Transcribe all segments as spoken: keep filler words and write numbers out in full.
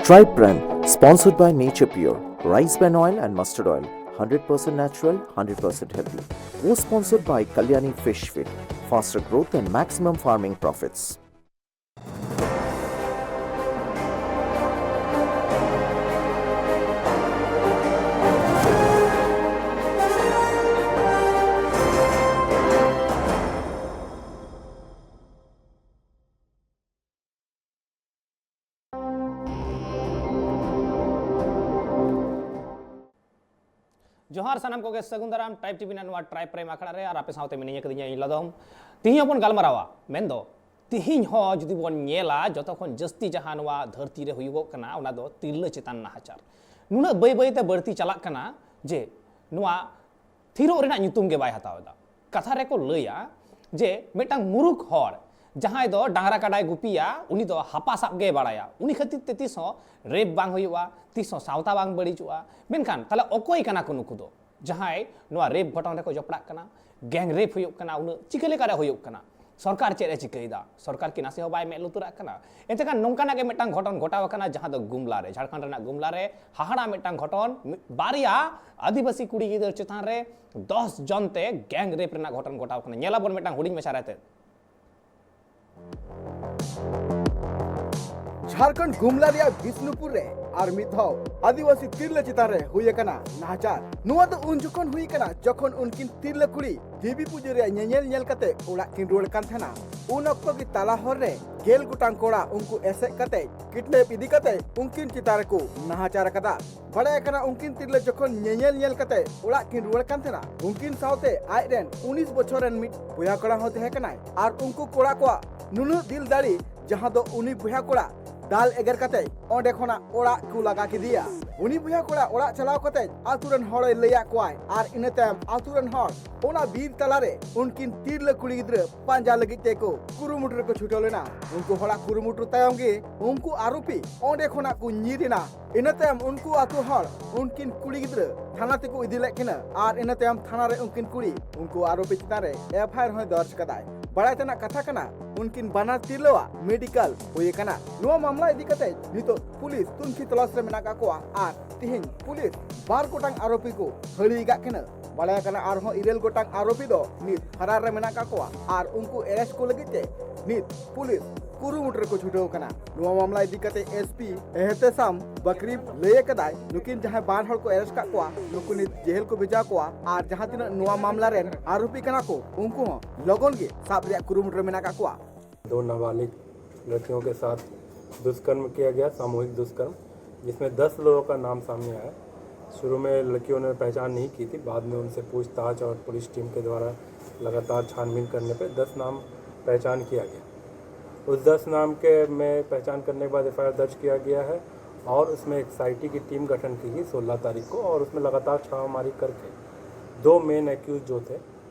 Tribe Prime, sponsored by Nature Pure, rice bran oil and mustard oil, hundred percent natural, hundred percent healthy. Co-sponsored by Kalyani Fish Feed, faster growth and maximum farming profits. ᱡᱚᱦᱟᱨ ᱥᱟᱱᱟᱢ ᱠᱚᱜᱮ, ᱥᱟᱹᱜᱩᱱ ᱫᱟᱨᱟᱢ tribe TV ᱨᱮᱱᱟᱜ ᱱᱚᱣᱟ tribe prime ᱟᱠᱷᱲᱟ ᱨᱮ, ᱟᱨ ᱟᱯᱮ ᱥᱟᱶᱛᱮ ᱢᱤᱱᱟᱹᱧ ᱟᱠᱟᱫᱤᱧᱟ ᱤᱧ ᱞᱟᱫᱚᱢ᱾ ᱛᱤᱦᱤᱧ ᱦᱚᱸᱵᱚᱱ ᱜᱟᱞᱢᱟᱨᱟᱣᱟ, ᱢᱮᱱᱫᱚ ᱛᱤᱦᱤᱧ ᱦᱚᱸ ᱡᱩᱫᱤ ᱵᱚᱱ ᱧᱮᱞᱟ, ᱡᱚᱛᱚ ᱠᱷᱚᱱ ᱡᱟᱹᱥᱛᱤ ᱡᱟᱦᱟᱸ ᱱᱚᱣᱟ ᱫᱷᱟᱹᱨᱛᱤ ᱨᱮ ᱦᱩᱭᱩᱜᱚᱜ ᱠᱟᱱᱟ, ᱚᱱᱟ ᱫᱚ ᱛᱤᱨᱞᱟᱹ ᱪᱮᱛᱟᱱ ᱱᱟᱦᱟᱪᱟᱨ᱾ ᱱᱩᱱᱟᱹᱜ ᱵᱟᱹᱭ ᱵᱟᱹᱭ ᱛᱮ ᱵᱟᱹᱲᱛᱤ ᱪᱟᱞᱟᱜ ᱠᱟᱱᱟ ᱡᱮ ᱱᱚᱣᱟ ᱛᱷᱤᱨᱚᱜ ᱨᱮᱱᱟᱜ ᱧᱩᱛᱩᱢ ᱜᱮ ᱵᱟᱭ ᱦᱟᱛᱟᱣ ᱮᱫᱟ᱾ ᱠᱟᱛᱷᱟ ᱨᱮᱠᱚ ᱞᱟᱹᱭᱟ ᱡᱮ ᱢᱤᱫᱴᱟᱝ ᱢᱩᱨᱩᱠᱷ ᱦᱚᱲ ᱡᱟᱦᱟᱸᱭ ᱫᱚ ᱰᱟᱝᱨᱟ ᱠᱟᱰᱟᱭ ᱜᱩᱯᱤᱭᱟ, ᱩᱱᱤ ᱫᱚ ᱦᱟᱯᱟ ᱥᱟᱵ ᱜᱮᱭ ᱵᱟᱲᱟᱭᱟ᱾ ᱩᱱᱤ ᱠᱷᱟᱹᱛᱤᱨ ᱛᱮ ᱛᱤᱥ ᱦᱚᱸ ᱨᱮᱯ ᱵᱟᱝ ᱦᱩᱭᱩᱜᱼᱟ, ᱛᱤᱥ ᱦᱚᱸ ᱥᱟᱶᱛᱟ ᱵᱟᱝ ᱵᱟᱹᱲᱤᱡᱚᱜᱼᱟ᱾ ᱢᱮᱱᱠᱷᱟᱱ ᱛᱟᱦᱞᱮ ᱚᱠᱚᱭ ᱠᱟᱱᱟ ᱠᱚ ᱱᱩᱠᱩ ᱫᱚ, ᱡᱟᱦᱟᱸᱭ ᱱᱚᱣᱟ ᱨᱮᱯ ᱜᱷᱚᱴᱚᱱ ᱨᱮᱠᱚ ᱡᱚᱯᱲᱟᱜ ᱠᱟᱱᱟ, ᱜᱮᱝ ᱨᱮᱯ ᱦᱩᱭᱩᱜ ᱠᱟᱱᱟ? ᱩᱱᱟᱹᱜ ᱪᱤᱠᱟᱹ ᱞᱮᱠᱟᱨᱮ ᱦᱩᱭᱩᱜ ᱠᱟᱱᱟ? ᱥᱚᱨᱠᱟᱨ ᱪᱮᱫ ᱮ ᱪᱤᱠᱟᱹᱭᱮᱫᱟ? ᱥᱚᱨᱠᱟᱨ ᱠᱤ ᱱᱟᱥᱮ ᱦᱚᱸ ᱵᱟᱭ ᱢᱮᱫ ᱞᱩᱛᱩᱨᱟᱜ ᱠᱟᱱᱟ? ᱮᱱᱛᱮ ᱠᱷᱟᱱ ᱱᱚᱝᱠᱟᱱᱟᱜ ᱜᱮ ᱢᱤᱫᱴᱟᱝ ᱜᱷᱚᱴᱚᱱ ᱜᱷᱚᱴᱟᱣ ᱟᱠᱟᱱᱟ, ᱡᱟᱦᱟᱸ ᱫᱚ ᱜᱩᱢᱞᱟ ᱨᱮ, ᱡᱷᱟᱲᱠᱷᱚᱸᱰ ᱨᱮᱱᱟᱜ ᱜᱩᱢᱞᱟ ᱨᱮ ᱦᱟᱦᱟᱲᱟ ᱢᱤᱫᱴᱟᱝ ᱜᱷᱚᱴᱚᱱ᱾ ᱢᱤᱫ, ᱵᱟᱨᱭᱟ ᱟᱹᱫᱤᱵᱟᱹᱥᱤ ᱠᱩᱲᱤ ᱜᱤᱫᱟᱹᱨ ᱪᱮᱛᱟᱱ ᱨᱮ ᱫᱚᱥ ᱡᱚᱱ ᱛᱮ ᱜᱮᱝ ᱨᱮᱯ ᱨᱮᱱᱟᱜ ᱜᱷᱚᱴᱚᱱ ᱜᱷᱚᱴᱟᱣ ᱟᱠᱟᱱᱟ᱾ ᱧᱮᱞᱟᱵᱚᱱ ᱢᱤᱫᱴᱟᱝ ᱦᱩᱰᱤᱧ ᱢᱟᱪᱷᱟ ᱨᱮ ᱛᱮ᱾ ᱡᱷᱟᱲᱠᱷᱚᱸᱰ ᱜᱩᱢᱞᱟ ᱨᱮᱭᱟᱜ ᱵᱤᱥᱱᱩᱯᱩᱨ ᱨᱮ ᱟᱨ ᱢᱤᱫ ᱫᱷᱟᱣ ᱟᱹᱫᱤᱵᱟᱹᱥᱤ ᱛᱤᱨᱞᱟᱹ ᱪᱮᱛᱟᱱ ᱨᱮ ᱦᱩᱭ ᱟᱠᱟᱱᱟ ᱱᱟᱦᱟᱪᱟᱨ᱾ ᱱᱚᱣᱟ ᱫᱚ ᱩᱱ ᱡᱚᱠᱷᱚᱱ ᱦᱩᱭ ᱟᱠᱟᱱᱟ, ᱡᱚᱠᱷᱚᱱ ᱩᱱᱠᱤᱱ ᱛᱤᱨᱞᱟᱹ ᱠᱩᱲᱤ ᱫᱮᱵᱤ ᱯᱩᱡᱟᱹ ᱨᱮᱭᱟᱜ ᱧᱮᱧᱮᱞ ᱧᱮᱞ ᱠᱟᱛᱮ ᱚᱲᱟᱜ ᱠᱤᱱ ᱨᱩᱣᱟᱹᱲ ᱠᱟᱱ ᱛᱟᱦᱮᱱᱟ᱾ ᱩᱱ ᱚᱠᱛᱚ ᱜᱮ ᱛᱟᱞᱟ ᱦᱚᱨ ᱨᱮ ᱜᱮᱞ ᱜᱚᱴᱟᱝ ᱠᱚᱲᱟ ᱩᱱᱠᱩ ᱮᱥᱮᱫ ᱠᱟᱛᱮ ᱠᱤᱰᱱᱮᱯ ᱤᱫᱤ ᱠᱟᱛᱮ ᱩᱱᱠᱤᱱ ᱪᱮᱛᱟᱱ ᱨᱮᱠᱚ ᱱᱟᱦᱟᱪᱟᱨ ᱟᱠᱟᱫᱟ᱾ ᱵᱟᱲᱟᱭ ᱟᱠᱟᱱᱟ, ᱩᱱᱠᱤᱱ ᱛᱤᱨᱞᱟᱹ ᱡᱚᱠᱷᱚᱱ ᱧᱮᱧᱮᱞ ᱧᱮᱞ ᱠᱟᱛᱮ ᱚᱲᱟᱜ ᱠᱤᱱ ᱨᱩᱣᱟᱹᱲ ᱠᱟᱱ ᱛᱟᱦᱮᱱᱟ, ᱩᱱᱠᱤᱱ ᱥᱟᱶᱛᱮ ᱟᱡ ᱨᱮᱱ ᱩᱱᱤᱥ ᱵᱚᱪᱷᱚᱨ ᱨᱮᱱ ᱢᱤᱫ ᱵᱚᱭᱦᱟ ᱠᱚᱲᱟ ᱦᱚᱸ ᱛᱟᱦᱮᱸ ᱠᱟᱱᱟᱭ᱾ ᱟᱨ ᱩᱱᱠᱩ ᱠᱚᱲᱟ ᱠᱚᱣᱟᱜ ᱱᱩᱱᱟᱹᱜ ᱫᱤᱞ ᱫᱟᱲᱮ, ᱡᱟᱦᱟᱸ ᱫᱚ ᱩᱱᱤ ᱵᱚᱭᱦᱟ ᱠᱚᱲᱟ ᱫᱟᱞ ᱮᱜᱮᱨ ᱠᱟᱛᱮ ᱚᱸᱰᱮ ᱠᱷᱚᱱᱟᱜ ᱚᱲᱟᱜ ᱠᱚ ᱞᱟᱜᱟ ᱠᱮᱫᱮᱭᱟ᱾ ᱩᱱᱤ ᱵᱚᱭᱦᱟ ᱠᱚᱲᱟ ᱚᱲᱟᱜ ᱪᱟᱞᱟᱣ ᱠᱟᱛᱮ ᱟᱛᱳ ᱨᱮᱱ ᱦᱚᱲᱮ ᱞᱟᱹᱭᱟᱫ ᱠᱚᱣᱟᱭ, ᱟᱨ ᱤᱱᱟᱹ ᱛᱟᱭᱚᱢ ᱟᱛᱳ ᱨᱮᱱ ᱦᱚᱲ ᱚᱱᱟ ᱵᱤᱨ ᱛᱟᱞᱟᱨᱮ ᱩᱱᱠᱤᱱ ᱛᱤᱨᱞᱟᱹ ᱠᱩᱲᱤ ᱜᱤᱫᱽᱨᱟᱹ ᱯᱟᱸᱡᱟ ᱞᱟᱹᱜᱤᱫ ᱛᱮᱠᱚ ᱠᱩᱨᱩᱢᱩᱴᱩ ᱨᱮᱠᱚ ᱪᱷᱩᱴᱟᱹᱣ ᱞᱮᱱᱟ᱾ ᱩᱱᱠᱩ ᱦᱚᱲᱟᱜ ᱠᱩᱨᱩᱢᱩᱴᱩ ᱛᱟᱭᱚᱢ ᱜᱮ ᱩᱱᱠᱩ ᱟᱨᱳᱯᱤ ᱚᱸᱰᱮ ᱠᱷᱚᱱᱟᱜ ᱠᱚ ᱧᱤᱨ ᱮᱱᱟ᱾ ᱤᱱᱟᱹ ᱛᱟᱭᱚᱢ ᱩᱱᱠᱩ ᱟᱛᱳ ᱦᱚᱲ ᱩᱱᱠᱤᱱ ᱠᱩᱲᱤ ᱜᱤᱫᱽᱨᱟᱹ ᱛᱷᱟᱱᱟ ᱛᱮᱠᱚ ᱤᱫᱤ ᱞᱮᱫ ᱠᱤᱱᱟ, ᱟᱨ ᱤᱱᱟᱹ ᱛᱟᱭᱚᱢ ᱛᱷᱟᱱᱟ ᱨᱮ ᱩᱱᱠᱤᱱ ᱠᱩᱲᱤ ᱩᱱᱠᱩ ᱟᱨᱳᱯᱤ ᱪᱮᱛᱟᱱ ᱨᱮ ᱮᱯᱷ ᱟᱭ ᱟᱨ ᱦᱚᱸᱭ ᱫᱚᱨᱡᱽ ᱠᱟᱫᱟᱭ᱾ ᱵᱟᱲᱟᱭ ᱛᱮᱱᱟᱜ ᱠᱟᱛᱷᱟ ᱠᱟᱱᱟ, ᱩᱱᱠᱤᱱ ᱵᱟᱱᱟᱨ ᱛᱤᱨᱞᱟᱹᱣᱟᱜ ᱢᱮᱰᱤᱠᱟᱞ ᱦᱩᱭ ᱟᱠᱟᱱᱟ᱾ ᱱᱚᱣᱟ ᱢᱟᱢᱞᱟ ᱤᱫᱤ ᱠᱟᱛᱮ ᱱᱤᱛᱚᱜ ᱯᱩᱞᱤᱥ ᱛᱩᱱᱠᱷᱤ ᱛᱚᱞᱟᱥ ᱨᱮ ᱢᱮᱱᱟᱜ ᱟᱠᱟᱫ ᱠᱚᱣᱟ ᱟᱨ ᱛᱤᱦᱤᱧ ᱯᱩᱞᱤᱥ ᱵᱟᱨ ᱜᱚᱴᱟᱝ ᱟᱨᱳᱯᱤ ᱠᱚ ᱦᱟᱹᱲᱤ ᱟᱠᱟᱫ ᱠᱤᱱᱟ᱾ ᱵᱟᱲᱟᱭ ᱟᱠᱟᱱᱟ ᱟᱨᱦᱚᱸ ᱤᱨᱟᱹᱞ ᱜᱚᱴᱟᱝ ᱟᱨᱳᱯᱤ ᱫᱚ ᱱᱤᱛ ᱯᱷᱟᱨᱟᱨ ᱨᱮ ᱢᱮᱱᱟᱜ ᱟᱠᱟᱫ ᱠᱚᱣᱟ ᱟᱨ ᱩᱱᱠᱩ ᱮᱨᱮᱥᱴ ᱠᱚ ᱞᱟᱹᱜᱤᱫ ᱛᱮ ᱱᱤᱛ ᱯᱩᱞᱤᱥ ᱠᱩᱨᱩᱢᱩᱴᱩ ᱨᱮᱠᱚ ᱪᱷᱩᱴᱟᱹᱣ ᱟᱠᱟᱱᱟ᱾ ᱱᱚᱣᱟ ᱢᱟᱢᱞᱟ ᱤᱫᱤ ᱠᱟᱛᱮ ᱮᱥᱯᱤ ᱮᱦᱛᱮᱥᱟᱢ ᱵᱟᱠᱨᱤ ᱞᱟᱹᱭ ᱟᱠᱟᱫᱟᱭ, ᱱᱩᱠᱤᱱ ᱡᱟᱦᱟᱸᱭ ᱵᱟᱨ ᱦᱚᱲ ᱠᱚ ᱮᱨᱮᱥᱴ ᱟᱠᱟᱫ ᱠᱚᱣᱟ, ᱱᱩᱠᱩ ᱱᱤᱛ ᱡᱮᱦᱮᱞ ᱠᱚ ᱵᱷᱮᱡᱟ ᱠᱚᱣᱟ ᱟᱨ ᱡᱟᱦᱟᱸ ᱛᱤᱱᱟᱹᱜ ᱱᱚᱣᱟ ᱢᱟᱢᱞᱟ ᱨᱮᱱ ᱟᱨᱳᱯᱤ ᱠᱟᱱᱟ ᱠᱚ, ᱩᱱᱠᱩ ᱦᱚᱸ ᱞᱚᱜᱚᱱ ᱜᱮ ᱥᱟᱵ ᱨᱮᱭᱟᱜ ᱠᱩᱨᱩᱢᱩᱴᱩ ᱨᱮ ᱢᱮᱱᱟᱜ ᱟᱠᱟᱫ ᱠᱚᱣᱟ᱾ दो नाबालिग लड़कियों के साथ दुष्कर्म किया गया, सामूहिक दुष्कर्म, जिसमें दस लोगों का नाम सामने आया। शुरू में लड़कियों ने पहचान नहीं की थी, बाद में उनसे पूछताछ और पुलिस टीम के द्वारा लगातार छानबीन करने पर दस नाम पहचान किया गया। उस दस नाम के में पहचान करने के बाद एफआईआर दर्ज किया गया है और उसमें एक्सआईटी की टीम गठन की गई सोलह तारीख को, और उसमें लगातार छापामारी करके दो मेन एक्यूज जो थे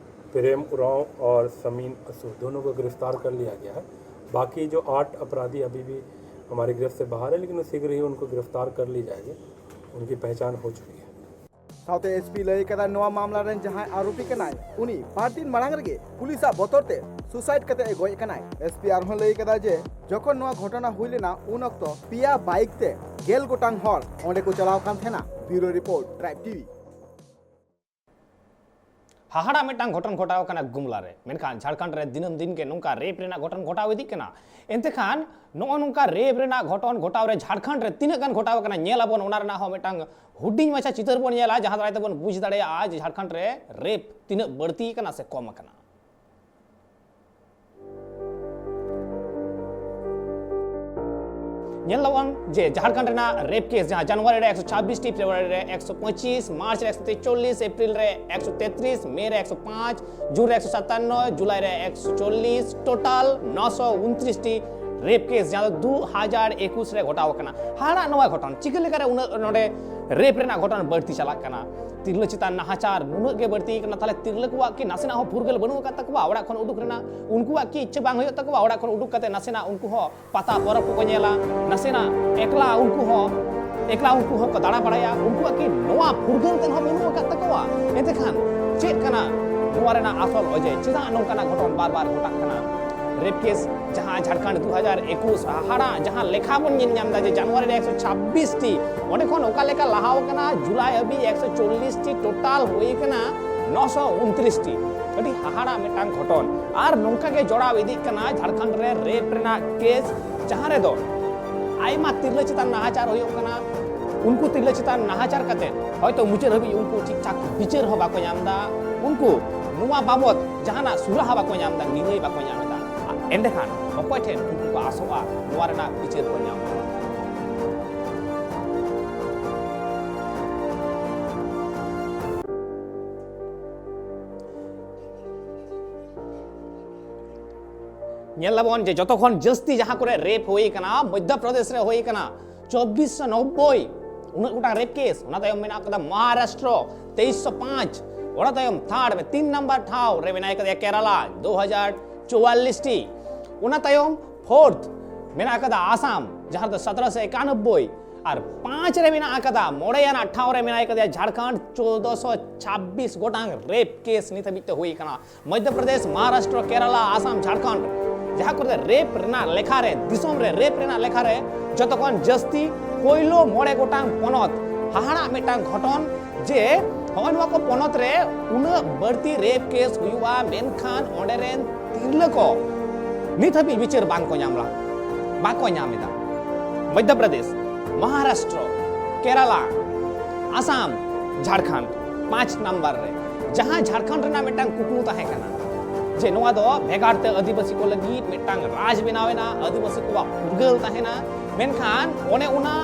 प्रेम उरांव और समीन असू, दोनों को गिरफ्तार कर लिया गया है। बाकी जो आठ अपराधी अभी भी हमारी गिरफ्त से बाहर है, लेकिन शीघ्र ही उनको गिरफ्तार कर ली जाएगी। उनकी पहचान हो चुकी है। ᱥᱟᱶᱛᱮ ᱮᱥᱯᱤ ᱞᱟᱹᱭ ᱠᱟᱫᱟ, ᱱᱚᱣᱟ ᱢᱟᱢᱞᱟ ᱨᱮᱱ ᱡᱟᱦᱟᱸᱭ ᱟᱨᱳᱯᱤ ᱠᱟᱱᱟᱭ, ᱩᱱᱤ ᱵᱟᱨ ᱫᱤᱱ ᱢᱟᱲᱟᱝ ᱨᱮᱜᱮ ᱯᱩᱞᱤᱥᱟᱜ ᱵᱚᱛᱚᱨ ᱛᱮ ᱥᱩᱥᱟᱭᱤᱰ ᱠᱟᱛᱮ ᱮ ᱜᱚᱡ ᱟᱠᱟᱱᱟᱭ᱾ ᱮᱥᱯᱤ ᱟᱨᱦᱚᱸ ᱞᱟᱹᱭ ᱠᱟᱫᱟ ᱡᱮ ᱡᱚᱠᱷᱚᱱ ᱱᱚᱣᱟ ᱜᱷᱚᱴᱚᱱᱟ ᱦᱩᱭ ᱞᱮᱱᱟ, ᱩᱱ ᱚᱠᱛᱚ ᱯᱮᱭᱟ ᱵᱟᱭᱤᱠ ᱛᱮ ᱜᱮᱞ ᱜᱚᱴᱟᱝ ᱦᱚᱲ ᱚᱸᱰᱮ ᱠᱚ ᱪᱟᱞᱟᱣ ᱠᱟᱱ ᱛᱟᱦᱮᱱᱟ᱾ ᱵᱤᱭᱩᱨᱳ ᱨᱤᱯᱳᱨᱴ, ᱴᱨᱟᱭᱤᱵᱽ ᱴᱤᱵᱷᱤ᱾ ᱦᱟᱦᱟᱲᱟ ᱢᱤᱫᱴᱟᱝ ᱜᱷᱚᱴᱚᱱ ᱜᱷᱚᱴᱟᱣ ᱟᱠᱟᱱᱟ ᱜᱩᱢᱞᱟ ᱨᱮ᱾ ᱢᱮᱱᱠᱷᱟᱱ ᱡᱷᱟᱲᱠᱷᱚᱸᱰ ᱨᱮ ᱫᱤᱱᱟᱹᱢ ᱫᱤᱱ ᱜᱮ ᱱᱚᱝᱠᱟ ᱨᱮᱯ ᱨᱮᱱᱟᱜ ᱜᱷᱚᱴᱚᱱ ᱜᱷᱚᱴᱟᱣ ᱤᱫᱤᱜ ᱠᱟᱱᱟ᱾ ᱮᱱᱛᱮ ᱠᱷᱟᱱ ᱱᱚᱜᱼᱚ ᱱᱚᱝᱠᱟ ᱨᱮᱯ ᱨᱮᱱᱟᱜ ᱜᱷᱚᱴᱚᱱ ᱜᱷᱚᱴᱟᱣ ᱨᱮ ᱡᱷᱟᱲᱠᱷᱚᱸᱰ ᱨᱮ ᱛᱤᱱᱟᱹᱜ ᱜᱟᱱ ᱜᱷᱚᱴᱟᱣ ᱟᱠᱟᱱᱟ, ᱧᱮᱞ ᱟᱵᱚᱱ, ᱚᱱᱟ ᱨᱮᱱᱟᱜ ᱦᱚᱸ ᱢᱤᱫᱴᱟᱝ ᱦᱩᱰᱤᱧ ᱢᱟᱪᱷᱟ ᱪᱤᱛᱟᱹᱨ ᱵᱚᱱ ᱧᱮᱞᱟ, ᱡᱟᱦᱟᱸ ᱫᱟᱨᱟᱭ ᱛᱮᱵᱚᱱ ᱵᱩᱡᱽ ᱫᱟᱲᱮᱭᱟᱜᱼᱟ ᱡᱮ ᱡᱷᱟᱲᱠᱷᱚᱸᱰ ᱨᱮ ᱨᱮᱯ ᱛᱤᱱᱟᱹᱜ ᱵᱟᱹᱲᱛᱤ ᱟᱠᱟᱱᱟ ᱥᱮ ᱠᱚᱢ ᱟᱠᱟᱱᱟ᱾ ᱧᱮᱞ ᱫᱟᱵᱚᱱ ᱡᱮ ᱡᱷᱟᱲᱠᱷᱚᱸᱰ ᱨᱮᱱᱟᱜ ᱨᱮᱯ ᱠᱮᱥ, ᱡᱟᱦᱟᱸ ᱡᱟᱱᱩᱣᱟᱨᱤ ᱨᱮ ᱮᱠᱥᱚ ᱪᱷᱟᱵᱵᱤᱥ ᱴᱤ, ᱯᱷᱮᱵᱽᱨᱩᱣᱟᱨᱤ ᱨᱮ ᱮᱠᱥᱚ ᱯᱚᱸᱪᱤᱥ, ᱢᱟᱨᱪ ᱨᱮ ᱮᱠᱥᱚ ᱛᱮᱪᱚᱞᱞᱤᱥ, ᱮᱯᱨᱤᱞ ᱨᱮ ᱮᱠᱥᱚ ᱛᱮᱛᱨᱤᱥ, ᱢᱮ ᱨᱮ ᱮᱠᱥᱚ ᱯᱟᱸᱪ, ᱡᱩᱱ ᱨᱮ ᱮᱠᱥᱚ ᱥᱟᱛᱟᱱᱱᱚ, ᱡᱩᱞᱟᱭ ᱨᱮ ᱮᱠᱥᱚ ᱪᱚᱞᱞᱤᱥ, ᱴᱳᱴᱟᱞ ᱱᱚᱥᱚ ᱩᱱᱛᱨᱤᱥ ᱴᱤ ᱨᱮᱯ ᱠᱮᱥ, ᱡᱟᱦᱟᱸ ᱫᱚ ᱫᱩ ᱦᱟᱡᱟᱨ ᱮᱠᱩᱥ ᱨᱮ ᱜᱷᱚᱴᱟᱣ ᱟᱠᱟᱱᱟ᱾ ᱦᱟᱦᱟᱲᱟᱜ ᱱᱚᱣᱟ ᱜᱷᱚᱴᱚᱱ, ᱪᱤᱠᱟᱹ ᱞᱮᱠᱟᱨᱮ ᱩᱱᱟᱹᱜ ᱱᱚᱰᱮ ᱨᱮᱯ ᱨᱮᱱᱟᱜ ᱜᱷᱚᱴᱚᱱ ᱵᱟᱹᱲᱛᱤ ᱪᱟᱞᱟᱜ ᱠᱟᱱᱟ? ᱛᱤᱨᱞᱟᱹ ᱪᱮᱛᱟᱱ ᱱᱟᱦᱟᱪᱟᱨ ᱱᱩᱱᱟᱹᱜ ᱜᱮ ᱵᱟᱹᱲᱛᱤ ᱟᱠᱟᱱᱟ, ᱛᱟᱦᱞᱮ ᱛᱤᱨᱞᱟᱹ ᱠᱚᱣᱟᱜ ᱠᱤ ᱱᱟᱥᱮᱱᱟᱜ ᱦᱚᱸ ᱯᱷᱩᱨᱜᱟᱹᱞ ᱵᱟᱹᱱᱩᱜ ᱟᱠᱟᱫ ᱛᱟᱠᱚᱣᱟ ᱚᱲᱟᱜ ᱠᱷᱚᱱ ᱩᱰᱩᱠ ᱨᱮᱱᱟᱜ? ᱩᱱᱠᱩᱣᱟᱜ ᱠᱤ ᱤᱪᱪᱷᱟᱹ ᱵᱟᱝ ᱦᱩᱭᱩᱜ ᱛᱟᱠᱚᱣᱟ ᱚᱲᱟᱜ ᱠᱷᱚᱱ ᱩᱰᱩᱠ ᱠᱟᱛᱮ ᱱᱟᱥᱮᱱᱟᱜ ᱩᱱᱠᱩ ᱦᱚᱸ ᱯᱟᱛᱟ ᱯᱚᱨᱚᱵᱽ ᱠᱚᱠᱚ ᱧᱮᱞᱟ, ᱱᱟᱥᱮᱱᱟᱜ ᱮᱠᱞᱟ ᱩᱱᱠᱩ ᱦᱚᱸ, ᱮᱠᱞᱟ ᱩᱱᱠᱩ ᱦᱚᱸᱠᱚ ᱫᱟᱬᱟ ᱵᱟᱲᱟᱭᱟ? ᱩᱱᱠᱩᱣᱟᱜ ᱠᱤ ᱱᱚᱣᱟ ᱯᱷᱩᱨᱜᱟᱹᱞ ᱛᱮᱫ ᱦᱚᱸ ᱵᱟᱹᱱᱩᱜ ᱟᱠᱟᱫ ᱛᱟᱠᱚᱣᱟ? ᱮᱱᱛᱮ ᱠᱷᱟᱱ ᱪᱮᱫ ᱠᱟᱱᱟ ᱱᱚᱣᱟ ᱨᱮᱱᱟᱜ ᱟᱥᱚᱞ ᱚᱡᱮ, ᱪᱮᱫᱟᱜ ᱱᱚᱝᱠᱟᱱᱟᱜ ᱜᱷᱚᱴᱚᱱ ᱵᱟᱨ ᱵᱟᱨ ᱜᱷᱚᱴᱟᱜ ᱠᱟᱱᱟ? ᱨᱮᱯ ᱠᱮᱥ ᱡᱟᱦᱟᱸ ᱡᱷᱟᱲᱠᱷᱚᱸᱰ ᱫᱩ ᱦᱟᱡᱟᱨ ᱮᱠᱩᱥ ᱦᱟᱦᱟᱲᱟ ᱡᱟᱦᱟᱸ ᱞᱮᱠᱷᱟ ᱵᱚᱱ ᱧᱮᱞ ᱧᱟᱢ ᱮᱫᱟ, ᱡᱮ ᱡᱟᱱᱩᱣᱟᱨᱤ ᱨᱮ ᱮᱠᱥᱚ ᱪᱷᱟᱵᱵᱤᱥ ᱴᱤ, ᱚᱸᱰᱮ ᱠᱷᱚᱱ ᱚᱠᱟ ᱞᱮᱠᱟ ᱞᱟᱦᱟᱣ ᱠᱟᱱᱟ, ᱡᱩᱞᱟᱭ ᱦᱟᱹᱵᱤᱡ ᱮᱠᱥᱚ ᱪᱚᱞᱞᱤᱥ ᱴᱤ, ᱴᱳᱴᱟᱞ ᱦᱩᱭ ᱠᱟᱱᱟ ᱱᱚᱥᱚ ᱩᱱᱛᱨᱤᱥ ᱴᱤ᱾ ᱟᱹᱰᱤ ᱦᱟᱦᱟᱲᱟ ᱢᱤᱫᱴᱟᱝ ᱜᱷᱚᱴᱚᱱ᱾ ᱟᱨ ᱱᱚᱝᱠᱟ ᱜᱮ ᱡᱚᱲᱟᱣ ᱤᱫᱤᱜ ᱠᱟᱱᱟ ᱡᱷᱟᱲᱠᱷᱚᱸᱰ ᱨᱮ ᱨᱮᱯ ᱨᱮᱱᱟᱜ ᱠᱮᱥ, ᱡᱟᱦᱟᱸ ᱨᱮᱫᱚ ᱟᱭᱢᱟ ᱛᱤᱨᱞᱟᱹ ᱪᱮᱛᱟᱱ ᱱᱟᱦᱟᱪᱟᱨ ᱦᱩᱭᱩᱜ ᱠᱟᱱᱟ᱾ ᱩᱱᱠᱩ ᱛᱤᱨᱞᱟᱹ ᱪᱮᱛᱟᱱ ᱱᱟᱦᱟᱪᱟᱨ ᱠᱟᱛᱮ ᱦᱚᱭᱛᱚ ᱢᱩᱪᱟᱹᱫ ᱦᱟᱹᱵᱤᱡ ᱩᱱᱠᱩ ᱴᱷᱤᱠ ᱴᱷᱟᱠ ᱵᱤᱪᱟᱹᱨ ᱦᱚᱸ ᱵᱟᱠᱚ ᱧᱟᱢ ᱮᱫᱟ᱾ ᱩᱱᱠᱩ ᱱᱚᱣᱟ ᱵᱟᱵᱚᱛ ᱡᱟᱦᱟᱱᱟᱜ ᱥᱩᱨᱟᱦᱟ ᱵᱟᱠᱚ ᱧᱟᱢ ᱮᱫᱟ, ᱱᱤᱨᱟᱹᱭ ᱵᱟᱠᱚ ᱧᱟᱢ ᱮᱫᱟ᱾ ᱮᱸᱰᱮᱠᱷᱟᱱ ᱚᱠᱚᱭ ᱴᱷᱮᱱ ᱩᱱᱠᱩ ᱠᱚ ᱟᱥᱚᱜᱼᱟ ᱱᱚᱣᱟ ᱨᱮᱱᱟᱜ ᱵᱤᱪᱟᱹᱨ ᱠᱚ ᱧᱟᱢ? ᱧᱮᱞ ᱟᱵᱚᱱ ᱡᱮ ᱡᱚᱛᱚ ᱠᱷᱚᱱ ᱡᱟᱹᱥᱛᱤ ᱡᱟᱦᱟᱸ ᱠᱚᱨᱮ ᱨᱮᱯ ᱦᱩᱭ ᱠᱟᱱᱟ, ᱢᱚᱫᱽᱫᱷᱚ ᱯᱨᱚᱫᱮᱥ ᱨᱮ ᱦᱩᱭ ᱠᱟᱱᱟ ᱪᱚᱵᱵᱤᱥ ᱥᱚ ᱱᱚᱵᱵᱳᱭ, ᱩᱱᱟᱹᱜ ᱜᱚᱴᱟᱝ ᱨᱮᱯ ᱠᱮᱥ᱾ ᱚᱱᱟ ᱛᱟᱭᱚᱢ ᱢᱮᱱᱟᱜ ᱠᱟᱫᱟ ᱢᱚᱦᱟᱨᱟᱥᱴᱨᱚ ᱛᱮᱭᱤᱥ ᱥᱚ ᱯᱟᱸᱪ, ᱚᱱᱟ ᱛᱟᱭᱚᱢ ᱛᱷᱟᱨᱰ ᱨᱮ ᱛᱤᱱ ᱱᱟᱢᱵᱟᱨ ᱴᱷᱟᱶ ᱨᱮ ᱢᱮᱱᱟᱭ ᱠᱟᱫᱮᱭᱟ ᱠᱮᱨᱟᱞᱟ ᱫᱩ ᱦᱟᱡᱟᱨ ᱪᱩᱣᱟᱞᱞᱤᱥ ᱴᱤ᱾ ᱚᱱᱟ ᱛᱟᱭᱚᱢ ᱯᱷᱳᱨᱛᱷ ᱢᱮᱱᱟᱜ ᱠᱟᱫᱟ ᱟᱥᱟᱢ, ᱡᱟᱦᱟᱸ ᱨᱮᱫᱚ ᱥᱚᱛᱨᱚ ᱥᱚ ᱮᱠᱟᱱᱚᱵᱵᱳᱭ, ᱟᱨ ᱯᱟᱸᱪ ᱨᱮ ᱢᱮᱱᱟᱜ ᱟᱠᱟᱫᱟ, ᱢᱚᱬᱮ ᱟᱱᱟᱜ ᱴᱷᱟᱶ ᱨᱮ ᱢᱮᱱᱟᱭ ᱠᱟᱫᱮᱭᱟ ᱡᱷᱟᱲᱠᱷᱚᱸᱰ, ᱪᱳᱫᱽᱫᱚᱥᱚ ᱪᱷᱟᱵᱵᱤᱥ ᱜᱚᱴᱟᱝ ᱨᱮᱯ ᱠᱮᱥ ᱱᱤᱛ ᱦᱟᱹᱵᱤᱡ ᱛᱮ ᱦᱩᱭ ᱟᱠᱟᱱᱟ᱾ ᱢᱚᱫᱽᱫᱷᱚ ᱯᱨᱚᱫᱮᱥ, ᱢᱚᱦᱟᱨᱟᱥᱴᱨᱚ, ᱠᱮᱨᱟᱞᱟ, ᱟᱥᱟᱢ, ᱡᱷᱟᱲᱠᱷᱚᱸᱰ, ᱡᱟᱦᱟᱸ ᱠᱚᱨᱮ ᱨᱮᱯ ᱨᱮᱱᱟᱜ ᱞᱮᱠᱷᱟ ᱨᱮ, ᱫᱤᱥᱚᱢ ᱨᱮ ᱨᱮᱯ ᱨᱮᱱᱟᱜ ᱞᱮᱠᱷᱟ ᱨᱮ ᱡᱚᱛᱚ ᱠᱷᱚᱱ ᱡᱟᱹᱥᱛᱤ ᱯᱳᱭᱞᱳ ᱢᱚᱬᱮ ᱜᱚᱴᱟᱝ ᱯᱚᱱᱚᱛ᱾ ᱦᱟᱦᱟᱲᱟᱜ ᱢᱤᱫᱴᱟᱝ ᱜᱷᱚᱴᱚᱱ ᱡᱮ ᱦᱚᱸᱜᱼᱚᱭ ᱱᱚᱣᱟ ᱠᱚ ᱯᱚᱱᱚᱛ ᱨᱮ ᱩᱱᱟᱹᱜ ᱵᱟᱹᱲᱛᱤ ᱨᱮᱯ ᱠᱮᱥ ᱦᱩᱭᱩᱜᱼᱟ, ᱢᱮᱱᱠᱷᱟᱱ ᱚᱸᱰᱮ ᱨᱮᱱ ᱛᱤᱨᱞᱟᱹ ᱠᱚ ᱱᱤᱛ ᱦᱟᱹᱵᱤᱡ ᱵᱤᱪᱟᱹᱨ ᱵᱟᱝ ᱠᱚ ᱧᱟᱢ ᱞᱟ-, ᱵᱟᱠᱚ ᱧᱟᱢ ᱮᱫᱟ᱾ ᱢᱚᱫᱽᱫᱷᱚ ᱯᱨᱚᱫᱮᱥ, ᱢᱚᱦᱟᱨᱟᱥᱴᱨᱚ, ᱠᱮᱨᱟᱞᱟ, ᱟᱥᱟᱢ, ᱡᱷᱟᱲᱠᱷᱚᱸᱰ ᱯᱟᱸᱪ ᱱᱟᱢᱵᱟᱨ ᱨᱮ, ᱡᱟᱦᱟᱸ ᱡᱷᱟᱲᱠᱷᱚᱸᱰ ᱨᱮᱱᱟᱜ ᱢᱤᱫᱴᱟᱝ ᱠᱩᱠᱢᱩ ᱛᱟᱦᱮᱸ ᱠᱟᱱᱟ ᱡᱮ ᱱᱚᱣᱟ ᱫᱚ ᱵᱷᱮᱜᱟᱨ ᱛᱮ ᱟᱹᱫᱤᱵᱟᱹᱥᱤ ᱠᱚ ᱞᱟᱹᱜᱤᱫ ᱢᱤᱫᱴᱟᱝ ᱨᱟᱡᱽ ᱵᱮᱱᱟᱣ ᱮᱱᱟ, ᱟᱹᱫᱤᱵᱟᱹᱥᱤ ᱠᱚᱣᱟᱜ ᱯᱷᱩᱨᱜᱟᱹᱞ ᱛᱟᱦᱮᱱᱟ, ᱢᱮᱱᱠᱷᱟᱱ ᱚᱱᱮ ᱚᱱᱟ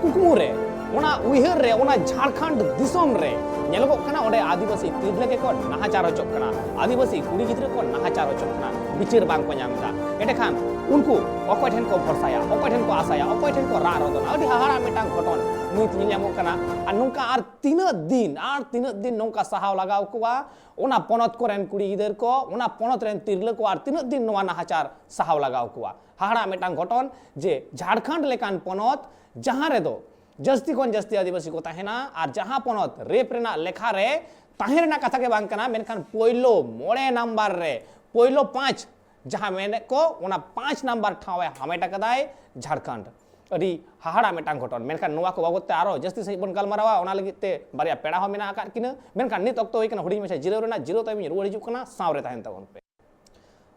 ᱠᱩᱠᱢᱩ ᱨᱮ, ᱚᱱᱟ ᱩᱭᱦᱟᱹᱨ ᱨᱮ, ᱚᱱᱟ ᱡᱷᱟᱲᱠᱷᱚᱸᱰ ᱫᱤᱥᱚᱢ ᱨᱮ ᱧᱮᱞᱚᱜᱚᱜ ᱠᱟᱱᱟ ᱚᱸᱰᱮ ᱟᱹᱫᱤᱵᱟᱹᱥᱤ ᱛᱤᱨᱞᱟᱹ ᱜᱮᱠᱚ ᱱᱟᱦᱟᱪᱟᱨ ᱦᱚᱪᱚᱜ ᱠᱟᱱᱟ, ᱟᱹᱫᱤᱵᱟᱹᱥᱤ ᱠᱩᱲᱤ ᱜᱤᱫᱽᱨᱟᱹ ᱠᱚ ᱱᱟᱦᱟᱪᱟᱨ ᱦᱚᱪᱚᱜ ᱠᱟᱱᱟ, ᱵᱤᱪᱟᱹᱨ ᱵᱟᱝ ᱠᱚ ᱧᱟᱢ ᱮᱫᱟ᱾ ᱮᱸᱰᱮᱠᱷᱟᱱ ᱩᱱᱠᱩ ᱚᱠᱚᱭ ᱴᱷᱮᱱ ᱠᱚ ᱵᱷᱚᱨᱥᱟᱭᱟ, ᱚᱠᱚᱭ ᱴᱷᱮᱱ ᱠᱚ ᱟᱥᱟᱭᱟ, ᱚᱠᱚᱭ ᱴᱷᱮᱱ ᱠᱚ ᱨᱟᱜ ᱨᱚᱫᱚᱱᱟ? ᱟᱹᱰᱤ ᱦᱟᱦᱟᱲᱟᱜ ᱢᱤᱫᱴᱟᱝ ᱜᱷᱚᱴᱚᱱ ᱱᱤᱛ ᱧᱮᱞ ᱧᱟᱢᱚᱜ ᱠᱟᱱᱟ᱾ ᱟᱨ ᱱᱚᱝᱠᱟ ᱟᱨ ᱛᱤᱱᱟᱹᱜ ᱫᱤᱱ, ᱟᱨ ᱛᱤᱱᱟᱹᱜ ᱫᱤᱱ ᱱᱚᱝᱠᱟ ᱥᱟᱦᱟᱣ ᱞᱟᱜᱟᱣ ᱠᱚᱣᱟ ᱚᱱᱟ ᱯᱚᱱᱚᱛ ᱠᱚᱨᱮᱱ ᱠᱩᱲᱤ ᱜᱤᱫᱟᱹᱨ ᱠᱚ, ᱚᱱᱟ ᱯᱚᱱᱚᱛ ᱨᱮᱱ ᱛᱤᱨᱞᱟᱹ ᱠᱚ ᱟᱨ ᱛᱤᱱᱟᱹᱜ ᱫᱤᱱ ᱱᱚᱣᱟ ᱱᱟᱦᱟᱪᱟᱨ ᱥᱟᱦᱟᱣ ᱞᱟᱜᱟᱣ ᱠᱚᱣᱟ? ᱦᱟᱦᱟᱲᱟᱜ ᱢᱤᱫᱴᱟᱝ ᱜᱷᱚᱴᱚᱱ ᱡᱮ ᱡᱷᱟᱲᱠᱷᱚᱸᱰ ᱞᱮᱠᱟᱱ ᱯᱚᱱᱚᱛ, ᱡᱟᱦᱟᱸ ᱨᱮᱫᱚ ᱡᱟᱹᱥᱛᱤ ᱠᱷᱚᱱ ᱡᱟᱹᱥᱛᱤ ᱟᱹᱫᱤᱵᱟᱹᱥᱤ ᱠᱚ ᱛᱟᱦᱮᱱᱟ, ᱟᱨ ᱡᱟᱦᱟᱸ ᱯᱚᱱᱚᱛ ᱨᱮᱯ ᱨᱮᱱᱟᱜ ᱞᱮᱠᱷᱟ ᱨᱮ ᱛᱟᱦᱮᱸ ᱨᱮᱱᱟᱜ ᱠᱟᱛᱷᱟ ᱜᱮ ᱵᱟᱝ ᱠᱟᱱᱟ, ᱢᱮᱱᱠᱷᱟᱱ ᱯᱳᱭᱞᱳ ᱢᱚᱬᱮ ᱱᱟᱢᱵᱟᱨ ᱨᱮ, ᱯᱳᱭᱞᱳ ᱯᱟᱸᱪ ᱡᱟᱦᱟᱸ ᱢᱮᱱᱮᱫ ᱠᱚ, ᱚᱱᱟ ᱯᱟᱸᱪ ᱱᱟᱢᱵᱟᱨ ᱴᱷᱟᱶ ᱮ ᱦᱟᱢᱮᱴ ᱟᱠᱟᱫᱟᱭ ᱡᱷᱟᱲᱠᱷᱚᱸᱰ᱾ ᱟᱹᱰᱤ ᱦᱟᱦᱟᱲᱟ ᱢᱤᱫᱴᱟᱝ ᱜᱷᱚᱴᱚᱱ᱾ ᱢᱮᱱᱠᱷᱟᱱ ᱱᱚᱣᱟ ᱠᱚ ᱵᱟᱵᱚᱛ ᱛᱮ ᱟᱨᱚ ᱡᱟᱹᱥᱛᱤ ᱥᱟᱺᱦᱤᱡ ᱵᱚᱱ ᱜᱟᱞᱢᱟᱨᱟᱣᱟ, ᱚᱱᱟ ᱞᱟᱹᱜᱤᱫ ᱛᱮ ᱵᱟᱨᱭᱟ ᱯᱮᱲᱟ ᱦᱚᱸ ᱢᱮᱱᱟᱜ ᱟᱠᱟᱫ ᱠᱤᱱᱟ᱾ ᱢᱮᱱᱠᱷᱟᱱ ᱱᱤᱛ ᱚᱠᱛᱚ ᱦᱩᱭ ᱠᱟᱱᱟ ᱦᱩᱰᱤᱧ ᱢᱟᱪᱷᱟ ᱡᱤᱨᱟᱹᱣ ᱨᱮᱱᱟᱜ, ᱡᱤᱨᱟᱹᱣ ᱛᱟᱭᱚᱢ ᱤᱧ ᱨᱩᱣᱟᱹᱲ ᱦᱤᱡᱩᱜ ᱠᱟᱱᱟ, ᱥᱟᱶ ᱨᱮ ᱛᱟᱦᱮᱱ ᱛᱟᱵᱚᱱ ᱯᱮ᱾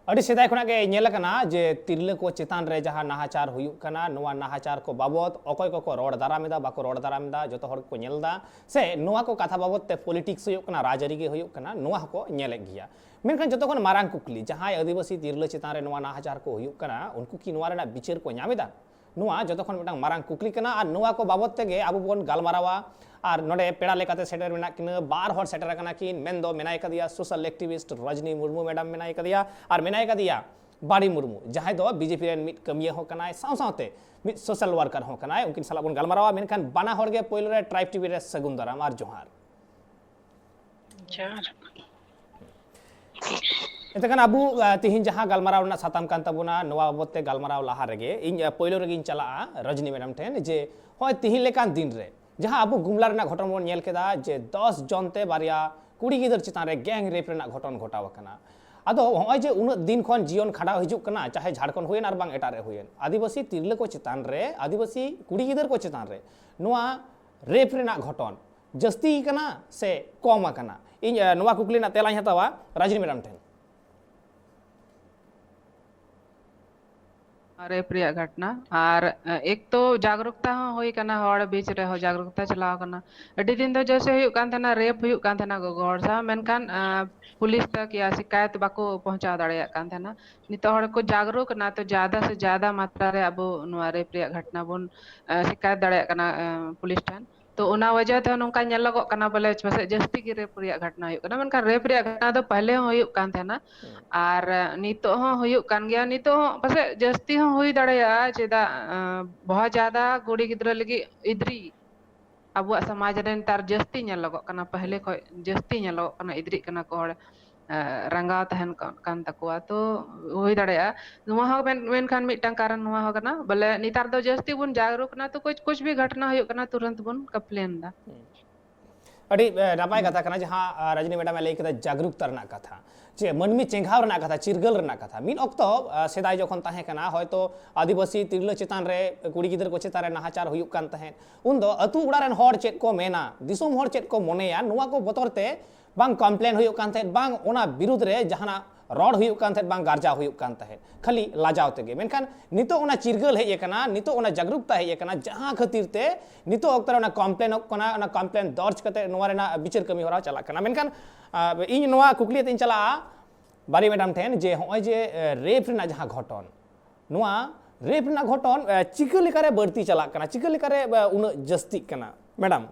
ᱟᱹᱰᱤ ᱥᱮᱫᱟᱭ ᱠᱷᱚᱱᱟᱜ ᱜᱮ ᱧᱮᱞ ᱟᱠᱟᱱᱟ ᱡᱮ ᱛᱤᱨᱞᱟᱹ ᱠᱚ ᱪᱮᱛᱟᱱ ᱨᱮ ᱡᱟᱦᱟᱸ ᱱᱟᱦᱟᱪᱟᱨ ᱦᱩᱭᱩᱜ ᱠᱟᱱᱟ, ᱱᱚᱣᱟ ᱱᱟᱦᱟᱪᱟᱨ ᱠᱚ ᱵᱟᱵᱚᱛ ᱚᱠᱚᱭ ᱠᱚᱠᱚ ᱨᱚᱲ ᱫᱟᱨᱟᱢ ᱮᱫᱟ, ᱵᱟᱠᱚ ᱨᱚᱲ ᱫᱟᱨᱟᱢ ᱮᱫᱟ, ᱡᱚᱛᱚ ᱦᱚᱲ ᱜᱮᱠᱚ ᱧᱮᱞ ᱮᱫᱟ᱾ ᱥᱮ ᱱᱚᱣᱟ ᱠᱚ ᱠᱟᱛᱷᱟ ᱵᱟᱵᱚᱛ ᱛᱮ politics ᱦᱩᱭᱩᱜ ᱠᱟᱱᱟ, ᱨᱟᱡᱽᱟᱹᱨᱤ ᱜᱮ ᱦᱩᱭᱩᱜ ᱠᱟᱱᱟ, ᱱᱚᱣᱟ ᱦᱚᱸᱠᱚ ᱧᱮᱞᱮᱫ ᱜᱮᱭᱟ᱾ ᱢᱮᱱᱠᱷᱟᱱ ᱡᱚᱛᱚ ᱠᱷᱚᱱ ᱢᱟᱨᱟᱝ ᱠᱩᱠᱞᱤ, ᱡᱟᱦᱟᱸᱭ ᱟᱹᱫᱤᱵᱟᱹᱥᱤ ᱛᱤᱨᱞᱟᱹ ᱪᱮᱛᱟᱱ ᱨᱮ ᱱᱚᱣᱟ ᱱᱟᱦᱟᱪᱟᱨ ᱠᱚ ᱦᱩᱭᱩᱜ ᱠᱟᱱᱟ, ᱩᱱᱠᱩ ᱠᱤ ᱱᱚᱣᱟ ᱨᱮᱱᱟᱜ ᱵᱤᱪᱟᱹᱨ ᱠᱚ ᱧᱟᱢ ᱮᱫᱟ? ᱱᱚᱣᱟ ᱡᱚᱛᱚ ᱠᱷᱚᱱ ᱢᱤᱫᱴᱟᱝ ᱢᱟᱨᱟᱝ ᱠᱩᱠᱞᱤ ᱠᱟᱱᱟ, ᱟᱨ ᱱᱚᱣᱟ ᱠᱚ ᱵᱟᱵᱚᱛ ᱛᱮᱜᱮ ᱟᱵᱚ ᱵᱚᱱ ᱜᱟᱞᱢᱟᱨᱟᱣᱟ᱾ ᱟᱨ ᱱᱚᱰᱮ ᱯᱮᱲᱟ ᱞᱮᱠᱟᱛᱮ ᱥᱮᱴᱮᱨ ᱢᱮᱱᱟᱜ ᱠᱤᱱᱟ, ᱵᱟᱨ ᱦᱚᱲ ᱥᱮᱴᱮᱨ ᱟᱠᱟᱱᱟ ᱠᱤᱱ, ᱢᱮᱱᱫᱚ ᱢᱮᱱᱟᱭ ᱠᱟᱫᱮᱭᱟ social activist ᱨᱚᱡᱽᱱᱤ ᱢᱩᱨᱢᱩ ᱢᱮᱰᱟᱢ ᱢᱮᱱᱟᱭ ᱠᱟᱫᱮᱭᱟ, ᱟᱨ ᱢᱮᱱᱟᱭ ᱠᱟᱫᱮᱭᱟ ᱵᱟᱲᱤ ᱢᱩᱨᱢᱩ, ᱡᱟᱦᱟᱸᱭ ᱫᱚ BJP ᱨᱮᱱ ᱢᱤᱫ ᱠᱟᱹᱢᱤᱭᱟᱹ ᱦᱚᱸ ᱠᱟᱱᱟᱭ, ᱥᱟᱶ ᱥᱟᱶᱛᱮ ᱢᱤᱫ social worker ᱦᱚᱸ ᱠᱟᱱᱟᱭ᱾ ᱩᱱᱠᱤᱱ ᱥᱟᱞᱟᱜ ᱵᱚᱱ ᱜᱟᱞᱢᱟᱨᱟᱣᱟ᱾ ᱢᱮᱱᱠᱷᱟᱱ ᱵᱟᱱᱟ ᱦᱚᱲ ᱜᱮ ᱯᱳᱭᱞᱳ ᱨᱮ Tribe TV ᱨᱮ ᱥᱟᱹᱜᱩᱱ ᱫᱟᱨᱟᱢ ᱟᱨ ᱡᱚᱦᱟᱨ᱾ ᱡᱚᱦᱟᱨ᱾ ᱮᱱᱛᱮ ᱠᱷᱟᱱ ᱟᱵᱚ, ᱟ, ᱛᱤᱦᱤᱧ ᱡᱟᱦᱟᱸ ᱜᱟᱞᱢᱟᱨᱟᱣ ᱨᱮᱱᱟᱜ ᱥᱟᱛᱟᱢ ᱠᱟᱱ ᱛᱟᱵᱚᱱᱟ, ᱱᱚᱣᱟ ᱵᱟᱵᱚᱛ ᱛᱮ ᱜᱟᱞᱢᱟᱨᱟᱣ ᱞᱟᱦᱟ ᱨᱮᱜᱮ ᱤᱧ, ᱟ, ᱯᱳᱭᱞᱳ ᱨᱮᱜᱮᱧ ᱪᱟᱞᱟᱜᱼᱟ ᱨᱚᱡᱽᱱᱤ ᱢᱮᱰᱟᱢ ᱴᱷᱮᱱ, ᱡᱮ ᱦᱚᱸᱜᱼᱚᱭ ᱛᱤᱦᱤᱧ ᱞᱮᱠᱟᱱ ᱫᱤᱱ ᱨᱮ ᱡᱟᱦᱟᱸ ᱟᱵᱚ ᱜᱩᱢᱞᱟ ᱨᱮᱱᱟᱜ ᱜᱷᱚᱴᱚᱱ ᱵᱚᱱ ᱧᱮᱞ ᱠᱮᱫᱟ, ᱡᱮ ᱫᱚᱥ ᱡᱚᱱ ᱛᱮ ᱵᱟᱨᱭᱟ ᱠᱩᱲᱤ ᱜᱤᱫᱟᱹᱨ ᱪᱮᱛᱟᱱ ᱨᱮ gang rape ᱨᱮᱱᱟᱜ ᱜᱷᱚᱴᱚᱱ ᱜᱷᱚᱴᱟᱣ ᱟᱠᱟᱱᱟ᱾ ᱟᱫᱚ ᱦᱚᱸᱜᱼᱚᱭ ᱡᱮ ᱩᱱᱟᱹᱜ ᱫᱤᱱ ᱠᱷᱚᱱ ᱡᱤᱭᱚᱱ ᱠᱷᱟᱸᱰᱟᱣ ᱦᱤᱡᱩᱜ ᱠᱟᱱᱟ, ᱪᱟᱦᱮ ᱡᱷᱟᱲᱠᱷᱚᱸᱰ ᱦᱩᱭᱮᱱ ᱟᱨ ᱵᱟᱝ ᱮᱴᱟᱜ ᱨᱮ ᱦᱩᱭᱮᱱ, ᱟᱹᱫᱤᱵᱟᱹᱥᱤ ᱛᱤᱨᱞᱟᱹ ᱠᱚ ᱪᱮᱛᱟᱱ ᱨᱮ, ᱟᱹᱫᱤᱵᱟᱹᱥᱤ ᱠᱩᱲᱤ ᱜᱤᱫᱟᱹᱨ ᱠᱚ ᱪᱮᱛᱟᱱ ᱨᱮ ᱱᱚᱣᱟ rape ᱨᱮᱱᱟᱜ ᱜᱷᱚᱴᱚᱱ ᱡᱟᱹᱥᱛᱤ ᱠᱟᱱᱟ ᱥᱮ ᱠᱚᱢ ᱟᱠᱟᱱᱟ? ᱤᱧ, ᱮ, ᱱᱚᱣᱟ ᱠᱩᱠᱞᱤ ᱨᱮᱱᱟᱜ ᱛᱮᱞᱟᱧ ᱦᱟᱛᱟᱣᱟ ᱨᱟᱡᱽᱱᱤ ᱢᱮᱰᱟᱢ ᱴᱷᱮᱱ᱾ rape ᱨᱮᱭᱟᱜ ᱜᱷᱚᱴᱱᱟ᱾ ᱟᱨ, ᱮ, ᱮᱠ ᱛᱚ ᱡᱟᱜᱽᱨᱩᱠᱛᱟ ᱦᱚᱸ ᱦᱩᱭ ᱠᱟᱱᱟ, ᱦᱚᱲ ᱵᱤᱪ ᱨᱮᱦᱚᱸ ᱡᱟᱜᱽᱨᱩᱠᱛᱟ ᱪᱟᱞᱟᱣ ᱠᱟᱱᱟ᱾ ᱟᱹᱰᱤ ᱫᱤᱱ ᱫᱚ ᱡᱮᱭᱥᱮ ᱦᱩᱭᱩᱜ ᱠᱟᱱ ᱛᱟᱦᱮᱱᱟ, rape ᱦᱩᱭᱩᱜ ᱠᱟᱱ ᱛᱟᱦᱮᱱᱟ ᱜᱚᱜᱚ ᱦᱚᱲ ᱥᱟᱶ, ᱢᱮᱱᱠᱷᱟᱱ, ᱮ, ᱯᱩᱞᱤᱥ ᱛᱚᱠ ᱭᱟ ᱥᱤᱠᱟᱭᱚᱛ ᱵᱟᱠᱚ ᱯᱚᱦᱚᱸᱪᱟᱣ ᱫᱟᱲᱮᱭᱟᱜ ᱠᱟᱱ ᱛᱟᱦᱮᱱᱟ᱾ ᱱᱤᱛᱚᱜ ᱦᱚᱲ ᱠᱚ ᱡᱟᱜᱽᱨᱩᱠ ᱮᱱᱟ, ᱛᱚ ᱡᱟᱫᱟ ᱥᱮ ᱡᱟᱫᱟ ᱢᱟᱛᱨᱟ ᱨᱮ ᱟᱵᱚ ᱱᱚᱣᱟ rape ᱨᱮᱭᱟᱜ ᱜᱷᱚᱴᱱᱟ ᱵᱚᱱ, ᱮ, ᱥᱤᱠᱟᱭᱚᱛ ᱫᱟᱲᱮᱭᱟᱜ ᱠᱟᱱᱟ, ᱮ, ᱯᱩᱞᱤᱥ ᱴᱷᱮᱱ᱾ ᱛᱚ ᱚᱱᱟ ᱣᱟᱡᱟ ᱛᱮᱦᱚᱸ ᱱᱚᱝᱠᱟ ᱧᱮᱞᱚᱜᱚᱜ ᱠᱟᱱᱟ ᱵᱚᱞᱮ ᱯᱟᱥᱮᱡ ᱡᱟᱹᱥᱛᱤ ᱜᱮ rape ᱨᱮᱭᱟᱜ ᱜᱷᱚᱴᱱᱟ ᱦᱩᱭᱩᱜ ᱠᱟᱱᱟ, ᱢᱮᱱᱠᱷᱟᱱ rape ᱨᱮᱭᱟᱜ ᱜᱷᱚᱴᱱᱟ ᱫᱚ ᱯᱟᱦᱞᱮ ᱦᱚᱸ ᱦᱩᱭᱩᱜ ᱠᱟᱱ ᱛᱟᱦᱮᱱᱟ᱾ ᱦᱩᱸ᱾ ᱟᱨ, ᱮ, ᱱᱤᱛᱚᱜ ᱦᱚᱸ ᱦᱩᱭᱩᱜ ᱠᱟᱱ ᱜᱮᱭᱟ᱾ ᱱᱤᱛᱚᱜ ᱦᱚᱸ ᱯᱟᱥᱮᱡ ᱡᱟᱹᱥᱛᱤ ᱦᱚᱸ ᱦᱩᱭ ᱫᱟᱲᱮᱭᱟᱜᱼᱟ, ᱪᱮᱫᱟᱜ, ᱮ, ᱵᱚᱦᱚᱛ ᱡᱟᱫᱟ ᱠᱩᱲᱤ ᱜᱤᱫᱽᱨᱟᱹ ᱞᱟᱹᱜᱤᱫ ᱤᱫᱽᱨᱤ ᱟᱵᱚᱣᱟᱜ ᱥᱚᱢᱟᱡᱽ ᱨᱮ ᱱᱮᱛᱟᱨ ᱡᱟᱹᱥᱛᱤ ᱧᱮᱞᱚᱜᱚᱜ ᱠᱟᱱᱟ, ᱯᱟᱦᱞᱮ ᱦᱩᱸ᱾ ᱠᱷᱚᱡ ᱡᱟᱹᱥᱛᱤ ᱧᱮᱞᱚᱜᱚᱜ ᱠᱟᱱᱟ, ᱤᱫᱽᱨᱤᱜ ᱠᱟᱱᱟ ᱠᱚ ᱦᱚᱲ᱾ ᱨᱟᱸᱜᱟᱣ ᱛᱟᱦᱮᱱ ᱠᱟᱱ ᱛᱟᱠᱚᱣᱟ᱾ ᱛᱚ ᱦᱩᱭ ᱫᱟᱲᱮᱭᱟᱜᱼᱟ ᱱᱚᱣᱟ ᱦᱚᱸ, ᱢᱮᱱᱠᱷᱟᱱ ᱢᱤᱫᱴᱟᱝ ᱠᱟᱨᱚᱱ ᱱᱚᱣᱟ ᱦᱚᱸ ᱠᱟᱱᱟ, ᱵᱚᱞᱮ ᱱᱮᱛᱟᱨ ᱫᱚ ᱡᱟᱹᱥᱛᱤ ᱵᱚᱱ ᱡᱟᱜᱽᱨᱩᱠ ᱠᱟᱱᱟ, ᱛᱚ ᱠᱩᱪ ᱠᱩᱪ ᱵᱷᱤ ᱜᱷᱚᱴᱱᱟ ᱦᱩᱭᱩᱜ ᱠᱟᱱᱟ, ᱛᱩᱨᱟᱹᱱᱛ ᱵᱚᱱ ᱠᱚᱢᱯᱞᱮᱱ ᱮᱫᱟ᱾ ᱟᱹᱰᱤ ᱱᱟᱯᱟᱭ ᱠᱟᱛᱷᱟ ᱠᱟᱱᱟ ᱡᱟᱦᱟᱸ ᱨᱟᱡᱽᱱᱤ ᱢᱮᱰᱟᱢ ᱮ ᱞᱟᱹᱭ ᱠᱮᱫᱟ, ᱡᱟᱜᱽᱨᱩᱠᱛᱟ ᱨᱮᱱᱟᱜ ᱠᱟᱛᱷᱟ, ᱡᱮ ᱢᱟᱹᱱᱢᱤ ᱪᱮᱸᱜᱷᱟᱣ ᱨᱮᱱᱟᱜ ᱠᱟᱛᱷᱟ, ᱪᱤᱨᱜᱟᱹᱞ ᱨᱮᱱᱟᱜ ᱠᱟᱛᱷᱟ᱾ ᱢᱤᱫ ᱚᱠᱛᱚ ᱥᱮᱫᱟᱭ ᱡᱚᱠᱷᱚᱱ ᱛᱟᱦᱮᱸ ᱠᱟᱱᱟ, ᱦᱚᱭᱛᱳ ᱟᱹᱫᱤᱵᱟᱹᱥᱤ ᱛᱤᱨᱞᱟᱹ ᱪᱮᱛᱟᱱ ᱨᱮ, ᱠᱩᱲᱤ ᱜᱤᱫᱽᱨᱟᱹ ᱠᱚ ᱪᱮᱛᱟᱱ ᱨᱮ ᱱᱟᱦᱟᱪᱟᱨ ᱦᱩᱭᱩᱜ ᱠᱟᱱ ᱛᱟᱦᱮᱸᱫ, ᱩᱱᱫᱚ ᱟᱹᱛᱩ ᱚᱲᱟᱜ ᱨᱮᱱ ᱦᱚᱲ ᱪᱮᱫ ᱠᱚ ᱢᱮᱱᱟ, ᱫᱤᱥᱚᱢ ᱦᱚᱲ ᱪᱮᱫ ᱠᱚ ᱢᱚᱱᱮᱭᱟ, ᱱᱚᱣᱟ ᱠᱚ ᱵᱚᱛᱚᱨ ᱛᱮ ᱵᱟᱝ ᱠᱚᱢᱯᱞᱮᱱ ᱦᱩᱭᱩᱜ ᱠᱟᱱ ᱛᱟᱦᱮᱸᱫ, ᱵᱟᱝ ᱚᱱᱟ ᱵᱤᱨᱩᱫᱽ ᱨᱮ ᱡᱟᱦᱟᱱᱟᱜ ᱨᱚᱲ ᱦᱩᱭᱩᱜ ᱠᱟᱱ ᱛᱟᱦᱮᱸᱫ, ᱵᱟᱝ ᱜᱟᱨᱡᱟᱣ ᱦᱩᱭᱩᱜ ᱠᱟᱱ ᱛᱟᱦᱮᱸᱫ, ᱠᱷᱟᱹᱞᱤ ᱞᱟᱡᱟᱣ ᱛᱮᱜᱮ᱾ ᱢᱮᱱᱠᱷᱟᱱ ᱱᱤᱛᱚᱜ ᱚᱱᱟ ᱪᱤᱨᱜᱟᱹᱞ ᱦᱮᱡ ᱟᱠᱟᱱᱟ, ᱱᱤᱛᱚᱜ ᱚᱱᱟ ᱡᱟᱜᱽᱨᱩᱠᱛᱟ ᱦᱮᱡ ᱟᱠᱟᱱᱟ, ᱡᱟᱦᱟᱸ ᱠᱷᱟᱹᱛᱤᱨ ᱛᱮ ᱱᱤᱛᱚᱜ ᱚᱠᱛᱚ ᱨᱮ ᱚᱱᱟ ᱠᱚᱢᱯᱞᱮᱱᱚᱜ ᱠᱟᱱᱟ, ᱚᱱᱟ ᱠᱚᱢᱯᱞᱮᱱ ᱫᱚᱨᱡᱽ ᱠᱟᱛᱮ ᱱᱚᱣᱟ ᱨᱮᱱᱟᱜ ᱵᱤᱪᱟᱹᱨ ᱠᱟᱹᱢᱤ ᱦᱚᱨᱟ ᱪᱟᱞᱟᱜ ᱠᱟᱱᱟ᱾ ᱢᱮᱱᱠᱷᱟᱱ ᱤᱧ ᱱᱚᱣᱟ ᱠᱩᱠᱞᱤ ᱟᱛᱮᱧ ᱪᱟᱞᱟᱜᱼᱟ ᱵᱟᱨᱤ ᱢᱮᱰᱟᱢ ᱴᱷᱮᱱ, ᱡᱮ ᱱᱚᱜᱼᱚᱭ ᱡᱮ ᱨᱮᱯ ᱨᱮᱱᱟᱜ ᱡᱟᱦᱟᱸ ᱜᱷᱚᱴᱚᱱ, ᱱᱚᱣᱟ ᱨᱮᱯ ᱨᱮᱱᱟᱜ ᱜᱷᱚᱴᱚᱱ ᱪᱤᱠᱟᱹ ᱞᱮᱠᱟᱨᱮ ᱵᱟᱹᱲᱛᱤ ᱪᱟᱞᱟᱜ ᱠᱟᱱᱟ, ᱪᱤᱠᱟᱹ ᱞᱮᱠᱟᱨᱮ ᱩᱱᱟᱹᱜ ᱡᱟᱹᱥᱛᱤᱜ ᱠᱟᱱᱟ ᱢᱮᱰᱟᱢ?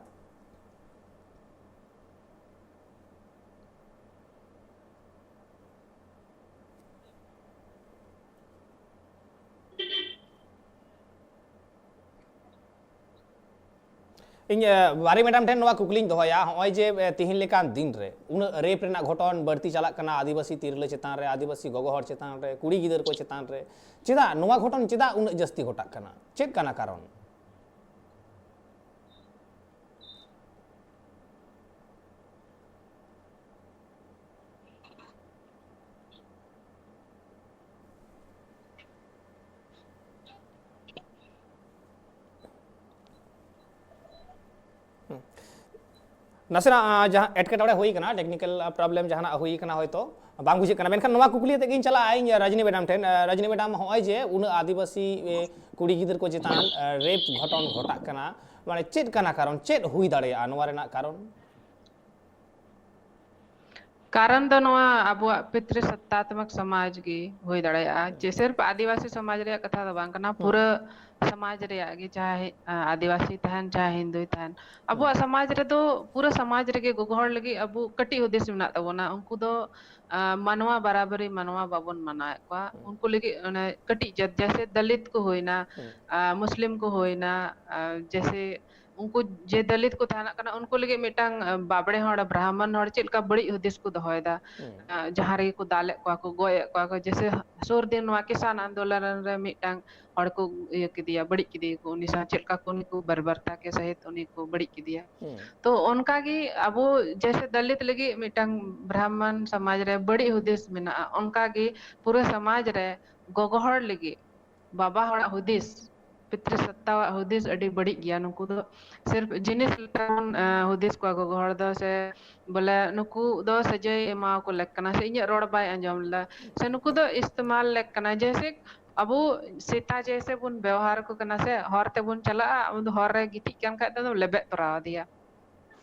ᱤᱧ ᱵᱟᱨᱤ ᱢᱮᱰᱟᱢ ᱴᱷᱮᱱ ᱱᱚᱣᱟ ᱠᱩᱠᱞᱤᱧ ᱫᱚᱦᱚᱭᱟ, ᱱᱚᱜᱼᱚᱭ ᱡᱮ ᱛᱤᱦᱤᱧ ᱞᱮᱠᱟᱱ ᱫᱤᱱ ᱨᱮ ᱩᱱᱟᱹᱜ ᱨᱮᱯ ᱨᱮᱱᱟᱜ ᱜᱷᱚᱴᱚᱱ ᱵᱟᱹᱲᱛᱤ ᱪᱟᱞᱟᱜ ᱠᱟᱱᱟ ᱟᱹᱫᱤᱵᱟᱹᱥᱤ ᱛᱤᱨᱞᱟᱹ ᱪᱮᱛᱟᱱ ᱨᱮ, ᱟᱹᱫᱤᱵᱟᱹᱥᱤ ᱜᱚᱜᱚ ᱦᱚᱲ ᱪᱮᱛᱟᱱ ᱨᱮ, ᱠᱩᱲᱤ ᱜᱤᱫᱟᱹᱨ ᱠᱚ ᱪᱮᱛᱟᱱ ᱨᱮ, ᱪᱮᱫᱟᱜ ᱱᱚᱣᱟ ᱜᱷᱚᱴᱚᱱ ᱪᱮᱫᱟᱜ ᱩᱱᱟᱹᱜ ᱡᱟᱹᱥᱛᱤ ᱜᱷᱚᱴᱟᱜ ᱠᱟᱱᱟ? ᱪᱮᱫ ᱠᱟᱱᱟ ᱠᱟᱨᱚᱱ? ᱱᱟᱥᱮᱱᱟᱜ ᱡᱟᱦᱟᱸ ᱮᱴᱠᱮᱴᱚᱬᱮ ᱦᱩᱭ ᱠᱟᱱᱟ, ᱴᱮᱠᱱᱤᱠᱮᱞ ᱯᱨᱚᱵᱞᱮᱢ ᱡᱟᱦᱟᱱᱟᱜ ᱦᱩᱭ ᱠᱟᱱᱟ ᱦᱚᱭᱛᱳ, ᱵᱟᱝ ᱵᱩᱡᱷᱟᱹᱜ ᱠᱟᱱᱟ᱾ ᱢᱮᱱᱠᱷᱟᱱ ᱱᱚᱣᱟ ᱠᱩᱠᱞᱤ ᱟᱛᱮ ᱜᱤᱧ ᱪᱟᱞᱟᱜᱼᱟ ᱤᱧ ᱨᱟᱡᱽᱱᱤ ᱢᱮᱰᱟᱢ ᱴᱷᱮᱱ᱾ ᱨᱟᱡᱽᱱᱤ ᱢᱮᱰᱟᱢ, ᱱᱚᱜᱼᱚᱭ ᱡᱮ ᱩᱱᱟᱹᱜ ᱟᱹᱫᱤᱵᱟᱹᱥᱤ ᱠᱩᱲᱤ ᱜᱤᱫᱟᱹᱨ ᱠᱚ ᱪᱮᱛᱟᱱ ᱨᱮᱯ ᱜᱷᱚᱴᱚᱱ ᱜᱷᱚᱴᱟᱜ ᱠᱟᱱᱟ, ᱢᱟᱱᱮ ᱪᱮᱫ ᱠᱟᱱᱟ ᱠᱟᱨᱚᱱ, ᱪᱮᱫ ᱦᱩᱭ ᱫᱟᱲᱮᱭᱟᱜᱼᱟ ᱱᱚᱣᱟ ᱨᱮᱱᱟᱜ ᱠᱟᱨᱚᱱ? ᱠᱟᱨᱚᱱ ᱫᱚ ᱱᱚᱣᱟ ᱟᱵᱚᱣᱟᱜ ᱯᱤᱛᱨᱤ ᱥᱚᱛᱛᱟᱛᱢᱚᱠ ᱥᱚᱢᱟᱡᱽ ᱜᱮ ᱦᱩᱭ ᱫᱟᱲᱮᱭᱟᱜᱼᱟ᱾ ᱡᱮ ᱥᱤᱨᱯ ᱟᱹᱫᱤᱵᱟᱹᱥᱤ ᱥᱚᱢᱟᱡᱽ ᱨᱮᱭᱟᱜ ᱠᱟᱛᱷᱟ ᱫᱚ ᱵᱟᱝ ᱠᱟᱱᱟ, ᱯᱩᱨᱟᱹ ᱥᱚᱢᱟᱡᱽ ᱨᱮᱭᱟᱜ ᱜᱮ, ᱪᱟᱦᱮ ᱟᱹᱫᱤᱵᱟᱹᱥᱤ ᱛᱟᱦᱮᱱ, ᱪᱟᱦᱮ ᱦᱤᱱᱫᱩᱭ ᱛᱟᱦᱮᱱ᱾ ᱟᱵᱚᱣᱟᱜ ᱥᱚᱢᱟᱡᱽ ᱨᱮᱫᱚ, ᱯᱩᱨᱟᱹ ᱥᱚᱢᱟᱡᱽ ᱨᱮᱜᱮ ᱜᱚᱜᱚ ᱦᱚᱲ ᱞᱟᱹᱜᱤᱫ ᱟᱵᱚ ᱠᱟᱹᱴᱤᱡ ᱦᱩᱫᱤᱥ ᱢᱮᱱᱟᱜ ᱛᱟᱵᱚᱱᱟ᱾ ᱩᱱᱠᱩ ᱫᱚ ᱢᱟᱱᱣᱟ ᱵᱟᱨᱟᱵᱟᱨᱤ, ᱢᱟᱱᱣᱟ ᱵᱟᱵᱚᱱ ᱢᱟᱱᱟᱣᱮᱫ ᱠᱚᱣᱟ᱾ ᱩᱱᱠᱩ ᱞᱟᱹᱜᱤᱫ ᱚᱱᱮ ᱠᱟᱹᱴᱤᱡ ᱡᱟᱹᱛ, ᱡᱮᱥᱮ ᱫᱚᱞᱤᱛ ᱠᱚ ᱦᱩᱭᱱᱟ, ᱢᱩᱥᱞᱤᱢ ᱠᱚ ᱦᱩᱭᱱᱟ, ᱡᱮᱥᱮ ᱩᱱᱠᱩ ᱡᱮ ᱫᱟᱞᱤᱛ ᱠᱚ ᱛᱟᱦᱮᱱᱚᱜ ᱠᱟᱱᱟ, ᱩᱱᱠᱩ ᱞᱟᱹᱜᱤᱫ ᱢᱤᱫᱴᱟᱝ, ᱟᱸ, ᱵᱟᱵᱲᱮ ᱦᱚᱲ, ᱵᱨᱟᱦᱢᱚᱱ ᱦᱚᱲ ᱪᱮᱫ ᱞᱮᱠᱟ ᱵᱟᱹᱲᱤᱡ ᱦᱩᱫᱤᱥ ᱠᱚ ᱫᱚᱦᱚᱭᱮᱫᱟ, ᱦᱩᱸ᱾ ᱟᱸ, ᱡᱟᱦᱟᱸ ᱨᱮᱜᱮ ᱠᱚ ᱫᱟᱞᱮᱫ ᱠᱚᱣᱟ ᱠᱚ, ᱜᱚᱡ ᱮᱫ ᱠᱚᱣᱟ ᱠᱚ, ᱡᱮᱭᱥᱮ ᱥᱩᱨ ᱫᱤᱱ ᱱᱚᱣᱟ ᱠᱤᱥᱟᱱ ᱟᱱᱫᱳᱞᱚᱱ ᱨᱮ ᱢᱤᱫᱴᱟᱝ ᱦᱚᱲ ᱠᱚ ᱤᱭᱟᱹ ᱠᱮᱫᱮᱭᱟ, ᱵᱟᱹᱲᱤᱡ ᱠᱮᱫᱮᱭᱟ ᱠᱚ, ᱩᱱᱤ ᱥᱟᱶ ᱪᱮᱫ ᱞᱮᱠᱟ ᱠᱚ ᱩᱱᱤ ᱠᱚ ᱵᱟᱨᱵᱟᱨᱛᱟ ᱠᱮ ᱥᱟᱦᱤᱛ ᱩᱱᱤ ᱠᱚ ᱵᱟᱹᱲᱤᱡ ᱠᱮᱫᱮᱭᱟ᱾ ᱦᱩᱸ᱾ ᱛᱚ ᱚᱱᱠᱟ ᱜᱮ ᱟᱵᱚ ᱡᱮᱭᱥᱮ ᱫᱟᱞᱤᱛ ᱞᱟᱹᱜᱤᱫ ᱢᱤᱫᱴᱟᱝ ᱵᱨᱟᱦᱢᱚᱱ ᱥᱚᱢᱟᱡᱽ ᱨᱮ ᱵᱟᱹᱲᱤᱡ ᱦᱩᱫᱤᱥ ᱢᱮᱱᱟᱜᱼᱟ, ᱚᱱᱠᱟ ᱜᱮ ᱯᱩᱨᱟᱹ ᱥᱚᱢᱟᱡᱽ ᱨᱮ ᱜᱚᱜᱚ ᱦᱚᱲ ᱞᱟᱹᱜᱤᱫ ᱵᱟᱵᱟ ᱦᱚᱲᱟᱜ ᱦᱩᱫᱤᱥ, ᱯᱤᱛᱨᱤ ᱥᱚᱛᱛᱟᱣᱟᱜ ᱦᱩᱫᱤᱥ ᱟᱹᱰᱤ ᱵᱟᱹᱲᱤᱡ ᱜᱮᱭᱟ᱾ ᱱᱩᱠᱩ ᱫᱚ ᱥᱤᱨᱯ ᱡᱤᱱᱤᱥ ᱞᱮᱠᱟ ᱵᱚᱱ, ᱮᱸ, ᱦᱩᱫᱤᱥ ᱠᱚᱣᱟ ᱜᱚᱜᱚ ᱦᱚᱲ ᱫᱚ, ᱥᱮ ᱵᱚᱞᱮ ᱱᱩᱠᱩ ᱫᱚ ᱥᱟᱹᱡᱟᱹᱭ ᱮᱢᱟᱣᱟᱠᱚ ᱞᱮᱠ ᱠᱟᱱᱟ, ᱥᱮ ᱤᱧᱟᱹᱜ ᱨᱚᱲ ᱵᱟᱭ ᱟᱸᱡᱚᱢ ᱞᱮᱫᱟ, ᱥᱮ ᱱᱩᱠᱩ ᱫᱚ ᱤᱥᱛᱮᱢᱟᱞ ᱞᱮᱠ ᱠᱟᱱᱟ᱾ ᱡᱮᱭᱥᱮ ᱟᱵᱚ ᱥᱮᱛᱟ ᱡᱮᱭᱥᱮ ᱵᱚᱱ ᱵᱮᱣᱦᱟᱨ ᱠᱚ ᱠᱟᱱᱟ, ᱥᱮ ᱦᱚᱨ ᱛᱮᱵᱚᱱ ᱪᱟᱞᱟᱜᱼᱟ, ᱩᱱᱤ ᱫᱚ ᱦᱚᱨ ᱨᱮ ᱜᱤᱛᱤᱡ ᱠᱟᱱ ᱠᱷᱟᱡ ᱫᱚ ᱞᱮᱵᱮᱫ ᱛᱚᱨᱟᱣ ᱟᱫᱮᱭᱟ᱾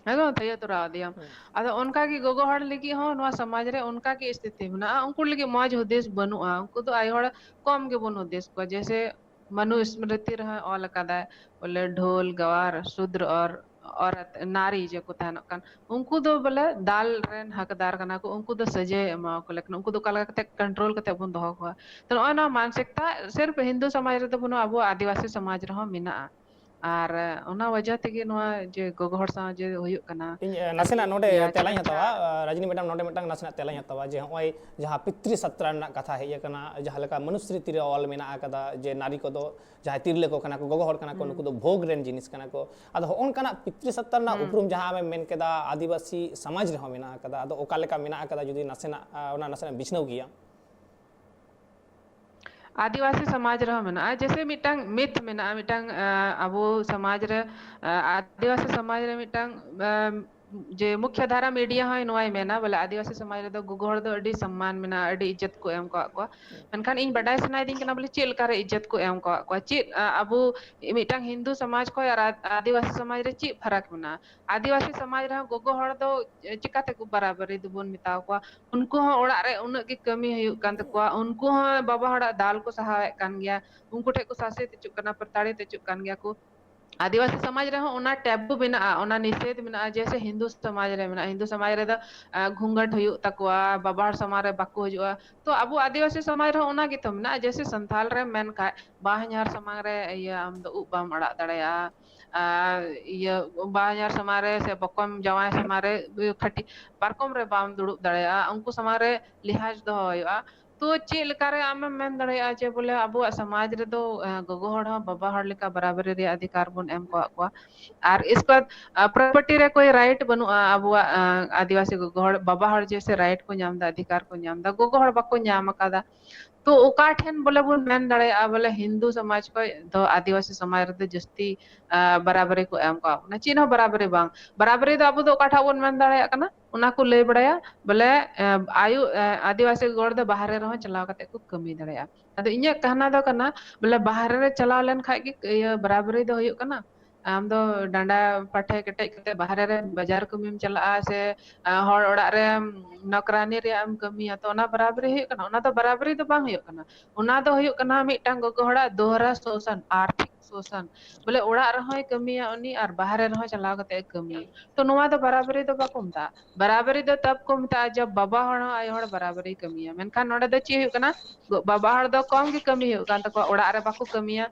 ᱦᱮᱸ ᱵᱟᱝ? ᱛᱷᱟᱭᱟᱹ ᱛᱚᱨᱟᱣ ᱟᱫᱮᱭᱟᱢ᱾ ᱦᱩᱸ᱾ ᱟᱫᱚ ᱚᱱᱠᱟ ᱜᱮ ᱜᱚᱜᱚ ᱦᱚᱲ ᱞᱟᱹᱜᱤᱫ ᱦᱚᱸ ᱱᱚᱣᱟ ᱥᱚᱢᱟᱡᱽ ᱨᱮ ᱚᱱᱠᱟ ᱜᱮ ᱥᱛᱷᱤᱛᱤ ᱢᱮᱱᱟᱜᱼᱟ᱾ ᱩᱱᱠᱩ ᱞᱟᱹᱜᱤᱫ ᱢᱚᱡᱽ ᱦᱩᱫᱤᱥ ᱵᱟᱹᱱᱩᱜᱼᱟ᱾ ᱩᱱᱠᱩ ᱫᱚ ᱟᱭᱳ ᱦᱚᱲ ᱠᱚᱢ ᱜᱮᱵᱚᱱ ᱦᱩᱫᱤᱥ ᱠᱚᱣᱟ᱾ ᱡᱮᱭᱥᱮ ᱢᱟᱱᱩ ᱥᱢᱨᱤᱛᱤ ᱨᱮᱦᱚᱸᱭ ᱚᱞ ᱟᱠᱟᱫᱟᱭ, ᱵᱚᱞᱮ ᱰᱷᱳᱞ, ᱜᱟᱣᱟᱨ, ᱥᱩᱫᱽᱨ ᱚᱨ, ᱚᱨ ᱟᱛ-, ᱱᱟᱨᱤ ᱡᱮ ᱠᱚ ᱛᱟᱦᱮᱱᱚᱜ ᱠᱟᱱ, ᱩᱱᱠᱩ ᱫᱚ ᱵᱚᱞᱮ ᱫᱟᱞ ᱨᱮᱱ ᱦᱚᱠᱫᱟᱨ ᱠᱟᱱᱟ ᱠᱚ, ᱩᱱᱠᱩ ᱫᱚ ᱥᱟᱹᱡᱟᱹᱭ ᱮᱢᱟ ᱠᱚ ᱞᱮᱠᱟᱱ, ᱩᱱᱠᱩ ᱫᱚ ᱚᱠᱟ ᱞᱮᱠᱟ ᱠᱟᱛᱮ control ᱠᱟᱛᱮ ᱵᱚᱱ ᱫᱚᱦᱚ ᱠᱚᱣᱟ᱾ ᱛᱚ ᱱᱚᱜᱼᱚᱭ ᱱᱚᱣᱟ ᱢᱟᱱᱥᱤᱠᱛᱟ ᱥᱤᱨᱯ ᱦᱤᱱᱫᱩ ᱥᱚᱢᱟᱡᱽ ᱨᱮᱫᱚ ᱵᱟᱹᱱᱩᱜᱼᱟ, ᱟᱵᱚᱣᱟᱜ ᱟᱹᱫᱤᱵᱟᱹᱥᱤ ᱥᱚᱢᱟᱡᱽ ᱨᱮᱦᱚᱸ ᱢᱮᱱᱟᱜᱼᱟ᱾ ᱟᱨ, ᱮ, ᱚᱱᱟ ᱣᱟᱡᱟ ᱛᱮᱜᱮ ᱱᱚᱣᱟ ᱡᱮ ᱜᱚᱜᱚ ᱦᱚᱲ ᱥᱟᱶ ᱡᱮ ᱦᱩᱭᱩᱜ ᱠᱟᱱᱟ, ᱤᱧ, ᱮ, ᱱᱟᱥᱮᱱᱟᱜ ᱱᱚᱰᱮ ᱤᱭᱟᱹ, ᱛᱮᱞᱟᱧ ᱪᱤᱠᱤᱛᱥᱟ ᱦᱟᱛᱟᱣᱟ, ᱟ, ᱨᱟᱡᱽᱱᱤ ᱢᱮᱰᱟᱢ, ᱱᱚᱰᱮ ᱢᱤᱫᱴᱟᱝ ᱱᱟᱥᱮᱱᱟᱜ ᱛᱮᱞᱟᱧ ᱦᱟᱛᱟᱣᱟ ᱡᱮ ᱦᱚᱸᱜᱼᱚᱭ ᱡᱟᱦᱟᱸ ᱯᱤᱛᱨᱤ ᱥᱟᱛᱨᱟ ᱨᱮᱱᱟᱜ ᱠᱟᱛᱷᱟ ᱦᱮᱡ ᱟᱠᱟᱱᱟ, ᱡᱟᱦᱟᱸ ᱞᱮᱠᱟ ᱢᱚᱱᱩᱥᱢᱨᱤᱛᱤ ᱨᱮ ᱚᱞ ᱢᱮᱱᱟᱜ ᱟᱠᱟᱫᱟ ᱡᱮ ᱱᱟᱨᱤ ᱠᱚᱫᱚ ᱡᱟᱦᱟᱸᱭ ᱛᱤᱨᱞᱟᱹ ᱠᱚ ᱠᱟᱱᱟ ᱠᱚ, ᱜᱚᱜᱚ ᱦᱚᱲ ᱠᱟᱱᱟ ᱠᱚ, ᱦᱩᱸ᱾ ᱱᱩᱠᱩ ᱫᱚ ᱵᱷᱳᱜᱽ ᱨᱮᱱ ᱡᱤᱱᱤᱥ ᱠᱟᱱᱟ ᱠᱚ᱾ ᱟᱫᱚ ᱦᱚᱸᱜᱼᱚ ᱱᱚᱝᱠᱟᱱᱟᱜ ᱯᱤᱛᱨᱤ ᱥᱟᱛᱨᱟ ᱨᱮᱱᱟᱜ ᱦᱩᱸ᱾ ᱩᱯᱨᱩᱢ ᱡᱟᱦᱟᱸ ᱟᱢᱮᱢ ᱢᱮᱱ ᱠᱮᱫᱟ, ᱟᱹᱫᱤᱵᱟᱹᱥᱤ ᱥᱚᱢᱟᱡᱽ ᱨᱮᱦᱚᱸ ᱢᱮᱱᱟᱜ ᱟᱠᱟᱫᱟ, ᱟᱫᱚ ᱚᱠᱟ ᱞᱮᱠᱟ ᱢᱮᱱᱟᱜ ᱟᱠᱟᱫᱟ ᱡᱩᱫᱤ ᱱᱟᱥᱮᱱᱟᱜ, ᱟ, ᱚᱱᱟ ᱱᱟᱥᱮᱱᱟᱜ ᱵᱤᱪᱷᱱᱟᱹᱣ ᱜᱮᱭᱟ? ᱟᱹᱫᱤᱵᱟᱹᱥᱤ ᱥᱚᱢᱟᱡᱽ ᱨᱮᱦᱚᱸ ᱢᱮᱱᱟᱜᱼᱟ, ᱡᱮᱭᱥᱮ ᱢᱤᱫᱴᱟᱝ myth ᱢᱮᱱᱟᱜᱼᱟ, ᱢᱤᱫᱴᱟᱝ, ᱟᱸ, ᱟᱵᱚ ᱥᱚᱢᱟᱡᱽ ᱨᱮ, ᱟᱸ, ᱟᱹᱫᱤᱵᱟᱹᱥᱤ ᱥᱚᱢᱟᱡᱽ ᱨᱮ ᱢᱤᱫᱴᱟᱝ, ᱟᱸ, ᱡᱮ ᱢᱩᱠᱷᱭᱚ ᱫᱷᱟᱨᱟ media ᱦᱚᱸᱭ ᱱᱚᱣᱟᱭ ᱢᱮᱱᱟ, ᱵᱚᱞᱮ ᱟᱹᱫᱤᱵᱟᱹᱥᱤ ᱥᱚᱢᱟᱡᱽ ᱨᱮᱫᱚ ᱜᱚᱜᱚ ᱦᱚᱲ ᱫᱚ ᱟᱹᱰᱤ ᱥᱚᱢᱢᱟᱱ ᱢᱮᱱᱟᱜᱼᱟ, ᱟᱹᱰᱤ ᱤᱡᱽᱡᱚᱛ ᱠᱚ ᱮᱢ ᱠᱟᱜ ᱠᱚᱣᱟ᱾ ᱦᱩᱸ᱾ ᱢᱮᱱᱠᱷᱟᱱ ᱤᱧ ᱵᱟᱰᱟᱭ ᱥᱟᱱᱟᱭᱤᱫᱤᱧ ᱠᱟᱱᱟ, ᱵᱚᱞᱮ ᱪᱮᱫ ᱞᱮᱠᱟᱨᱮ ᱤᱡᱽᱡᱚᱛ ᱠᱚ ᱮᱢ ᱠᱟᱜ ᱠᱚᱣᱟ? ᱪᱮᱫ, ᱟᱸ, ᱟᱵᱚ ᱢᱤᱫᱴᱟᱝ ᱦᱤᱱᱫᱩ ᱥᱚᱢᱟᱡᱽ ᱠᱷᱚᱱ ᱟᱨ ᱟᱫ-, ᱟᱹᱫᱤᱵᱟᱹᱥᱤ ᱥᱚᱢᱟᱡᱽ ᱨᱮ ᱪᱮᱫ ᱯᱷᱟᱨᱟᱠ ᱢᱮᱱᱟᱜᱼᱟ? ᱟᱹᱫᱤᱵᱟᱹᱥᱤ ᱥᱚᱢᱟᱡᱽ ᱨᱮᱦᱚᱸ ᱜᱚᱜᱚ ᱦᱚᱲ ᱫᱚ ᱪᱤᱠᱟᱹ ᱛᱮᱠᱚ ᱵᱟᱨᱟᱵᱟᱨᱤ ᱫᱚᱵᱚᱱ ᱢᱮᱛᱟ ᱠᱚᱣᱟ? ᱩᱱᱠᱩ ᱦᱚᱸ ᱚᱲᱟᱜ ᱨᱮ ᱩᱱᱟᱹᱜ ᱜᱮ ᱠᱟᱹᱢᱤ ᱦᱩᱭᱩᱜ ᱠᱟᱱ ᱛᱟᱠᱚᱣᱟ, ᱩᱱᱠᱩ ᱦᱚᱸ ᱵᱟᱵᱟ ᱦᱚᱲᱟᱜ ᱫᱟᱞ ᱠᱚ ᱥᱟᱦᱟᱣᱮᱫ ᱠᱟᱱ ᱜᱮᱭᱟ, ᱩᱱᱠᱩ ᱴᱷᱮᱱ ᱠᱚ ᱥᱟᱥᱮᱛ ᱦᱚᱪᱚᱜ ᱠᱟᱱᱟ, ᱯᱨᱚᱛᱟᱲᱤᱛ ᱦᱚᱪᱚᱜ ᱠᱟᱱ ᱜᱮᱭᱟ ᱠᱚ᱾ ᱟᱹᱫᱤᱵᱟᱹᱥᱤ ᱥᱚᱢᱟᱡᱽ ᱨᱮᱦᱚᱸ ᱚᱱᱟ ᱴᱮᱵᱩ ᱢᱮᱱᱟᱜᱼᱟ, ᱚᱱᱟ ᱱᱤᱥᱮᱫᱷ ᱢᱮᱱᱟᱜᱼᱟ᱾ ᱡᱮᱭᱥᱮ ᱦᱤᱱᱫᱩ ᱥᱚᱢᱟᱡᱽ ᱨᱮ ᱢᱮᱱᱟᱜᱼᱟ, ᱦᱤᱱᱫᱩ ᱥᱚᱢᱟᱡᱽ ᱨᱮᱫᱚ ᱜᱷᱩᱸᱜᱟᱹᱴ ᱦᱩᱭᱩᱜ ᱛᱟᱠᱚᱣᱟ, ᱵᱟᱵᱟ ᱦᱚᱲ ᱥᱟᱢᱟᱝ ᱨᱮ ᱵᱟᱠᱚ ᱦᱤᱡᱩᱜᱼᱟ᱾ ᱛᱚ ᱟᱵᱚ ᱟᱹᱫᱤᱵᱟᱹᱥᱤ ᱥᱚᱢᱟᱡᱽ ᱨᱮᱦᱚᱸ ᱚᱱᱟ ᱜᱮᱛᱚ ᱢᱮᱱᱟᱜᱼᱟ᱾ ᱡᱮᱭᱥᱮ ᱥᱟᱱᱛᱟᱞ ᱨᱮ ᱢᱮᱱ ᱠᱷᱟᱡ ᱵᱟᱦᱧᱟᱨ ᱥᱟᱢᱟᱝ ᱨᱮ ᱤᱭᱟᱹ ᱟᱢ ᱫᱚ ᱩᱵ ᱵᱟᱢ ᱟᱲᱟᱜ ᱫᱟᱲᱮᱭᱟᱜᱼᱟ, ᱟᱨ ᱤᱭᱟᱹ ᱵᱟᱦᱧᱟᱨ ᱥᱟᱢᱟᱝ ᱨᱮ ᱥᱮ ᱵᱚᱠᱚᱢ ᱡᱟᱶᱟᱭ ᱥᱟᱢᱟᱝ ᱨᱮ ᱠᱷᱟᱹᱴᱤ ᱯᱟᱨᱠᱚᱢ ᱨᱮ ᱵᱟᱢ ᱫᱩᱲᱩᱵ ᱫᱟᱲᱮᱭᱟᱜᱼᱟ᱾ ᱩᱱᱠᱩ ᱥᱟᱢᱟᱝ ᱨᱮ ᱞᱤᱦᱟᱡᱽ ᱫᱚᱦᱚ ᱦᱩᱭᱩᱜᱼᱟ᱾ ᱛᱚ ᱪᱮᱫ ᱞᱮᱠᱟᱨᱮ ᱟᱢᱮᱢ ᱢᱮᱱ ᱫᱟᱲᱮᱭᱟᱜᱼᱟ ᱡᱮ ᱵᱚᱞᱮ ᱟᱵᱚᱣᱟᱜ ᱥᱚᱢᱟᱡᱽ ᱨᱮᱫᱚ ᱜᱚᱜᱚ ᱦᱚᱲ ᱦᱚᱸ ᱵᱟᱵᱟ ᱦᱚᱲ ᱞᱮᱠᱟ ᱵᱟᱨᱟᱵᱟᱨᱤ ᱨᱮᱭᱟᱜ ᱚᱫᱷᱤᱠᱟᱨ ᱵᱚᱱ ᱮᱢ ᱠᱟᱣᱟᱫ ᱠᱚᱣᱟ? ᱟᱨ ᱤᱥᱠᱮ ᱵᱟᱫ ᱯᱨᱚᱯᱟᱨᱴᱤ ᱨᱮ ᱠᱳᱭ ᱨᱟᱭᱤᱴ ᱵᱟᱹᱱᱩᱜᱼᱟ ᱟᱵᱚᱣᱟᱜ ᱟᱹᱫᱤᱵᱟᱹᱥᱤ ᱜᱚᱜᱚ ᱦᱚᱲ ᱵᱟᱵᱟ ᱦᱚᱲ ᱡᱮᱭᱥᱮ ᱨᱟᱭᱤᱴ ᱠᱚ ᱧᱟᱢ ᱮᱫᱟ, ᱚᱫᱷᱤᱠᱟᱨ ᱠᱚ ᱧᱟᱢ ᱮᱫᱟ, ᱜᱚᱜᱚ ᱦᱚᱲ ᱵᱟᱠᱚ ᱧᱟᱢ ᱟᱠᱟᱫᱟ᱾ ᱛᱚ ᱚᱠᱟ ᱴᱷᱮᱱ ᱵᱚᱞᱮ ᱵᱚᱱ ᱢᱮᱱ ᱫᱟᱲᱮᱭᱟᱜᱼᱟ ᱵᱚᱞᱮ ᱦᱤᱱᱫᱩ ᱥᱚᱢᱟᱡᱽ ᱠᱷᱚᱱ ᱫᱚ ᱟᱹᱫᱤᱵᱟᱹᱥᱤ ᱥᱚᱢᱟᱡᱽ ᱨᱮᱫᱚ ᱡᱟᱹᱥᱛᱤ ᱵᱟᱨᱟᱵᱟᱨᱤ ᱠᱚ ᱮᱢ ᱠᱟᱣᱟ ᱵᱚᱱᱟ? ᱪᱮᱫ ᱦᱚᱸ ᱵᱟᱨᱟᱵᱟᱨᱤ ᱵᱟᱝ᱾ ᱵᱟᱨᱟᱵᱟᱨᱤ ᱫᱚ ᱟᱵᱚ ᱫᱚ ᱚᱠᱟᱴᱟᱜ ᱵᱚᱱ ᱢᱮᱱ ᱫᱟᱲᱮᱭᱟᱜ ᱠᱟᱱᱟ, ᱚᱱᱟ ᱠᱚ ᱞᱟᱹᱭ ᱵᱟᱲᱟᱭᱟ ᱵᱚᱞᱮ ᱟᱭᱩ ᱟᱹᱫᱤᱵᱟᱹᱥᱤ ᱜᱚᱜᱚ ᱦᱚᱲ ᱫᱚ ᱵᱟᱦᱨᱮ ᱨᱮᱦᱚᱸ ᱪᱟᱞᱟᱣ ᱠᱟᱛᱮ ᱠᱚ ᱠᱟᱹᱢᱤ ᱫᱟᱲᱮᱭᱟᱜᱼᱟ᱾ ᱟᱫᱚ ᱤᱧᱟᱹᱜ ᱠᱟᱦᱱᱟ ᱫᱚ ᱠᱟᱱᱟ ᱵᱚᱞᱮ ᱵᱟᱦᱨᱮ ᱨᱮ ᱪᱟᱞᱟᱣ ᱞᱮᱱᱠᱷᱟᱡ ᱜᱮ ᱤᱭᱟᱹ ᱵᱟᱨᱟᱵᱟᱨᱤ ᱫᱚ ᱦᱩᱭᱩᱜ ᱠᱟᱱᱟ? ᱟᱢ ᱫᱚ ᱰᱟᱸᱰᱟ ᱯᱟᱴᱷᱮ ᱠᱮᱴᱮᱡ ᱠᱟᱛᱮ ᱵᱟᱦᱨᱮ ᱨᱮ ᱵᱟᱡᱟᱨ ᱠᱟᱹᱢᱤᱢ ᱪᱟᱞᱟᱜᱼᱟ ᱥᱮ ᱦᱚᱲ ᱚᱲᱟᱜ ᱨᱮ ᱱᱚᱠᱨᱟᱱᱤ ᱨᱮᱭᱟᱜ ᱮᱢ ᱠᱟᱹᱢᱤᱭᱟ, ᱛᱚ ᱚᱱᱟ ᱵᱟᱨᱟᱵᱟᱨᱤ ᱦᱩᱭᱩᱜ ᱠᱟᱱᱟ? ᱚᱱᱟ ᱫᱚ ᱵᱟᱨᱟᱵᱟᱨᱤ ᱫᱚ ᱵᱟᱝ ᱦᱩᱭᱩᱜ ᱠᱟᱱᱟ᱾ ᱚᱱᱟ ᱫᱚ ᱦᱩᱭᱩᱜ ᱠᱟᱱᱟ ᱢᱤᱫᱴᱟᱝ ᱜᱚᱜᱚ ᱦᱚᱲᱟᱜ ᱫᱚᱦᱨᱟ ᱥᱳᱥᱟᱱ, ᱟᱨᱛᱷᱤᱠ ᱥᱳᱥᱟᱱ᱾ ᱵᱚᱞᱮ ᱚᱲᱟᱜ ᱨᱮᱦᱚᱸᱭ ᱠᱟᱹᱢᱤᱭᱟ ᱩᱱᱤ ᱟᱨ ᱵᱟᱦᱨᱮ ᱨᱮᱦᱚᱸ ᱪᱟᱞᱟᱣ ᱠᱟᱛᱮ ᱮ ᱠᱟᱹᱢᱤᱭᱟ᱾ ᱛᱚ ᱱᱚᱣᱟ ᱫᱚ ᱵᱟᱨᱟᱵᱟᱨᱤ ᱫᱚ ᱵᱟᱠᱚ ᱢᱮᱛᱟᱜᱼᱟ᱾ ᱵᱟᱨᱟᱵᱟᱨᱤ ᱫᱚ ᱛᱟᱵ ᱠᱚ ᱢᱮᱛᱟᱜᱼᱟ ᱡᱟᱵ ᱵᱟᱵᱟ ᱦᱚᱲ ᱦᱚᱸ ᱟᱭᱳ ᱦᱚᱲ ᱵᱟᱨᱟᱵᱟᱨᱤ ᱠᱟᱹᱢᱤᱭᱟ᱾ ᱢᱮᱱᱠᱷᱟᱱ ᱱᱚᱰᱮ ᱫᱚ ᱪᱮᱫ ᱦᱩᱭᱩᱜ ᱠᱟᱱᱟ? ᱵᱟᱵᱟ ᱦᱚᱲ ᱫᱚ ᱠᱚᱢ ᱜᱮ ᱠᱟᱹᱢᱤ ᱦᱩᱭᱩᱜ ᱠᱟᱱ ᱛᱟᱠᱚᱣᱟ, ᱚᱲᱟᱜ ᱨᱮ ᱵᱟᱠᱚ ᱠᱟᱹᱢᱤᱭᱟ,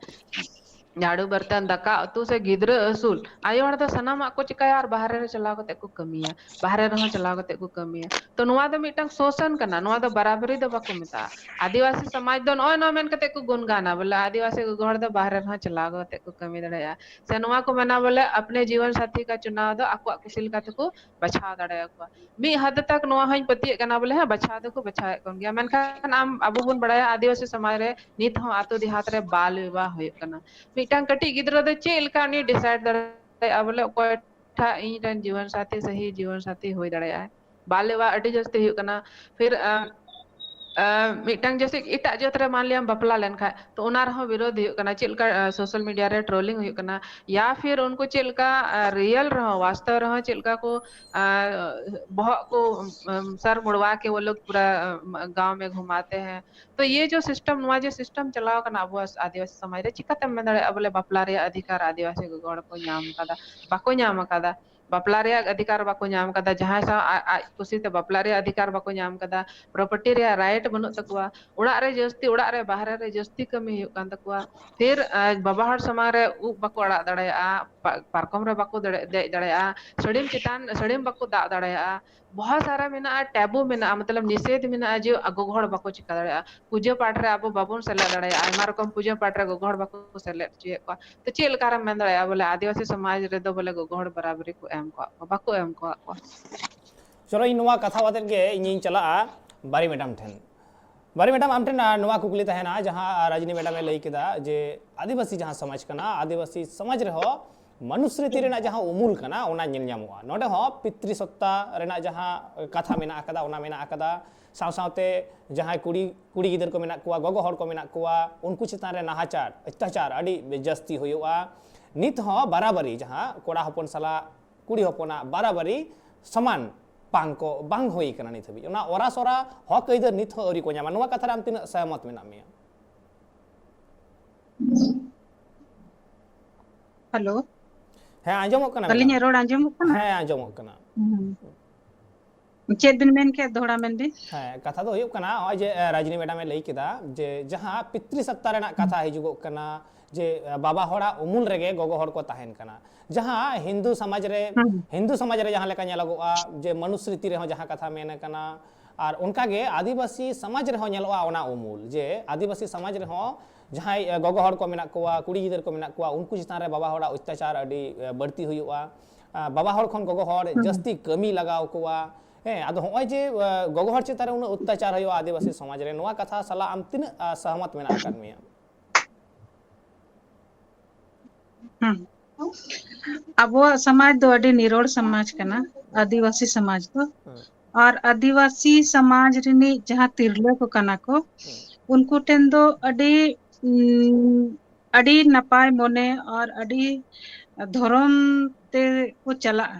ᱡᱷᱟᱲᱩ ᱵᱟᱨᱛᱟᱱ ᱫᱟᱠᱟ ᱩᱛᱩ ᱥᱮ ᱜᱤᱫᱽᱨᱟᱹ ᱟᱹᱥᱩᱞ᱾ ᱟᱭᱳ ᱦᱚᱲ ᱫᱚ ᱥᱟᱱᱟᱢᱟᱜ ᱠᱚ ᱪᱤᱠᱟᱹᱭᱟ ᱟᱨ ᱵᱟᱦᱨᱮ ᱨᱮ ᱪᱟᱞᱟᱣ ᱠᱟᱛᱮ ᱠᱚ ᱠᱟᱹᱢᱤᱭᱟ, ᱵᱟᱦᱨᱮ ᱨᱮᱦᱚᱸ ᱪᱟᱞᱟᱣ ᱠᱟᱛᱮ ᱠᱚ ᱠᱟᱹᱢᱤᱭᱟ᱾ ᱛᱚ ᱱᱚᱣᱟ ᱫᱚ ᱢᱤᱫᱴᱟᱝ ᱥᱳᱥᱟᱱ ᱠᱟᱱᱟ, ᱱᱚᱣᱟ ᱫᱚ ᱵᱟᱨᱟᱵᱟᱨᱤ ᱫᱚ ᱵᱟᱠᱚ ᱢᱮᱛᱟᱜᱼᱟ᱾ ᱟᱹᱫᱤᱵᱟᱹᱥᱤ ᱥᱚᱢᱟᱡᱽ ᱫᱚ ᱱᱚᱜᱼᱚᱭ ᱱᱚᱣᱟ ᱢᱮᱱ ᱠᱟᱛᱮ ᱠᱚ ᱜᱩᱱᱜᱟᱱᱟ ᱵᱚᱞᱮ ᱟᱹᱫᱤᱵᱟᱹᱥᱤ ᱜᱚᱜᱚ ᱦᱚᱲ ᱫᱚ ᱵᱟᱦᱨᱮ ᱨᱮᱦᱚᱸ ᱪᱟᱞᱟᱣ ᱠᱟᱛᱮ ᱠᱚ ᱠᱟᱹᱢᱤ ᱫᱟᱲᱮᱭᱟᱜᱼᱟ, ᱥᱮ ᱱᱚᱣᱟ ᱠᱚ ᱢᱮᱱᱟ ᱵᱚᱞᱮ ᱟᱯᱱᱮ ᱡᱤᱵᱚᱱ ᱥᱟᱛᱷᱤ ᱠᱟ ᱪᱩᱱᱟᱣ ᱫᱚ ᱟᱠᱚᱣᱟᱜ ᱠᱩᱥᱤ ᱞᱮᱠᱟ ᱛᱮᱠᱚ ᱵᱟᱪᱷᱟᱣ ᱫᱟᱲᱮᱭᱟᱠᱚᱣᱟ᱾ ᱢᱤᱫ ᱦᱟᱫ ᱛᱟᱠ ᱱᱚᱣᱟ ᱦᱚᱸᱧ ᱯᱟᱹᱛᱭᱟᱹᱜ ᱠᱟᱱᱟ ᱵᱚᱞᱮ ᱦᱮᱸ ᱵᱟᱪᱷᱟᱣ ᱫᱚᱠᱚ ᱵᱟᱪᱷᱟᱣᱮᱫ ᱠᱚ ᱜᱮᱭᱟ, ᱢᱮᱱᱠᱷᱟᱱ ᱟᱢ ᱟᱵᱚ ᱵᱚᱱ ᱵᱟᱲᱟᱭᱟ ᱟᱹᱫᱤᱵᱟᱹᱥᱤ ᱥᱚᱢᱟᱡᱽ ᱨᱮ ᱱᱤᱛ ᱦᱚᱸ ᱟᱛᱳ ᱫᱮᱦᱟᱛ ᱨᱮ ᱵᱟᱞ ᱵᱤᱵᱟᱦ ᱦᱩᱭᱩᱜ ᱠᱟᱱᱟ᱾ ᱢᱤᱫᱴᱟᱝ ᱠᱟᱹᱴᱤᱡ ᱜᱤᱫᱽᱨᱟᱹ ᱫᱚ ᱪᱮᱫ ᱞᱮᱠᱟ ᱩᱱᱤ ᱰᱤᱥᱟᱭᱤᱰ ᱫᱟᱲᱮᱭᱟᱜᱼᱟ ᱵᱚᱞᱮ ᱚᱠᱚᱭ ᱴᱷᱟᱜ ᱤᱧ ᱨᱮᱱ ᱡᱤᱵᱚᱱ ᱥᱟᱛᱷᱤ, ᱥᱟᱹᱦᱤ ᱡᱤᱵᱚᱱ ᱥᱟᱛᱷᱤ ᱦᱩᱭ ᱫᱟᱲᱮᱭᱟᱜᱼᱟ? ᱵᱟᱞ ᱵᱤᱵᱟᱦ ᱟᱹᱰᱤ ᱡᱟᱹᱥᱛᱤ ᱦᱩᱭᱩᱜ ᱠᱟᱱᱟ᱾ ᱯᱷᱤᱨ ᱟᱸ, ᱢᱤᱫᱴᱟᱝ ᱡᱮᱥᱮ ᱮᱴᱟᱜ ᱡᱟᱹᱛ ᱨᱮ ᱢᱟᱱ ᱞᱤᱭᱟᱢ ᱵᱟᱯᱞᱟ ᱞᱮᱱᱠᱷᱟᱱ, ᱛᱚ ᱚᱱᱟ ᱨᱮᱦᱚᱸ ᱵᱤᱨᱳᱫᱷ ᱦᱩᱭᱩᱜ ᱠᱟᱱᱟ᱾ ᱪᱮᱫ ᱞᱮᱠᱟ ᱥᱳᱥᱟᱞ ᱢᱤᱰᱤᱭᱟ ᱨᱮ ᱴᱨᱳᱞᱤᱝ ᱦᱩᱭᱩᱜ ᱠᱟᱱᱟ, ᱭᱟ ᱯᱷᱤᱨ ᱩᱱᱠᱩ ᱪᱮᱫ ᱞᱮᱠᱟ ᱨᱤᱭᱮᱞ ᱨᱮᱦᱚᱸ, ᱣᱟᱥᱛᱚᱵ ᱨᱮᱦᱚᱸ ᱪᱮᱫ ᱞᱮᱠᱟ ᱠᱚ ᱵᱚᱦᱚᱜ ᱠᱚ ᱥᱟᱨ ᱢᱩᱲᱣᱟ ᱠᱮ ᱣᱚ ᱞᱳᱜ ᱯᱩᱨᱟ ᱜᱟᱸᱣ ᱢᱮ ᱜᱷᱩᱢᱟᱛᱮ ᱦᱮᱸ᱾ ᱛᱚ ᱤᱭᱮ ᱡᱚ ᱥᱤᱥᱴᱮᱢ, ᱱᱚᱣᱟ ᱡᱮ ᱥᱤᱥᱴᱮᱢ ᱪᱟᱞᱟᱣ ᱠᱟᱱᱟ ᱟᱵᱚᱣᱟᱜ ᱟᱹᱫᱤᱵᱟᱹᱥᱤ ᱥᱚᱢᱟᱡᱽ ᱨᱮ, ᱪᱤᱠᱟᱛᱮᱢ ᱢᱮᱱ ᱫᱟᱲᱮᱭᱟᱜᱼᱟ ᱵᱚᱞᱮ ᱵᱟᱯᱞᱟ ᱨᱮᱭᱟᱜ ᱚᱫᱷᱤᱠᱟᱨ ᱟᱹᱫᱤᱵᱟᱹᱥᱤ ᱜᱚᱜᱚ ᱦᱚᱲ ᱠᱚ ᱧᱟᱢ ᱠᱟᱫᱟ? ᱵᱟᱠᱚ ᱧᱟᱢ ᱠᱟᱫᱟ᱾ ᱵᱟᱯᱞᱟ ᱨᱮᱭᱟᱜ ᱚᱫᱷᱤᱠᱟᱨ ᱵᱟᱠᱚ ᱧᱟᱢ ᱠᱟᱫᱟ, ᱡᱟᱦᱟᱸᱭ ᱥᱟᱶ ᱟᱡ, ᱟᱡ ᱠᱩᱥᱤᱛᱮ ᱵᱟᱯᱞᱟ ᱨᱮᱭᱟᱜ ᱚᱫᱷᱤᱠᱟᱨ ᱵᱟᱠᱚ ᱧᱟᱢ ᱠᱟᱫᱟ, ᱯᱨᱚᱯᱟᱨᱴᱤ ᱨᱮᱭᱟᱜ ᱨᱟᱭᱤᱴ ᱵᱟᱹᱱᱩᱜ ᱛᱟᱠᱚᱣᱟ, ᱚᱲᱟᱜ ᱨᱮ ᱡᱟᱹᱥᱛᱤ, ᱚᱲᱟᱜ ᱨᱮ ᱵᱟᱦᱨᱮ ᱨᱮ ᱡᱟᱹᱥᱛᱤ ᱠᱟᱹᱢᱤ ᱦᱩᱭᱩᱜ ᱠᱟᱱ ᱛᱟᱠᱚᱣᱟ, ᱯᱷᱤᱨ ᱵᱟᱵᱟ ᱦᱚᱲ ᱥᱟᱢᱟᱝ ᱨᱮ ᱩᱵ ᱵᱟᱠᱚ ᱟᱲᱟᱜ ᱫᱟᱲᱮᱭᱟᱜᱼᱟ, ᱯᱟᱨᱠᱚᱢ ᱨᱮ ᱵᱟᱠᱚ ᱫᱮᱡ ᱫᱟᱲᱮᱭᱟᱜᱼᱟ, ᱥᱟᱹᱲᱤᱢ ᱪᱮᱛᱟᱱ, ᱥᱟᱹᱲᱤᱢ ᱵᱟᱠᱚ ᱫᱟᱵ ᱫᱟᱲᱮᱭᱟᱜᱼᱟ᱾ ᱵᱚᱦᱚᱛ ᱥᱟᱨᱟ ᱢᱮᱱᱟᱜᱼᱟ, ᱴᱮᱵᱩ ᱢᱮᱱᱟᱜᱼᱟ, ᱢᱚᱛᱞᱚᱵ ᱱᱤᱥᱮᱫᱷ ᱢᱮᱱᱟᱜᱼᱟ ᱡᱮ ᱜᱚᱜᱚ ᱦᱚᱲ ᱵᱟᱠᱚ ᱪᱤᱠᱟ ᱫᱟᱲᱮᱭᱟᱜᱼᱟ᱾ ᱯᱩᱡᱟᱹ ᱯᱟᱴ ᱨᱮ ᱟᱵᱚ ᱵᱟᱵᱚᱱ ᱥᱮᱞᱮᱫ ᱫᱟᱲᱮᱭᱟᱜᱼᱟ, ᱟᱭᱢᱟ ᱨᱚᱠᱚᱢ ᱯᱩᱡᱟᱹ ᱯᱟᱴ ᱨᱮ ᱜᱚᱜᱚ ᱦᱚᱲ ᱵᱟᱠᱚ ᱥᱮᱞᱮᱫ ᱦᱚᱪᱚᱭᱮᱫ ᱠᱚᱣᱟ᱾ ᱛᱚ ᱪᱮᱫ ᱞᱮᱠᱟ ᱨᱮᱢ ᱢᱮᱱ ᱫᱟᱲᱮᱭᱟᱜᱼᱟ ᱵᱚᱞᱮ ᱟᱹᱫᱤᱵᱟᱹᱥᱤ ᱥᱚᱢᱟᱡᱽ ᱨᱮᱫᱚ ᱵᱚᱞᱮ ᱜᱚᱜᱚ ᱦᱚᱲ ᱵᱟᱨᱟᱵᱟᱨᱤ ᱠᱚ ᱮᱢ ᱠᱚᱣᱟ ᱠᱚ, ᱵᱟᱠᱚ ᱮᱢ ᱠᱚᱣᱟ ᱠᱚ? ᱪᱚᱞᱚ, ᱤᱧ ᱱᱚᱣᱟ ᱠᱟᱛᱷᱟ ᱟᱛᱮᱫ ᱜᱮ ᱤᱧᱤᱧ ᱪᱟᱞᱟᱜᱼᱟ ᱵᱟᱨᱤ ᱢᱮᱰᱟᱢ ᱴᱷᱮᱱ᱾ ᱵᱟᱨᱤ ᱢᱮᱰᱟᱢ, ᱟᱢ ᱴᱷᱮᱱ ᱱᱚᱣᱟ ᱠᱩᱠᱞᱤ ᱛᱟᱦᱮᱱᱟ, ᱡᱟᱦᱟᱸ ᱨᱟᱡᱽᱱᱤ ᱢᱮᱰᱟᱢ ᱮ ᱞᱟᱹᱭ ᱠᱮᱫᱟ ᱡᱮ ᱟᱹᱫᱤᱵᱟᱹᱥᱤ ᱡᱟᱦᱟᱸ ᱥᱚᱢᱟᱡᱽ ᱠᱟᱱᱟ, ᱟᱹᱫᱤᱵᱟᱹᱥᱤ ᱥᱚᱢᱟᱡᱽ ᱨᱮᱦᱚᱸ ᱢᱟᱱᱩᱥᱨᱤᱛᱤ ᱨᱮᱱᱟᱜ ᱡᱟᱦᱟᱸ ᱩᱢᱩᱞ ᱠᱟᱱᱟ ᱚᱱᱟ ᱧᱮᱞ ᱧᱟᱢᱚᱜᱼᱟ᱾ ᱱᱚᱰᱮ ᱦᱚᱸ ᱯᱤᱛᱨᱤ ᱥᱚᱛᱛᱟ ᱨᱮᱱᱟᱜ ᱡᱟᱦᱟᱸ ᱠᱟᱛᱷᱟ ᱢᱮᱱᱟᱜ ᱟᱠᱟᱫᱟ, ᱚᱱᱟ ᱢᱮᱱᱟᱜ ᱟᱠᱟᱫᱟ᱾ ᱥᱟᱶ ᱥᱟᱶᱛᱮ ᱡᱟᱦᱟᱸᱭ ᱠᱩᱲᱤ, ᱠᱩᱲᱤ ᱜᱤᱫᱟᱹᱨ ᱠᱚ ᱢᱮᱱᱟᱜ ᱠᱚᱣᱟ, ᱜᱚᱜᱚ ᱦᱚᱲ ᱠᱚ ᱢᱮᱱᱟᱜ ᱠᱚᱣᱟ, ᱩᱱᱠᱩ ᱪᱮᱛᱟᱱ ᱨᱮ ᱱᱟᱦᱟᱪᱟᱨ, ᱚᱛᱛᱟᱪᱟᱨ ᱟᱹᱰᱤ ᱡᱟᱹᱥᱛᱤ ᱦᱩᱭᱩᱜᱼᱟ᱾ ᱱᱤᱛ ᱦᱚᱸ ᱵᱟᱨᱟᱵᱟᱨᱤ ᱡᱟᱦᱟᱸ ᱠᱚᱲᱟ ᱦᱚᱯᱚᱱ ᱥᱟᱞᱟᱜ ᱠᱩᱲᱤ ᱦᱚᱯᱚᱱᱟᱜ ᱵᱟᱨᱟᱵᱟᱨᱤ ᱥᱚᱢᱟᱱ ᱵᱟᱝ ᱠᱚ, ᱵᱟᱝ ᱦᱩᱭ ᱠᱟᱱᱟ ᱱᱤᱛ ᱦᱟᱹᱵᱤᱡ᱾ ᱚᱱᱟ ᱚᱨᱟᱥᱚᱨᱟ ᱦᱚᱠ ᱟᱹᱭᱫᱟᱹᱨ ᱱᱤᱛ ᱦᱚᱸ ᱟᱹᱣᱨᱤ ᱠᱚ ᱧᱟᱢᱟ᱾ ᱱᱚᱣᱟ ᱠᱟᱛᱷᱟ ᱨᱮ ᱟᱢ ᱛᱤᱱᱟᱹᱜ ᱥᱮᱦᱢᱚᱛ ᱢᱮᱱᱟᱜ ᱢᱮᱭᱟ? ᱦᱮᱞᱳ᱾ ᱦᱮᱸ, ᱟᱸᱡᱚᱢᱚᱜ ᱠᱟᱱᱟ ᱢᱮᱰᱟᱢ᱾ ᱟᱹᱞᱤᱧᱟᱜ ᱨᱚᱲ ᱟᱸᱡᱚᱢᱚᱜ ᱠᱟᱱᱟ? ᱦᱮᱸ, ᱟᱸᱡᱚᱢᱚᱜ ᱠᱟᱱᱟ᱾ ᱦᱩᱸ᱾ ᱪᱮᱫ ᱵᱤᱱ ᱢᱮᱱ ᱠᱮᱫ? ᱫᱚᱦᱲᱟ ᱢᱮᱱ ᱵᱤᱱ᱾ ᱦᱮᱸ, ᱠᱟᱛᱷᱟ ᱫᱚ ᱦᱩᱭᱩᱜ ᱠᱟᱱᱟ, ᱱᱚᱜᱼᱚᱭ ᱡᱮ, ᱮ, ᱨᱟᱡᱽᱱᱤ ᱢᱮᱰᱟᱢ ᱮ ᱞᱟᱹᱭ ᱠᱮᱫᱟ ᱡᱮ ᱡᱟᱦᱟᱸ ᱯᱤᱛᱨᱤ ᱥᱟᱛᱛᱟ ᱨᱮᱱᱟᱜ ᱠᱟᱛᱷᱟ ᱦᱤᱡᱩᱜᱚᱜ ᱠᱟᱱᱟ, ᱡᱮ, ᱮ, ᱵᱟᱵᱟ ᱦᱚᱲᱟᱜ ᱩᱢᱩᱞ ᱨᱮᱜᱮ ᱜᱚᱜᱚ ᱦᱚᱲ ᱠᱚ ᱛᱟᱦᱮᱱ ᱠᱟᱱᱟ᱾ ᱡᱟᱦᱟᱸ ᱦᱤᱱᱫᱩ ᱥᱚᱢᱟᱡᱽ ᱨᱮ, ᱦᱩᱸ᱾ ᱦᱤᱱᱫᱩ ᱥᱚᱢᱟᱡᱽ ᱨᱮ ᱡᱟᱦᱟᱸ ᱞᱮᱠᱟ ᱧᱮᱞᱚᱜᱚᱜᱼᱟ ᱡᱮ ᱢᱚᱱᱩᱥᱨᱤᱛᱤ ᱨᱮᱦᱚᱸ ᱡᱟᱦᱟᱸ ᱠᱟᱛᱷᱟ ᱢᱮᱱ ᱟᱠᱟᱱᱟ, ᱟᱨ ᱚᱱᱠᱟᱜᱮ ᱟᱹᱫᱤᱵᱟᱹᱥᱤ ᱥᱚᱢᱟᱡᱽ ᱨᱮᱦᱚᱸ ᱧᱮᱞᱚᱜᱼᱟ ᱚᱱᱟ ᱩᱢᱩᱞ, ᱡᱮ ᱟᱹᱫᱤᱵᱟᱹᱥᱤ ᱥᱚᱢᱟᱡᱽ ᱨᱮᱦᱚᱸ ᱡᱟᱦᱟᱸᱭ, ᱮ, ᱜᱚᱜᱚ ᱦᱚᱲ ᱠᱚ ᱢᱮᱱᱟᱜ ᱠᱚᱣᱟ, ᱠᱩᱲᱤ ᱜᱤᱫᱟᱹᱨ ᱠᱚ ᱢᱮᱱᱟᱜ ᱠᱚᱣᱟ, ᱩᱱᱠᱩ ᱪᱮᱛᱟᱱ ᱨᱮ ᱵᱟᱵᱟ ᱦᱚᱲᱟᱜ ᱚᱛᱛᱟᱪᱟᱨ ᱟᱹᱰᱤ, ᱮ, ᱵᱟᱹᱲᱛᱤ ᱦᱩᱭᱩᱜᱼᱟ᱾ ᱟ, ᱵᱟᱵᱟ ᱦᱚᱲ ᱠᱷᱚᱱ ᱜᱚᱜᱚ ᱦᱚᱲ ᱦᱩᱸ᱾ ᱡᱟᱹᱥᱛᱤ ᱠᱟᱹᱢᱤ ᱞᱟᱜᱟᱣ ᱠᱚᱣᱟ᱾ ᱦᱮᱸ, ᱟᱫᱚ ᱦᱚᱸᱜᱼᱚᱭ ᱡᱮ, ᱟ, ᱜᱚᱜᱚ ᱦᱚᱲ ᱪᱮᱛᱟᱱ ᱨᱮ ᱩᱱᱟᱹᱜ ᱚᱛᱛᱟᱪᱟᱨ ᱦᱩᱭᱩᱜᱼᱟ ᱟᱹᱫᱤᱵᱟᱹᱥᱤ ᱥᱚᱢᱟᱡᱽ ᱨᱮ, ᱱᱚᱣᱟ ᱠᱟᱛᱷᱟ ᱥᱟᱞᱟᱜ ᱟᱢ ᱛᱤᱱᱟᱹᱜ, ᱟ, ᱥᱚᱦᱚᱢᱚᱛ ᱢᱮᱱᱟᱜ ᱟᱠᱟᱫ ᱢᱮᱭᱟ? ᱦᱩᱸ᱾ ᱟᱵᱚᱣᱟᱜ ᱥᱚᱢᱟᱡᱽ ᱫᱚ ᱟᱹᱰᱤ ᱱᱤᱨᱚᱲ ᱥᱚᱢᱟᱡᱽ ᱠᱟᱱᱟ, ᱟᱹᱫᱤᱵᱟᱹᱥᱤ ᱥᱚᱢᱟᱡᱽ ᱫᱚ᱾ ᱦᱩᱸ᱾ ᱟᱨ ᱟᱹᱫᱤᱵᱟᱹᱥᱤ ᱥᱚᱢᱟᱡᱽ ᱨᱤᱱᱤᱡ ᱡᱟᱦᱟᱸ ᱛᱤᱨᱞᱟᱹ ᱠᱚ ᱠᱟᱱᱟ ᱠᱚ, ᱦᱩᱸ᱾ ᱩᱱᱠᱩ ᱴᱷᱮᱱ ᱫᱚ ᱟᱹᱰᱤ, ᱩᱢ, ᱟᱹᱰᱤ ᱱᱟᱯᱟᱭ ᱢᱚᱱᱮ ᱟᱨ ᱟᱹᱰᱤ ᱫᱷᱚᱨᱚᱢ ᱛᱮ ᱠᱚ ᱪᱟᱞᱟᱜᱼᱟ,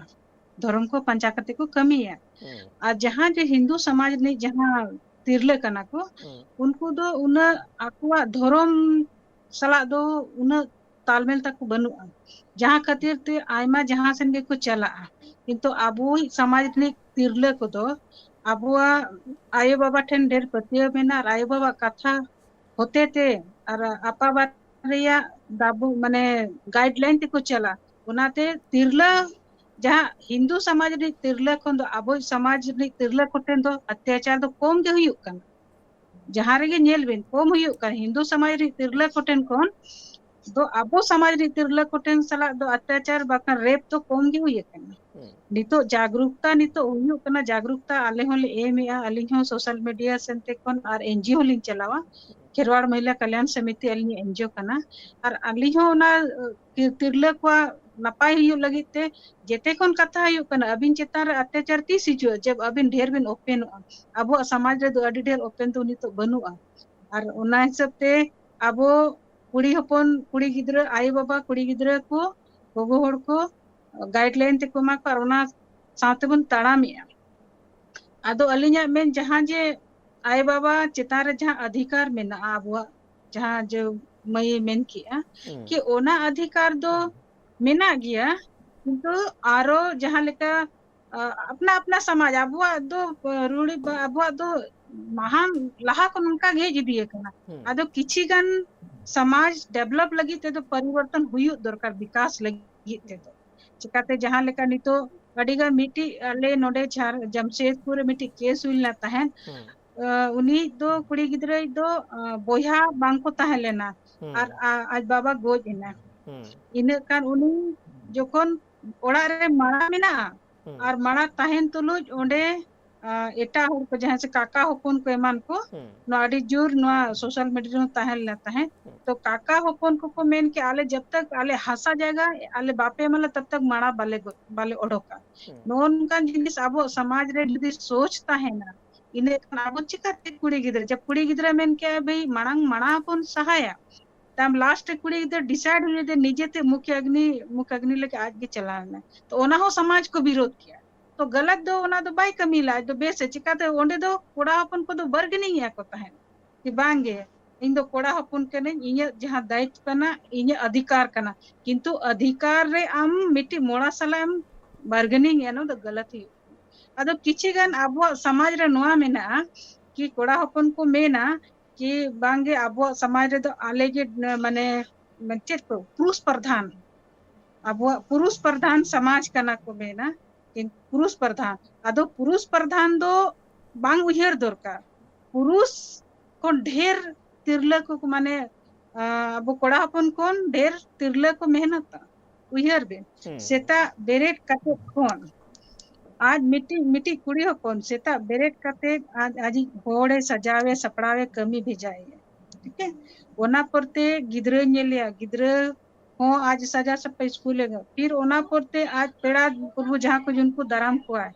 ᱫᱷᱚᱨᱚᱢ ᱠᱚ ᱯᱟᱸᱡᱟ ᱠᱟᱛᱮ ᱠᱚ ᱠᱟᱹᱢᱤᱭᱟ᱾ ᱦᱩᱸ᱾ ᱟᱨ ᱡᱟᱦᱟᱸ ᱡᱮ ᱦᱤᱱᱫᱩ ᱥᱚᱢᱟᱡᱽ ᱨᱤᱱᱤᱡ ᱡᱟᱦᱟᱸ ᱛᱤᱨᱞᱟᱹ ᱠᱟᱱᱟ ᱠᱚ, ᱦᱩᱸ᱾ ᱩᱱᱠᱩ ᱫᱚ ᱩᱱᱟᱹᱜ ᱟᱠᱚᱣᱟᱜ ᱫᱷᱚᱨᱚᱢ ᱥᱟᱞᱟᱜ ᱫᱚ ᱩᱱᱟᱹᱜ ᱛᱟᱞᱢᱮᱞ ᱛᱟᱠᱚ ᱵᱟᱹᱱᱩᱜᱼᱟ, ᱡᱟᱦᱟᱸ ᱠᱷᱟᱹᱛᱤᱨ ᱛᱮ ᱟᱭᱢᱟ ᱡᱟᱦᱟᱸ ᱥᱮᱱ ᱜᱮᱠᱚ ᱪᱟᱞᱟᱜᱼᱟ᱾ ᱠᱤᱱᱛᱩ ᱟᱵᱚᱭᱤᱡ ᱥᱚᱢᱟᱡᱽ ᱨᱤᱱᱤᱡ ᱛᱤᱨᱞᱟᱹ ᱠᱚᱫᱚ ᱟᱵᱚᱣᱟᱜ ᱟᱭᱳ ᱵᱟᱵᱟ ᱴᱷᱮᱱ ᱰᱷᱮᱨ ᱯᱟᱹᱛᱭᱟᱹᱣ ᱢᱮᱱᱟᱜᱼᱟ ᱟᱨ ᱟᱭᱳ ᱵᱟᱵᱟᱣᱟᱜ ᱠᱟᱛᱷᱟ ᱦᱚᱛᱮ ᱛᱮ ᱟᱨ ᱟᱯᱟ ᱵᱟᱨᱮᱭᱟᱜ ᱫᱟᱵᱚ, ᱢᱟᱱᱮ, ᱜᱟᱭᱤᱰᱞᱟᱭᱤᱱ ᱛᱮᱠᱚ ᱪᱟᱞᱟᱜᱼᱟ᱾ ᱚᱱᱟᱛᱮ ᱛᱤᱨᱞᱟᱹ, ᱡᱟᱦᱟᱸ ᱦᱤᱱᱫᱩ ᱥᱚᱢᱟᱡᱽ ᱨᱤᱱᱤᱡ ᱛᱤᱨᱞᱟᱹ ᱠᱷᱚᱱ ᱫᱚ ᱟᱵᱚᱭᱤᱡ ᱥᱚᱢᱟᱡᱽ ᱨᱤᱱᱤᱡ ᱛᱤᱨᱞᱟᱹ ᱠᱚᱴᱷᱮᱱ ᱫᱚ ᱚᱛᱛᱟᱪᱟᱨ ᱫᱚ ᱠᱚᱢ ᱜᱮ ᱦᱩᱭᱩᱜ ᱠᱟᱱᱟ᱾ ᱡᱟᱦᱟᱸ ᱨᱮᱜᱮ ᱧᱮᱞ ᱵᱤᱱ, ᱠᱚᱢ ᱦᱩᱭᱩᱜ ᱠᱟᱱᱟ᱾ ᱦᱤᱱᱫᱩ ᱥᱚᱢᱟᱡᱽ ᱨᱤᱱᱤᱡ ᱛᱤᱨᱞᱟᱹ ᱠᱚᱴᱷᱮᱱ ᱠᱷᱚᱱ ᱫᱚ ᱟᱵᱚ ᱥᱚᱢᱟᱡᱽ ᱨᱤᱱᱤᱡ ᱛᱤᱨᱞᱟᱹ ᱠᱚᱴᱷᱮᱱ ᱥᱟᱞᱟᱜ ᱫᱚ ᱚᱛᱛᱟᱪᱟᱨ ᱵᱟᱠᱷᱟᱱ ᱨᱮᱯ ᱫᱚ ᱠᱚᱢ ᱜᱮ ᱦᱩᱭ ᱟᱠᱟᱱᱟ᱾ ᱦᱩᱸ᱾ ᱱᱤᱛᱚᱜ ᱡᱟᱜᱽᱨᱩᱠᱛᱟ ᱱᱤᱛᱚᱜ ᱦᱩᱭᱩᱜ ᱠᱟᱱᱟ, ᱡᱟᱜᱽᱨᱩᱠᱛᱟ ᱟᱞᱮ ᱦᱚᱸᱞᱮ ᱮᱢᱮᱜᱼᱟ᱾ ᱟᱹᱞᱤᱧ ᱦᱚᱸ ᱥᱳᱥᱟᱞ ᱢᱤᱰᱤᱭᱟ ᱥᱮᱱ ᱛᱮ ᱠᱷᱚᱱ ᱟᱨ ᱮᱱᱡᱤᱳ ᱦᱚᱸᱞᱤᱧ ᱪᱟᱞᱟᱣᱟ, ᱠᱷᱮᱨᱣᱟᱲ ᱢᱚᱦᱤᱞᱟ ᱠᱟᱞᱭᱟᱱ ᱥᱚᱢᱤᱛᱤ ᱟᱹᱞᱤᱧ ᱮᱱᱡᱤᱳ ᱠᱟᱱᱟ᱾ ᱟᱨ ᱟᱹᱞᱤᱧ ᱦᱚᱸ ᱚᱱᱟ, ᱟᱹ, ᱛᱤ-, ᱛᱤᱨᱞᱟᱹ ᱠᱚᱣᱟᱜ ᱱᱟᱯᱟᱭ ᱦᱩᱭᱩᱜ ᱞᱟᱹᱜᱤᱫ ᱛᱮ ᱡᱮᱛᱮ ᱠᱷᱚᱱ ᱠᱟᱛᱷᱟ ᱦᱩᱭᱩᱜ ᱠᱟᱱᱟ, ᱟᱹᱵᱤᱱ ᱪᱮᱛᱟᱱ ᱨᱮ ᱚᱛᱛᱟᱪᱟᱨ ᱛᱤᱥ ᱦᱤᱡᱩᱜᱼᱟ? ᱡᱮ ᱟᱹᱵᱤᱱ ᱰᱷᱮᱨ ᱵᱤᱱ ᱳᱯᱮᱱᱚᱜᱼᱟ᱾ ᱟᱵᱚᱣᱟᱜ ᱥᱚᱢᱟᱡᱽ ᱨᱮᱫᱚ ᱟᱹᱰᱤ ᱰᱷᱮᱨ ᱳᱯᱮᱱ ᱫᱚ ᱱᱤᱛᱚᱜ ᱵᱟᱹᱱᱩᱜᱼᱟ᱾ ᱟᱨ ᱚᱱᱟ ᱦᱤᱥᱟᱹᱵ ᱛᱮ ᱟᱵᱚ ᱠᱩᱲᱤ ᱦᱚᱯᱚᱱ, ᱠᱩᱲᱤ ᱜᱤᱫᱽᱨᱟᱹ, ᱟᱭᱳ ᱵᱟᱵᱟ, ᱠᱩᱲᱤ ᱜᱤᱫᱽᱨᱟᱹ ᱠᱚ, ᱜᱚᱜᱚ ᱦᱚᱲ ᱠᱚ ᱜᱟᱭᱤᱰᱞᱟᱭᱤᱱ ᱛᱮᱠᱚ ᱮᱢᱟ ᱠᱚᱣᱟ ᱟᱨ ᱚᱱᱟ ᱥᱟᱶ ᱛᱮᱵᱚᱱ ᱛᱟᱲᱟᱢᱮᱜᱼᱟ᱾ ᱟᱫᱚ ᱟᱹᱞᱤᱧᱟᱜ ᱢᱮᱱ ᱡᱟᱦᱟᱸ ᱡᱮ ᱟᱭᱳ ᱵᱟᱵᱟ ᱪᱮᱛᱟᱱ ᱨᱮ ᱡᱟᱦᱟᱸ ᱚᱫᱷᱤᱠᱟᱨ ᱢᱮᱱᱟᱜᱼᱟ ᱟᱵᱚᱣᱟᱜ, ᱡᱟᱦᱟᱸ ᱡᱮ ᱢᱟᱹᱭᱮ ᱢᱮᱱ ᱠᱮᱜᱼᱟ, ᱦᱩᱸ᱾ ᱠᱤ ᱚᱱᱟ ᱚᱫᱷᱤᱠᱟᱨ ᱫᱚ ᱢᱮᱱᱟᱜ ᱜᱮᱭᱟ, ᱠᱤᱱᱛᱩ ᱟᱨᱚ ᱡᱟᱦᱟᱸ ᱞᱮᱠᱟ, ᱟ, ᱟᱯᱱᱟ ᱟᱯᱱᱟ ᱥᱚᱢᱟᱡᱽ, ᱟᱵᱚᱣᱟᱜ ᱫᱚ, ᱟ, ᱨᱩᱲᱤ ᱵᱟ-, ᱟᱵᱚᱣᱟᱜ ᱫᱚ ᱢᱟᱦᱟᱱ ᱞᱟᱦᱟ ᱠᱷᱚᱱ ᱱᱚᱝᱠᱟ ᱜᱮ ᱦᱮᱡ ᱤᱫᱤ ᱟᱠᱟᱱᱟ᱾ ᱦᱩᱸ᱾ ᱟᱫᱚ ᱠᱤᱪᱷᱤ ᱜᱟᱱ ᱥᱚᱢᱟᱡᱽ ᱰᱮᱵᱷᱞᱚᱯ ᱞᱟᱹᱜᱤᱫ ᱛᱮᱫᱚ ᱯᱚᱨᱤᱵᱚᱨᱛᱚᱱ ᱦᱩᱭᱩᱜ ᱫᱚᱨᱠᱟᱨ, ᱵᱤᱠᱟᱥ ᱞᱟᱹᱜᱤᱫ ᱛᱮᱫᱚ᱾ ᱪᱤᱠᱟᱛᱮ ᱡᱟᱦᱟᱸ ᱞᱮᱠᱟ ᱱᱤᱛᱚᱜ ᱟᱹᱰᱤ ᱜᱟᱱ ᱢᱤᱫᱴᱤᱡ ᱟᱞᱮ ᱱᱚᱰᱮ ᱡᱷᱟᱨ-, ᱡᱟᱢᱥᱮᱫᱽᱯᱩᱨ ᱨᱮ ᱢᱤᱫᱴᱤᱡ ᱠᱮᱥ ᱦᱩᱭ ᱞᱮᱱᱟ ᱛᱟᱦᱮᱸᱱ᱾ ᱦᱩᱸ᱾ ᱟ, ᱩᱱᱤ ᱫᱚ ᱠᱩᱲᱤ ᱜᱤᱫᱽᱨᱟᱹᱭᱤᱡ ᱫᱚ, ᱟ, ᱵᱚᱭᱦᱟ ᱵᱟᱝ ᱠᱚ ᱛᱟᱦᱮᱸ ᱞᱮᱱᱟ ᱦᱩᱸ᱾ ᱟᱨ, ᱟ, ᱟᱡ ᱵᱟᱵᱟ ᱜᱚᱡ ᱮᱱᱟ᱾ ᱦᱩᱸ᱾ ᱤᱱᱟᱹᱜ ᱠᱷᱟᱱ ᱩᱱᱤ ᱡᱚᱠᱷᱚᱱ ᱚᱲᱟᱜ ᱨᱮ ᱢᱟᱲᱟ ᱢᱮᱱᱟᱜᱼᱟ ᱦᱩᱸ᱾ ᱟᱨ ᱢᱟᱲᱟ ᱛᱟᱦᱮᱸᱱ ᱛᱩᱞᱩᱡ ᱚᱸᱰᱮ ᱟᱸ, ᱮᱴᱟᱜ ᱦᱚᱲ ᱠᱚ ᱡᱟᱦᱟᱸᱭ ᱥᱮ ᱠᱟᱠᱟ ᱦᱚᱯᱚᱱ ᱠᱚ ᱮᱢᱟᱱ ᱠᱚ, ᱦᱩᱸ᱾ ᱱᱚᱣᱟ ᱟᱹᱰᱤ ᱡᱳᱨ ᱱᱚᱣᱟ social media ᱨᱮᱦᱚᱸ ᱛᱟᱦᱮᱸ ᱞᱮᱱᱟ ᱛᱟᱦᱮᱸᱫ᱾ ᱦᱩᱸ᱾ ᱛᱚ ᱠᱟᱠᱟ ᱦᱚᱯᱚᱱ ᱠᱚᱠᱚ ᱢᱮᱱ ᱠᱮᱜᱼᱟ, "ᱟᱞᱮ ᱡᱟᱵ ᱛᱟᱠ ᱟᱞᱮ ᱦᱟᱥᱟ ᱡᱟᱭᱜᱟ ᱟᱞᱮ ᱵᱟᱯᱮ ᱮᱢᱟ ᱞᱮ, ᱛᱟᱵ ᱛᱟᱠ ᱢᱟᱲᱟ ᱵᱟᱞᱮ ᱜᱚ-, ᱵᱟᱞᱮ ᱚᱰᱚᱠᱟ᱾" ᱦᱩᱸ᱾ ᱱᱚᱜᱼᱚ ᱱᱚᱝᱠᱟᱱ ᱡᱤᱱᱤᱥ ᱟᱵᱚᱣᱟᱜ ᱥᱚᱢᱟᱡᱽ ᱨᱮ ᱡᱩᱫᱤ ᱥᱳᱪ ᱛᱟᱦᱮᱱᱟ, ᱤᱱᱟᱹ ᱠᱷᱟᱱ ᱟᱵᱚ ᱪᱤᱠᱟᱹᱛᱮ ᱠᱩᱲᱤ ᱜᱤᱫᱽᱨᱟᱹ, ᱡᱟᱵ ᱠᱩᱲᱤ ᱜᱤᱫᱽᱨᱟᱹ ᱢᱮᱱ ᱠᱮᱜᱼᱟ, "ᱵᱷᱟᱹᱭ, ᱢᱟᱲᱟᱝ ᱢᱟᱲᱟ ᱵᱚᱱ ᱥᱟᱦᱟᱭᱟ", ᱛᱟᱭᱚᱢ last ᱨᱮ ᱠᱩᱲᱤ ᱜᱤᱫᱽᱨᱟᱹ decide ᱦᱩᱭ ᱞᱮᱫᱮ ᱱᱤᱡᱮᱛᱮ ᱢᱩᱠᱷᱭᱟᱜᱽᱱᱤ, ᱢᱩᱠᱷᱭᱟᱜᱽᱱᱤ ᱞᱟᱹᱜᱤᱫ ᱟᱡ ᱜᱮ ᱪᱟᱞᱟᱣ ᱮᱱᱟ᱾ ᱛᱚ ᱚᱱᱟ ᱦᱚᱸ ᱥᱚᱢᱟᱡᱽ ᱠᱚ ᱵᱤᱨᱳᱫ ᱠᱮᱜᱼᱟ᱾ ᱛᱚ ᱜᱟᱞᱟᱛ ᱫᱚ ᱚᱱᱟ ᱫᱚ ᱵᱟᱭ ᱠᱟᱹᱢᱤ ᱞᱮᱫᱼᱟ, ᱟᱡ ᱫᱚ ᱵᱮᱥ ᱮ ᱪᱤᱠᱟᱹᱛᱮ ᱚᱸᱰᱮ ᱫᱚ ᱠᱚᱲᱟ ᱦᱚᱯᱚᱱ ᱠᱚᱫᱚ bargaining ᱮᱫ ᱠᱚ ᱛᱟᱦᱮᱸᱫ ᱡᱮ ᱵᱟᱝ ᱜᱮ, ᱤᱧ ᱫᱚ ᱠᱚᱲᱟ ᱦᱚᱯᱚᱱ ᱠᱟᱹᱱᱟᱹᱧ, ᱤᱧᱟᱹᱜ ᱡᱟᱦᱟᱸ ᱫᱟᱭᱤᱛᱛᱚ ᱠᱟᱱᱟ, ᱤᱧᱟᱹᱜ ᱚᱫᱷᱤᱠᱟᱨ ᱠᱟᱱᱟ, ᱠᱤᱱᱛᱩ ᱚᱫᱷᱤᱠᱟᱨ ᱨᱮ ᱟᱢ ᱢᱤᱫᱴᱤᱡ ᱢᱚᱲᱟ ᱥᱟᱞᱟᱜ ᱮᱢ bargaining ᱮᱫᱼᱟ, ᱱᱚᱣᱟ ᱫᱚ ᱜᱟᱞᱟᱛ ᱦᱩᱭᱩᱜ ᱠᱟᱱᱟ᱾ ᱟᱫᱚ ᱠᱤᱪᱷᱤ ᱜᱟᱱ ᱟᱵᱚᱣᱟᱜ ᱥᱚᱢᱟᱡᱽ ᱨᱮ ᱱᱚᱣᱟ ᱢᱮᱱᱟᱜᱼᱟ ᱠᱤ ᱠᱚᱲᱟ ᱦᱚᱯᱚᱱ ᱠᱚ ᱢᱮᱱᱟ ᱠᱤ ᱵᱟᱝ ᱜᱮ ᱟᱵᱚᱣᱟᱜ ᱥᱚᱢᱟᱡᱽ ᱨᱮᱫᱚ ᱟᱞᱮ ᱜᱮ, ᱢᱟᱱᱮ, ᱪᱮᱫ ᱠᱚ, ᱯᱩᱨᱩᱥ ᱯᱨᱚᱫᱷᱟᱱ, ᱟᱵᱚᱣᱟᱜ ᱯᱩᱨᱩᱥ ᱯᱨᱚᱫᱷᱟᱱ ᱥᱚᱢᱟᱡᱽ ᱠᱟᱱᱟ ᱠᱚ ᱢᱮᱱᱟ, ᱠᱤᱱᱛᱩ ᱯᱩᱨᱩᱥ ᱯᱨᱚᱫᱷᱟᱱ, ᱟᱫᱚ ᱯᱩᱨᱩᱥ ᱯᱨᱚᱫᱷᱟᱱ ᱫᱚ ᱵᱟᱝ ᱩᱭᱦᱟᱹᱨ ᱫᱚᱨᱠᱟᱨ᱾ ᱯᱩᱨᱩᱥ ᱠᱷᱚᱱ ᱰᱷᱮᱨ ᱛᱤᱨᱞᱟᱹ ᱠᱚ, ᱢᱟᱱᱮ, ᱟᱸ, ᱟᱵᱚ ᱠᱚᱲᱟ ᱦᱚᱯᱚᱱ ᱠᱷᱚᱱ ᱰᱷᱮᱨ ᱛᱤᱨᱞᱟᱹ ᱠᱚ ᱢᱮᱦᱱᱚᱛᱟ᱾ ᱩᱭᱦᱟᱹᱨ ᱵᱮᱱ, ᱦᱩᱸ᱾ ᱥᱮᱛᱟᱜ ᱵᱮᱨᱮᱫ ᱠᱟᱛᱮ ᱠᱷᱚᱱ ᱟᱡ ᱢᱤᱫᱴᱤᱡ, ᱢᱤᱫᱴᱤᱡ ᱠᱩᱲᱤ ᱦᱚᱯᱚᱱ ᱥᱮᱛᱟᱜ ᱵᱮᱨᱮᱫ ᱠᱟᱛᱮ ᱟᱡ, ᱟᱡᱤᱡ ᱦᱚᱲᱮ ᱥᱟᱡᱟᱣᱮ, ᱥᱟᱯᱲᱟᱣᱮ, ᱠᱟᱹᱢᱤ ᱵᱷᱮᱡᱟᱭᱮᱭᱟ, ᱴᱷᱤᱠ ᱜᱮ? ᱚᱱᱟ ᱯᱚᱨᱛᱮ ᱜᱤᱫᱽᱨᱟᱹ ᱧᱮᱞᱮᱭᱟ, ᱜᱤᱫᱽᱨᱟᱹ ᱦᱚᱸ ᱟᱡ ᱥᱟᱡᱟᱣ ᱥᱟᱯᱲᱟᱣ ᱥᱠᱩᱞᱮ ᱜᱮ, ᱯᱷᱤᱨ ᱚᱱᱟ ᱯᱚᱨᱛᱮ ᱟᱡ ᱯᱮᱲᱟ ᱯᱨᱚᱵᱷᱩ ᱡᱟᱦᱟᱸ ᱠᱚ ᱡᱩᱱ ᱠᱚ ᱫᱟᱨᱟᱢ ᱠᱚᱣᱟᱭ,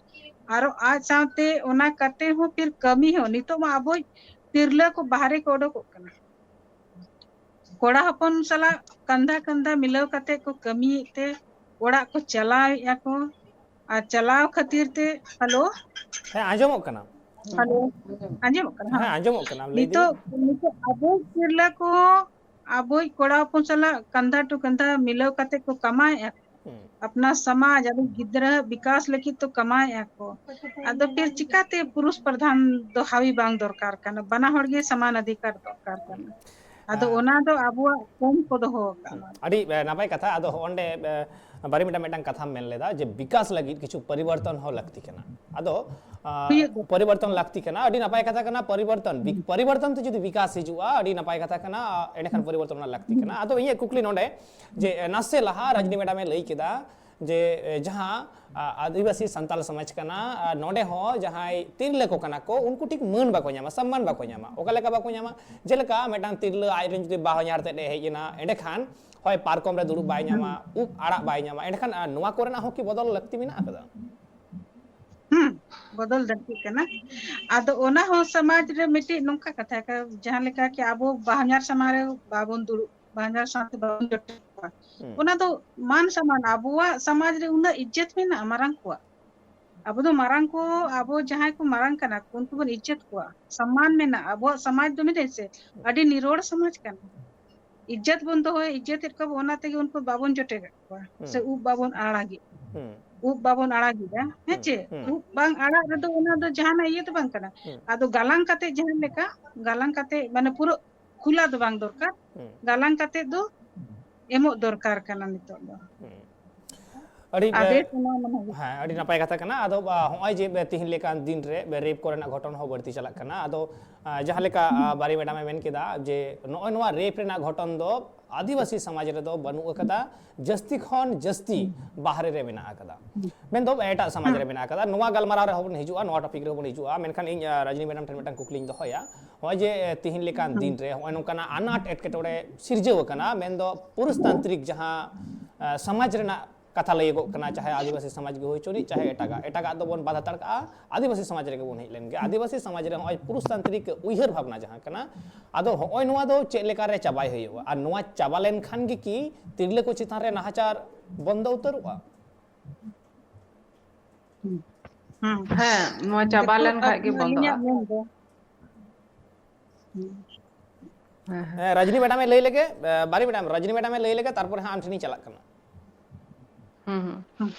ᱟᱨᱚ ᱟᱡ ᱥᱟᱶᱛᱮ ᱚᱱᱟ ᱠᱟᱛᱮ ᱦᱚᱸ ᱯᱷᱤᱨ ᱠᱟᱹᱢᱤ ᱦᱚᱸ, ᱱᱤᱛᱚᱜ ᱢᱟ ᱟᱵᱚᱭᱤᱡ ᱛᱤᱨᱞᱟᱹ ᱠᱚ ᱵᱟᱦᱨᱮ ᱠᱚ ᱚᱰᱚᱠᱚᱜ ᱠᱟᱱᱟ, ᱠᱚᱲᱟ ᱦᱚᱯᱚᱱ ᱥᱟᱞᱟᱜ ᱠᱟᱸᱫᱷᱟ ᱠᱟᱸᱫᱷᱟ ᱢᱤᱞᱟᱹᱣ ᱠᱟᱛᱮ ᱠᱚ ᱠᱟᱹᱢᱤᱭᱮᱫ ᱛᱮ ᱚᱲᱟᱜ ᱠᱚ ᱪᱟᱞᱟᱣᱮᱫᱼᱟ ᱠᱚ, ᱟᱨ ᱪᱟᱞᱟᱣ ᱠᱷᱟᱹᱛᱤᱨ ᱛᱮ, ᱦᱮᱞᱳ? ᱦᱮᱸ, ᱟᱸᱡᱚᱢᱚᱜ ᱠᱟᱱᱟ᱾ ᱦᱮᱞᱳ? ᱟᱸᱡᱚᱢᱚᱜ ᱠᱟᱱᱟ? ᱦᱮᱸ, ᱦᱮᱸ᱾ ᱟᱸᱡᱚᱢᱚᱜ ᱠᱟᱱᱟ, ᱞᱟᱹᱭ ᱤᱫᱤ ᱢᱮ᱾ ᱱᱤᱛᱚᱜ, ᱱᱤᱛᱚᱜ ᱟᱵᱚ ᱛᱤᱨᱞᱟᱹ ᱠᱚ ᱟᱵᱚᱭᱤᱡ ᱠᱚᱲᱟ ᱦᱚᱯᱚᱱ ᱥᱟᱞᱟᱜ ᱠᱟᱸᱫᱷᱟ ᱴᱩ ᱠᱟᱸᱫᱷᱟ ᱢᱤᱞᱟᱹᱣ ᱠᱟᱛᱮ ᱠᱚ ᱠᱟᱢᱟᱣᱮᱫᱼᱟ᱾ ᱦᱩᱸ᱾ ᱟᱯᱱᱟ ᱥᱚᱢᱟᱡᱽ, ᱟᱵᱚ ᱜᱤᱫᱽᱨᱟᱹ ᱵᱤᱠᱟᱥ ᱞᱟᱹᱜᱤᱫ ᱛᱚ ᱠᱟᱢᱟᱣᱮᱫᱼᱟ ᱠᱚ᱾ ᱟᱫᱚ ᱯᱷᱤᱨ ᱪᱤᱠᱟᱛᱮ ᱯᱩᱨᱩᱥ ᱯᱨᱚᱫᱷᱟᱱ ᱫᱚ ᱦᱟᱹᱣᱤ ᱵᱟᱝ ᱫᱚᱨᱠᱟᱨ ᱠᱟᱱᱟ? ᱵᱟᱱᱟ ᱦᱚᱲ ᱜᱮ ᱥᱚᱢᱟᱱ ᱚᱫᱷᱤᱠᱟᱨ ᱫᱚᱨᱠᱟᱨ ᱠᱟᱱᱟ᱾ ᱟᱫᱚ ᱦᱮᱸ᱾ ᱚᱱᱟ ᱫᱚ ᱟᱵᱚᱣᱟᱜ ᱠᱚᱢ ᱠᱚ ᱫᱚᱦᱚ ᱟᱠᱟᱫ ᱵᱚᱱᱟ᱾ ᱟᱹᱰᱤ, ᱮ, ᱱᱟᱯᱟᱭ ᱠᱟᱛᱷᱟ᱾ ᱟᱫᱚ ᱦᱚᱸᱜᱼᱚᱸᱰᱮ, ᱮ, ᱵᱟᱨᱮ ᱢᱤᱫᱴᱟᱝ, ᱢᱤᱫᱴᱟᱝ ᱠᱟᱛᱷᱟᱢ ᱢᱮᱱ ᱞᱮᱫᱟ ᱡᱮ ᱵᱤᱠᱟᱥ ᱞᱟᱹᱜᱤᱫ ᱠᱤᱪᱷᱩ ᱯᱚᱨᱤᱵᱚᱨᱛᱚᱱ ᱦᱚᱸ ᱞᱟᱹᱠᱛᱤ ᱠᱟᱱᱟ᱾ ᱟᱫᱚ, ᱟ, ᱦᱩᱭᱩᱜ ᱫᱚ᱾ ᱯᱚᱨᱤᱵᱚᱨᱛᱚᱱ ᱞᱟᱹᱠᱛᱤ ᱠᱟᱱᱟ, ᱟᱹᱰᱤ ᱱᱟᱯᱟᱭ ᱠᱟᱛᱷᱟ ᱠᱟᱱᱟ᱾ ᱯᱚᱨᱤᱵᱚᱨᱛᱚᱱ, ᱵᱤ-, ᱯᱚᱨᱤᱵᱚᱨᱛᱚᱱ ᱛᱮ ᱡᱩᱫᱤ ᱵᱤᱠᱟᱥ ᱦᱤᱡᱩᱜᱼᱟ, ᱟᱹᱰᱤ ᱱᱟᱯᱟᱭ ᱠᱟᱛᱷᱟ ᱠᱟᱱᱟ, ᱮᱸᱰᱮᱠᱷᱟᱱ ᱯᱚᱨᱤᱵᱚᱨᱛᱚᱱ ᱚᱱᱟ ᱞᱟᱹᱠᱛᱤ ᱠᱟᱱᱟ᱾ ᱟᱫᱚ ᱤᱧᱟᱹᱜ ᱠᱩᱠᱞᱤ ᱱᱚᱰᱮ ᱡᱮ, ᱮ, ᱱᱟᱥᱮ ᱞᱟᱦᱟ ᱨᱟᱡᱽᱱᱤ ᱢᱮᱰᱟᱢᱮ ᱞᱟᱹᱭ ᱠᱮᱫᱟ ᱡᱮ ᱮ, ᱡᱟᱦᱟᱸ ᱟ, ᱟᱹᱫᱤᱵᱟᱹᱥᱤ ᱥᱟᱱᱛᱟᱲ ᱥᱚᱢᱟᱡᱽ ᱠᱟᱱᱟ, ᱟᱨ ᱱᱚᱰᱮ ᱦᱚᱸ ᱡᱟᱦᱟᱸᱭ ᱛᱤᱨᱞᱟᱹ ᱠᱚ ᱠᱟᱱᱟ ᱠᱚ, ᱩᱱᱠᱩ ᱴᱷᱤᱠ ᱢᱟᱹᱱ ᱵᱟᱠᱚ ᱧᱟᱢᱟ, ᱥᱚᱢᱢᱟᱱ ᱵᱟᱠᱚ ᱧᱟᱢᱟ᱾ ᱚᱠᱟ ᱞᱮᱠᱟ ᱵᱟᱠᱚ ᱧᱟᱢᱟ? ᱡᱮᱞᱮᱠᱟ ᱢᱤᱫᱴᱟᱝ ᱛᱤᱨᱞᱟᱹ ᱟᱡ ᱨᱮᱱ ᱡᱩᱫᱤ ᱵᱟᱦᱚᱧᱦᱟᱨ ᱛᱮᱫ ᱮ ᱦᱮᱡ ᱮᱱᱟ, ᱮᱸᱰᱮᱠᱷᱟᱱ ᱦᱚᱭ ᱯᱟᱨᱠᱚᱢ ᱨᱮ ᱫᱩᱲᱩᱵ ᱵᱟᱭ ᱧᱟᱢᱟ, ᱩᱵ ᱟᱲᱟᱜ ᱵᱟᱭ ᱧᱟᱢᱟ, ᱮᱸᱰᱮᱠᱷᱟᱱ ᱟ, ᱱᱚᱣᱟ ᱠᱚᱨᱮᱱᱟᱜ ᱦᱚᱸ ᱠᱤ ᱵᱚᱫᱚᱞ ᱞᱟᱹᱠᱛᱤ ᱢᱮᱱᱟᱜ ᱟᱠᱟᱫᱟ? ᱦᱩᱸ, ᱵᱚᱫᱚᱞ ᱞᱟᱹᱠᱛᱤᱜ ᱠᱟᱱᱟ᱾ ᱟᱫᱚ ᱚᱱᱟ ᱦᱚᱸ ᱥᱚᱢᱟᱡᱽ ᱨᱮ ᱢᱤᱫᱴᱤᱡ ᱱᱚᱝᱠᱟ ᱠᱟᱛᱷᱟ ᱠᱟᱱᱟ, ᱡᱟᱦᱟᱸ ᱞᱮᱠᱟ ᱠᱤ ᱟᱵᱚ ᱵᱟᱦᱧᱟᱨ ᱥᱟᱢᱟᱝ ᱨᱮ ᱵᱟᱵᱚᱱ ᱫᱩᱲᱩᱵ, ᱵᱟᱦᱧᱟᱨ ᱥᱟᱶᱛᱮ ᱵᱟᱵᱚᱱ ᱡᱚᱴᱮᱫ ᱠᱚᱣᱟ, ᱦᱩᱸ᱾ ᱚᱱᱟ ᱫᱚ ᱢᱟᱱ ᱥᱚᱢᱢᱟᱱ, ᱟᱵᱚᱣᱟᱜ ᱥᱚᱢᱟᱡᱽ ᱨᱮ ᱩᱱᱟᱹᱜ ᱤᱡᱽᱡᱚᱛ ᱢᱮᱱᱟᱜᱼᱟ ᱢᱟᱨᱟᱝ ᱠᱚᱣᱟᱜ᱾ ᱟᱵᱚ ᱫᱚ ᱢᱟᱨᱟᱝ ᱠᱚ, ᱟᱵᱚ ᱡᱟᱦᱟᱸᱭ ᱠᱚ ᱢᱟᱨᱟᱝ ᱠᱟᱱᱟ ᱠᱚ, ᱩᱱᱠᱩ ᱵᱚᱱ ᱤᱡᱽᱡᱚᱛ ᱠᱚᱣᱟ, ᱥᱚᱢᱢᱟᱱ ᱢᱮᱱᱟᱜᱼᱟ᱾ ᱟᱵᱚᱣᱟᱜ ᱥᱚᱢᱟᱡᱽ ᱫᱚ ᱢᱮᱱᱟᱜᱼᱟ ᱥᱮ, ᱟᱹᱰᱤ ᱱᱤᱨᱚᱲ ᱥᱚᱢᱟᱡᱽ ᱠᱟᱱᱟ᱾ ᱤᱡᱽᱡᱚᱛ ᱵᱚᱱ ᱫᱚᱦᱚᱭᱟ, ᱤᱡᱽᱡᱚᱛᱮᱫ ᱠᱚᱣᱟ ᱵᱚᱱ, ᱚᱱᱟ ᱛᱮᱜᱮ ᱩᱱᱠᱩ ᱵᱟᱵᱚᱱ ᱡᱚᱴᱮᱫ ᱠᱚᱣᱟ ᱥᱮ ᱦᱩᱸ᱾ ᱩᱵ ᱵᱟᱵᱚᱱ ᱟᱲᱟᱜᱮᱫ, ᱦᱩᱸ᱾ ᱩᱵ ᱵᱟᱵᱚᱱ ᱟᱲᱟᱜᱮᱫᱟ, ᱦᱮᱸ ᱦᱩᱸ, ᱪᱮ? ᱦᱩᱸ᱾ ᱩᱵ ᱵᱟᱝ ᱟᱲᱟᱜ ᱨᱮᱫᱚ ᱚᱱᱟ ᱫᱚ ᱡᱟᱦᱟᱱᱟᱜ ᱤᱭᱟᱹ ᱫᱚ ᱵᱟᱝ ᱠᱟᱱᱟ᱾ ᱦᱩᱸ᱾ ᱟᱫᱚ ᱜᱟᱞᱟᱝ ᱠᱟᱛᱮ ᱡᱟᱦᱟᱸ ᱞᱮᱠᱟ, ᱜᱟᱞᱟᱝ ᱠᱟᱛᱮ ᱢᱟᱱᱮ ᱯᱩᱨᱟᱹ ᱠᱷᱩᱞᱟ ᱫᱚ ᱵᱟᱝ ᱫᱚᱨᱠᱟᱨ, ᱦᱩᱸ᱾ ᱜᱟᱞᱟᱝ ᱠᱟᱛᱮ ᱫᱚ ᱮᱢᱚᱜ ᱫᱚᱨᱠᱟᱨ ᱠᱟᱱᱟ ᱱᱤᱛᱚᱜ ᱫᱚ᱾ ᱦᱩᱸ᱾ ᱟᱹᱰᱤ ᱟᱨ ᱮ, ᱵᱮᱥ ᱚᱱᱟ ᱢᱟᱱᱮ ᱦᱩᱭᱩᱜ ᱦᱮᱸ, ᱟᱹᱰᱤ ᱱᱟᱯᱟᱭ ᱠᱟᱛᱷᱟ ᱠᱟᱱᱟ᱾ ᱟᱫᱚ ᱟ, ᱦᱚᱸᱜᱼᱚᱭ ᱡᱮ ᱵᱮ, ᱛᱤᱦᱤᱧ ᱞᱮᱠᱟᱱ ᱫᱤᱱ ᱨᱮ ᱵᱮ, ᱨᱮᱯ ᱠᱚᱨᱮᱱᱟᱜ ᱜᱷᱚᱴᱚᱱ ᱦᱚᱸ ᱵᱟᱹᱲᱛᱤ ᱪᱟᱞᱟᱜ ᱠᱟᱱᱟ᱾ ᱟᱫᱚ ᱟ, ᱡᱟᱦᱟᱸ ᱞᱮᱠᱟ ᱟ, ᱵᱟᱨᱤ ᱢᱮᱰᱟᱢ ᱮ ᱢᱮᱱ ᱠᱮᱫᱟ ᱡᱮ ᱱᱚᱜᱼᱚᱭ ᱱᱚᱣᱟ ᱨᱮᱯ ᱨᱮᱱᱟᱜ ᱜᱷᱚᱴᱚᱱ ᱫᱚ ᱟᱹᱫᱤᱵᱟᱹᱥᱤ ᱥᱚᱢᱟᱡᱽ ᱨᱮᱫᱚ ᱵᱟᱹᱱᱩᱜ ᱟᱠᱟᱫᱟ, ᱡᱟᱹᱥᱛᱤ ᱠᱷᱚᱱ ᱡᱟᱹᱥᱛᱤ ᱵᱟᱦᱨᱮ ᱨᱮ ᱢᱮᱱᱟᱜ ᱟᱠᱟᱫᱟ, ᱢᱮᱱᱫᱚ ᱮᱴᱟᱜ ᱥᱚᱢᱟᱡᱽ ᱨᱮ ᱢᱮᱱᱟᱜ ᱟᱠᱟᱫᱟ᱾ ᱱᱚᱣᱟ ᱜᱟᱞᱢᱟᱨᱟᱣ ᱨᱮᱦᱚᱸ ᱵᱚᱱ ᱦᱤᱡᱩᱜᱼᱟ, ᱱᱚᱣᱟ ᱴᱚᱯᱤᱠ ᱨᱮᱦᱚᱸ ᱵᱚᱱ ᱦᱤᱡᱩᱜᱼᱟ᱾ ᱢᱮᱱᱠᱷᱟᱱ ᱤᱧ ᱟ, ᱨᱟᱡᱽᱱᱤ ᱢᱮᱰᱟᱢ ᱴᱷᱮᱱ ᱢᱤᱫᱴᱟᱝ ᱠᱩᱠᱞᱤᱧ ᱫᱚᱦᱚᱭᱟ᱾ ᱱᱚᱜᱼᱚᱭ ᱡᱮ ᱮ, ᱛᱤᱦᱤᱧ ᱞᱮᱠᱟᱱ ᱫᱤᱱ ᱨᱮ ᱱᱚᱜᱼᱚᱭ ᱱᱚᱝᱠᱟᱱᱟᱜ ᱟᱱᱟᱴ ᱮᱴᱠᱮᱴᱚᱬᱮ ᱥᱤᱨᱡᱟᱹᱣ ᱟᱠᱟᱱᱟ, ᱢᱮᱱᱫᱚ ᱯᱩᱨᱩᱥᱛᱟᱱᱛᱨᱤᱠ ᱡᱟᱦᱟᱸ ᱟ, ᱥᱚᱢᱟᱡᱽ ᱨᱮᱱᱟᱜ ᱠᱟᱛᱷᱟ ᱞᱟᱹᱭᱚᱜᱚᱜ ᱠᱟᱱᱟ, ᱪᱟᱦᱮ ᱟᱹᱫᱤᱵᱟᱹᱥᱤ ᱥᱚᱢᱟᱡᱽ ᱜᱮ ᱦᱩᱭ ᱦᱚᱪᱚᱱᱤᱡ, ᱪᱟᱦᱮ ᱮᱴᱟᱜᱟᱜ, ᱮᱴᱟᱜᱟᱜ ᱫᱚᱵᱚᱱ ᱵᱟᱫ ᱦᱟᱛᱟᱲ ᱠᱟᱜᱼᱟ, ᱟᱹᱫᱤᱵᱟᱹᱥᱤ ᱥᱚᱢᱟᱡᱽ ᱨᱮᱜᱮ ᱵᱚᱱ ᱦᱮᱡ ᱞᱮᱱ ᱜᱮ᱾ ᱟᱹᱫᱤᱵᱟᱹᱥᱤ ᱥᱚᱢᱟᱡᱽ ᱨᱮ ᱱᱚᱜᱼᱚᱭ ᱯᱩᱨᱩᱥᱛᱟᱱᱛᱨᱤᱠ ᱩᱭᱦᱟᱹᱨ ᱵᱷᱟᱵᱽᱱᱟ ᱡᱟᱦᱟᱸ ᱠᱟᱱᱟ, ᱟᱫᱚ ᱦᱚᱸᱜᱼᱚᱭ ᱱᱚᱣᱟ ᱫᱚ ᱪᱮᱫ ᱞᱮᱠᱟᱨᱮ ᱪᱟᱵᱟᱭ ᱦᱩᱭᱩᱜᱼᱟ? ᱟᱨ ᱱᱚᱣᱟ ᱪᱟᱵᱟ ᱞᱮᱱᱠᱷᱟᱱ ᱜᱮ ᱠᱤ ᱛᱤᱨᱞᱟᱹ ᱠᱚ ᱪᱮᱛᱟᱱ ᱨᱮ ᱱᱟᱦᱟᱪᱟᱨ ᱵᱚᱱᱫᱚ ᱩᱛᱟᱹᱨᱚᱜᱼᱟ? ᱦᱩᱸ᱾ ᱦᱩᱸ᱾ ᱦᱮᱸ, ᱱᱚᱣᱟ ᱪᱟᱵᱟ ᱱᱤᱛᱚᱜ ᱞᱮᱱ ᱠᱷᱟᱡ ᱜᱮ ᱟᱹᱞᱤᱧᱟᱜ ᱵᱚᱱᱫᱚᱜᱼᱟ᱾ ᱢᱮᱱ ᱫᱚ, ᱦᱩᱸ᱾ ᱦᱮᱸ, ᱦᱮᱸ᱾ ᱦᱮᱸ, ᱨᱟᱡᱽᱱᱤ ᱢᱮᱰᱟᱢᱮ ᱞᱟᱹᱭ ᱞᱮᱜᱮ, ᱮ, ᱵᱟᱨᱤ ᱢᱮᱰᱟᱢ, ᱨᱟᱡᱽᱱᱤ ᱢᱮᱰᱟᱢᱮ ᱞᱟᱹᱭ ᱞᱮᱜᱮ, ᱛᱟᱨᱯᱚᱨᱮ ᱦᱟᱸᱜ ᱟᱢ ᱴᱷᱮᱱᱤᱧ ᱪᱟᱞᱟᱜ ᱠᱟᱱᱟ᱾ ᱦᱩᱸ, ᱦᱩᱸ᱾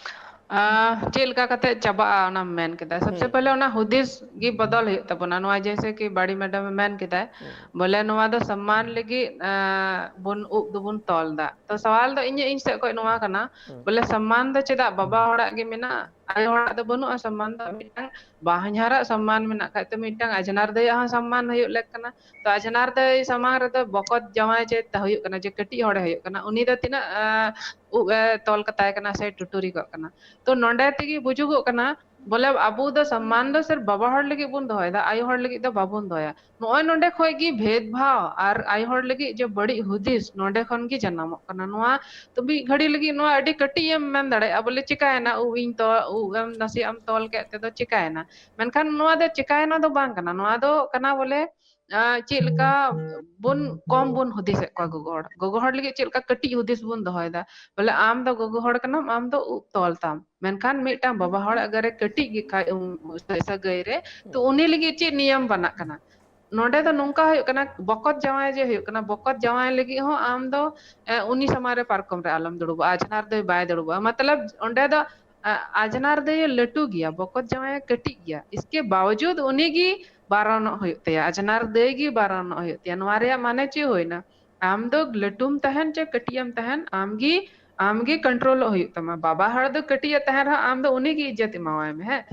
ᱟᱸ, ᱪᱮᱫ ᱞᱮᱠᱟ ᱠᱟᱛᱮ ᱪᱟᱵᱟᱜᱼᱟ ᱚᱱᱟᱢ ᱢᱮᱱ ᱠᱮᱫᱟ᱾ ᱥᱚᱵᱥᱮ ᱦᱩᱸ᱾ ᱯᱮᱦᱞᱮ ᱚᱱᱟ ᱦᱩᱫᱤᱥ ᱜᱮ ᱵᱚᱫᱚᱞ ᱦᱩᱭᱩᱜ ᱛᱟᱵᱚᱱᱟ᱾ ᱱᱚᱣᱟ ᱡᱮᱭᱥᱮ ᱠᱤ ᱵᱟᱲᱤ ᱢᱮᱰᱟᱢ ᱮ ᱢᱮᱱ ᱠᱮᱫᱟᱭ, ᱦᱩᱸ᱾ ᱵᱚᱞᱮ ᱱᱚᱣᱟ ᱫᱚ ᱥᱚᱢᱢᱟᱱ ᱞᱟᱹᱜᱤᱫ, ᱟᱸ, ᱵᱚᱱ ᱩᱵ ᱫᱚᱵᱚᱱ ᱛᱚᱞ ᱫᱟ᱾ ᱛᱚ ᱥᱟᱣᱟᱞ ᱫᱚ ᱤᱧᱟᱹᱜ, ᱤᱧ ᱥᱮᱫ ᱠᱷᱚᱱ ᱱᱚᱣᱟ ᱠᱟᱱᱟ, ᱦᱩᱸ᱾ ᱵᱚᱞᱮ ᱥᱚᱢᱢᱟᱱ ᱫᱚ ᱪᱮᱫᱟᱜ ᱵᱟᱵᱟ ᱦᱚᱲᱟᱜ ᱜᱮ ᱢᱮᱱᱟᱜᱼᱟ? ᱟᱭᱳ ᱦᱚᱲᱟᱜ ᱫᱚ ᱵᱟᱹᱱᱩᱜᱼᱟ ᱥᱚᱢᱢᱟᱱ ᱫᱚ᱾ ᱢᱤᱫᱴᱟᱝ ᱵᱟᱦᱧᱟᱨᱟᱜ ᱥᱚᱢᱢᱟᱱ ᱢᱮᱱᱟᱜ ᱠᱷᱟᱡ ᱛᱚ, ᱢᱤᱫᱴᱟᱝ ᱟᱡᱷᱱᱟᱨ ᱫᱟᱹᱭᱟᱜ ᱦᱚᱸ ᱥᱚᱢᱢᱟᱱ ᱦᱩᱭᱩᱜ ᱞᱮᱠ ᱠᱟᱱᱟ᱾ ᱛᱚ ᱟᱡᱷᱱᱟᱨ ᱫᱟᱹᱭ ᱥᱟᱢᱟᱝ ᱨᱮᱫᱚ ᱵᱚᱠᱚᱛ ᱡᱟᱶᱟᱭ ᱡᱮ ᱦᱩᱭᱩᱜ ᱠᱟᱱᱟ, ᱡᱮ ᱠᱟᱹᱴᱤᱡ ᱦᱚᱲᱮ ᱦᱩᱭᱩᱜ ᱠᱟᱱᱟ, ᱩᱱᱤ ᱫᱚ ᱛᱤᱱᱟᱹᱜ ᱩᱵ ᱮ ᱛᱚᱞ ᱠᱟᱛᱟᱭ ᱠᱟᱱᱟ ᱥᱮ ᱴᱩᱴᱩᱨᱤ ᱠᱚᱜ ᱠᱟᱱᱟ᱾ ᱛᱚ ᱱᱚᱸᱰᱮ ᱛᱮᱜᱮ ᱵᱩᱡᱩᱜᱚᱜ ᱠᱟᱱᱟ ᱵᱚᱞᱮ ᱟᱵᱚ ᱫᱚ ᱥᱚᱢᱢᱟᱱ ᱫᱚ ᱥᱤᱨᱯ ᱵᱟᱵᱟ ᱦᱚᱲ ᱞᱟᱹᱜᱤᱫ ᱵᱚᱱ ᱫᱚᱦᱚᱭᱮᱫᱟ, ᱟᱭᱳ ᱦᱚᱲ ᱞᱟᱹᱜᱤᱫ ᱫᱚ ᱵᱟᱵᱚᱱ ᱫᱚᱦᱚᱭᱟ᱾ ᱱᱚᱜᱼᱚᱭ ᱱᱚᱸᱰᱮ ᱠᱷᱚᱡ ᱜᱮ ᱵᱷᱮᱫ ᱵᱷᱟᱣ ᱟᱨ ᱟᱭᱳ ᱦᱚᱲ ᱞᱟᱹᱜᱤᱫ ᱡᱮ ᱵᱟᱹᱲᱤᱡ ᱦᱩᱫᱤᱥ ᱱᱚᱸᱰᱮ ᱠᱷᱚᱱ ᱜᱮ ᱡᱟᱱᱟᱢᱚᱜ ᱠᱟᱱᱟ᱾ ᱱᱚᱣᱟ ᱛᱚ ᱢᱤᱫ ᱜᱷᱟᱹᱲᱤ ᱞᱟᱹᱜᱤᱫ ᱱᱚᱣᱟ ᱟᱹᱰᱤ ᱠᱟᱹᱴᱤᱡ ᱮᱢ ᱢᱮᱱ ᱫᱟᱲᱮᱭᱟᱜᱼᱟ, ᱵᱚᱞᱮ ᱪᱤᱠᱟᱭᱮᱱᱟ, ᱩᱵ ᱤᱧ ᱛᱚ ᱩᱵ ᱮᱢ ᱱᱟᱥᱮᱭᱟᱜ ᱮᱢ ᱛᱚᱞ ᱠᱮᱫ ᱛᱮᱫᱚ ᱪᱤᱠᱟᱭᱮᱱᱟ᱾ ᱢᱮᱱᱠᱷᱟᱱ ᱱᱚᱣᱟ ᱫᱚ ᱪᱤᱠᱟᱭᱮᱱᱟ ᱫᱚ ᱵᱟᱝ ᱠᱟᱱᱟ, ᱱᱚᱣᱟ ᱫᱚ ᱠᱟᱱᱟ ᱵᱚᱞᱮ ᱟᱸ, ᱪᱮᱫ ᱞᱮᱠᱟ ᱵᱚᱱ ᱠᱚᱢ ᱵᱚᱱ ᱦᱩᱫᱤᱥᱮᱫ ᱠᱚᱣᱟ ᱜᱚᱜᱚ ᱦᱚᱲ᱾ ᱜᱚᱜᱚ ᱦᱚᱲ ᱞᱟᱹᱜᱤᱫ ᱪᱮᱫ ᱞᱮᱠᱟ ᱠᱟᱹᱴᱤᱡ ᱦᱩᱫᱤᱥ ᱵᱚᱱ ᱫᱚᱦᱚᱭᱮᱫᱟ, ᱵᱚᱞᱮ ᱟᱢ ᱫᱚ ᱜᱚᱜᱚ ᱦᱚᱲ ᱠᱟᱱᱟᱢ, ᱟᱢ ᱫᱚ ᱩᱵ ᱛᱚᱞ ᱛᱟᱢ᱾ ᱢᱮᱱᱠᱷᱟᱱ ᱢᱤᱫᱴᱟᱝ ᱵᱟᱵᱟ ᱦᱚᱲ ᱟᱜᱟᱨᱮ ᱠᱟᱹᱴᱤᱡ ᱜᱮ ᱠᱷᱟᱡ ᱩᱢ, ᱥᱟᱹ-, ᱥᱟᱹᱜᱟᱹᱭ ᱨᱮ, ᱛᱚ ᱩᱱᱤ ᱞᱟᱹᱜᱤᱫ ᱪᱮᱫ ᱱᱤᱭᱚᱢ ᱵᱟᱱᱟᱜ ᱠᱟᱱᱟ? ᱱᱚᱰᱮ ᱫᱚ ᱱᱚᱝᱠᱟ ᱦᱩᱭᱩᱜ ᱠᱟᱱᱟ, ᱵᱚᱠᱚᱛ ᱡᱟᱶᱟᱭ ᱡᱮ ᱦᱩᱭᱩᱜ ᱠᱟᱱᱟ, ᱵᱚᱠᱚᱛ ᱡᱟᱶᱟᱭ ᱞᱟᱹᱜᱤᱫ ᱦᱚᱸ ᱟᱢ ᱫᱚ, ᱮ, ᱩᱱᱤ ᱥᱟᱢᱟᱝ ᱨᱮ ᱯᱟᱨᱠᱚᱢ ᱨᱮ ᱟᱞᱚᱢ ᱫᱩᱲᱩᱵᱚᱜᱼᱟ, ᱟᱡᱷᱱᱟᱨ ᱫᱚᱭ ᱵᱟᱭ ᱫᱩᱲᱩᱵᱚᱜᱼᱟ᱾ ᱢᱚᱛᱞᱚᱵ ᱚᱸᱰᱮ ᱫᱚ, ᱮ, ᱟᱡᱷᱱᱟᱨ ᱫᱚᱭ ᱞᱟᱹᱴᱩ ᱜᱮᱭᱟ, ᱵᱚᱠᱚᱛ ᱡᱟᱶᱟᱭ ᱠᱟᱹᱴᱤᱡ ᱜᱮᱭᱟ, ᱤᱥᱠᱮ ᱵᱟᱣᱡᱩᱫ ᱩᱱᱤ ᱜᱮ ᱵᱟᱨᱚᱱᱚᱜ ᱦᱩᱭᱩᱜ ᱛᱟᱭᱟ, ᱟᱡᱷᱱᱟᱨ ᱫᱟᱹᱭ ᱜᱮ ᱵᱟᱨᱚᱱᱚᱜ ᱦᱩᱭᱩᱜ ᱛᱟᱭᱟ᱾ ᱱᱚᱣᱟ ᱨᱮᱭᱟᱜ ᱢᱟᱱᱮ ᱪᱮᱫ ᱦᱩᱭᱱᱟ? ᱟᱢ ᱫᱚ ᱞᱟᱹᱴᱩᱢ ᱛᱟᱦᱮᱱ ᱪᱮ ᱠᱟᱹᱴᱤᱡ ᱮᱢ ᱛᱟᱦᱮᱱ, ᱟᱢ ᱜᱮ, ᱟᱢ ᱜᱮ ᱠᱚᱱᱴᱨᱳᱞᱚᱜ ᱦᱩᱭᱩᱜ ᱛᱟᱢᱟ᱾ ᱵᱟᱵᱟ ᱦᱚᱲ ᱫᱚ ᱠᱟᱹᱴᱤᱡ ᱮ ᱛᱟᱦᱮᱱ ᱨᱮᱦᱚᱸ ᱟᱢ ᱫᱚ ᱩᱱᱤ ᱜᱮ ᱤᱡᱽᱡᱚᱛ ᱮᱢᱟᱣᱟᱭ ᱢᱮ, ᱦᱮᱸ᱾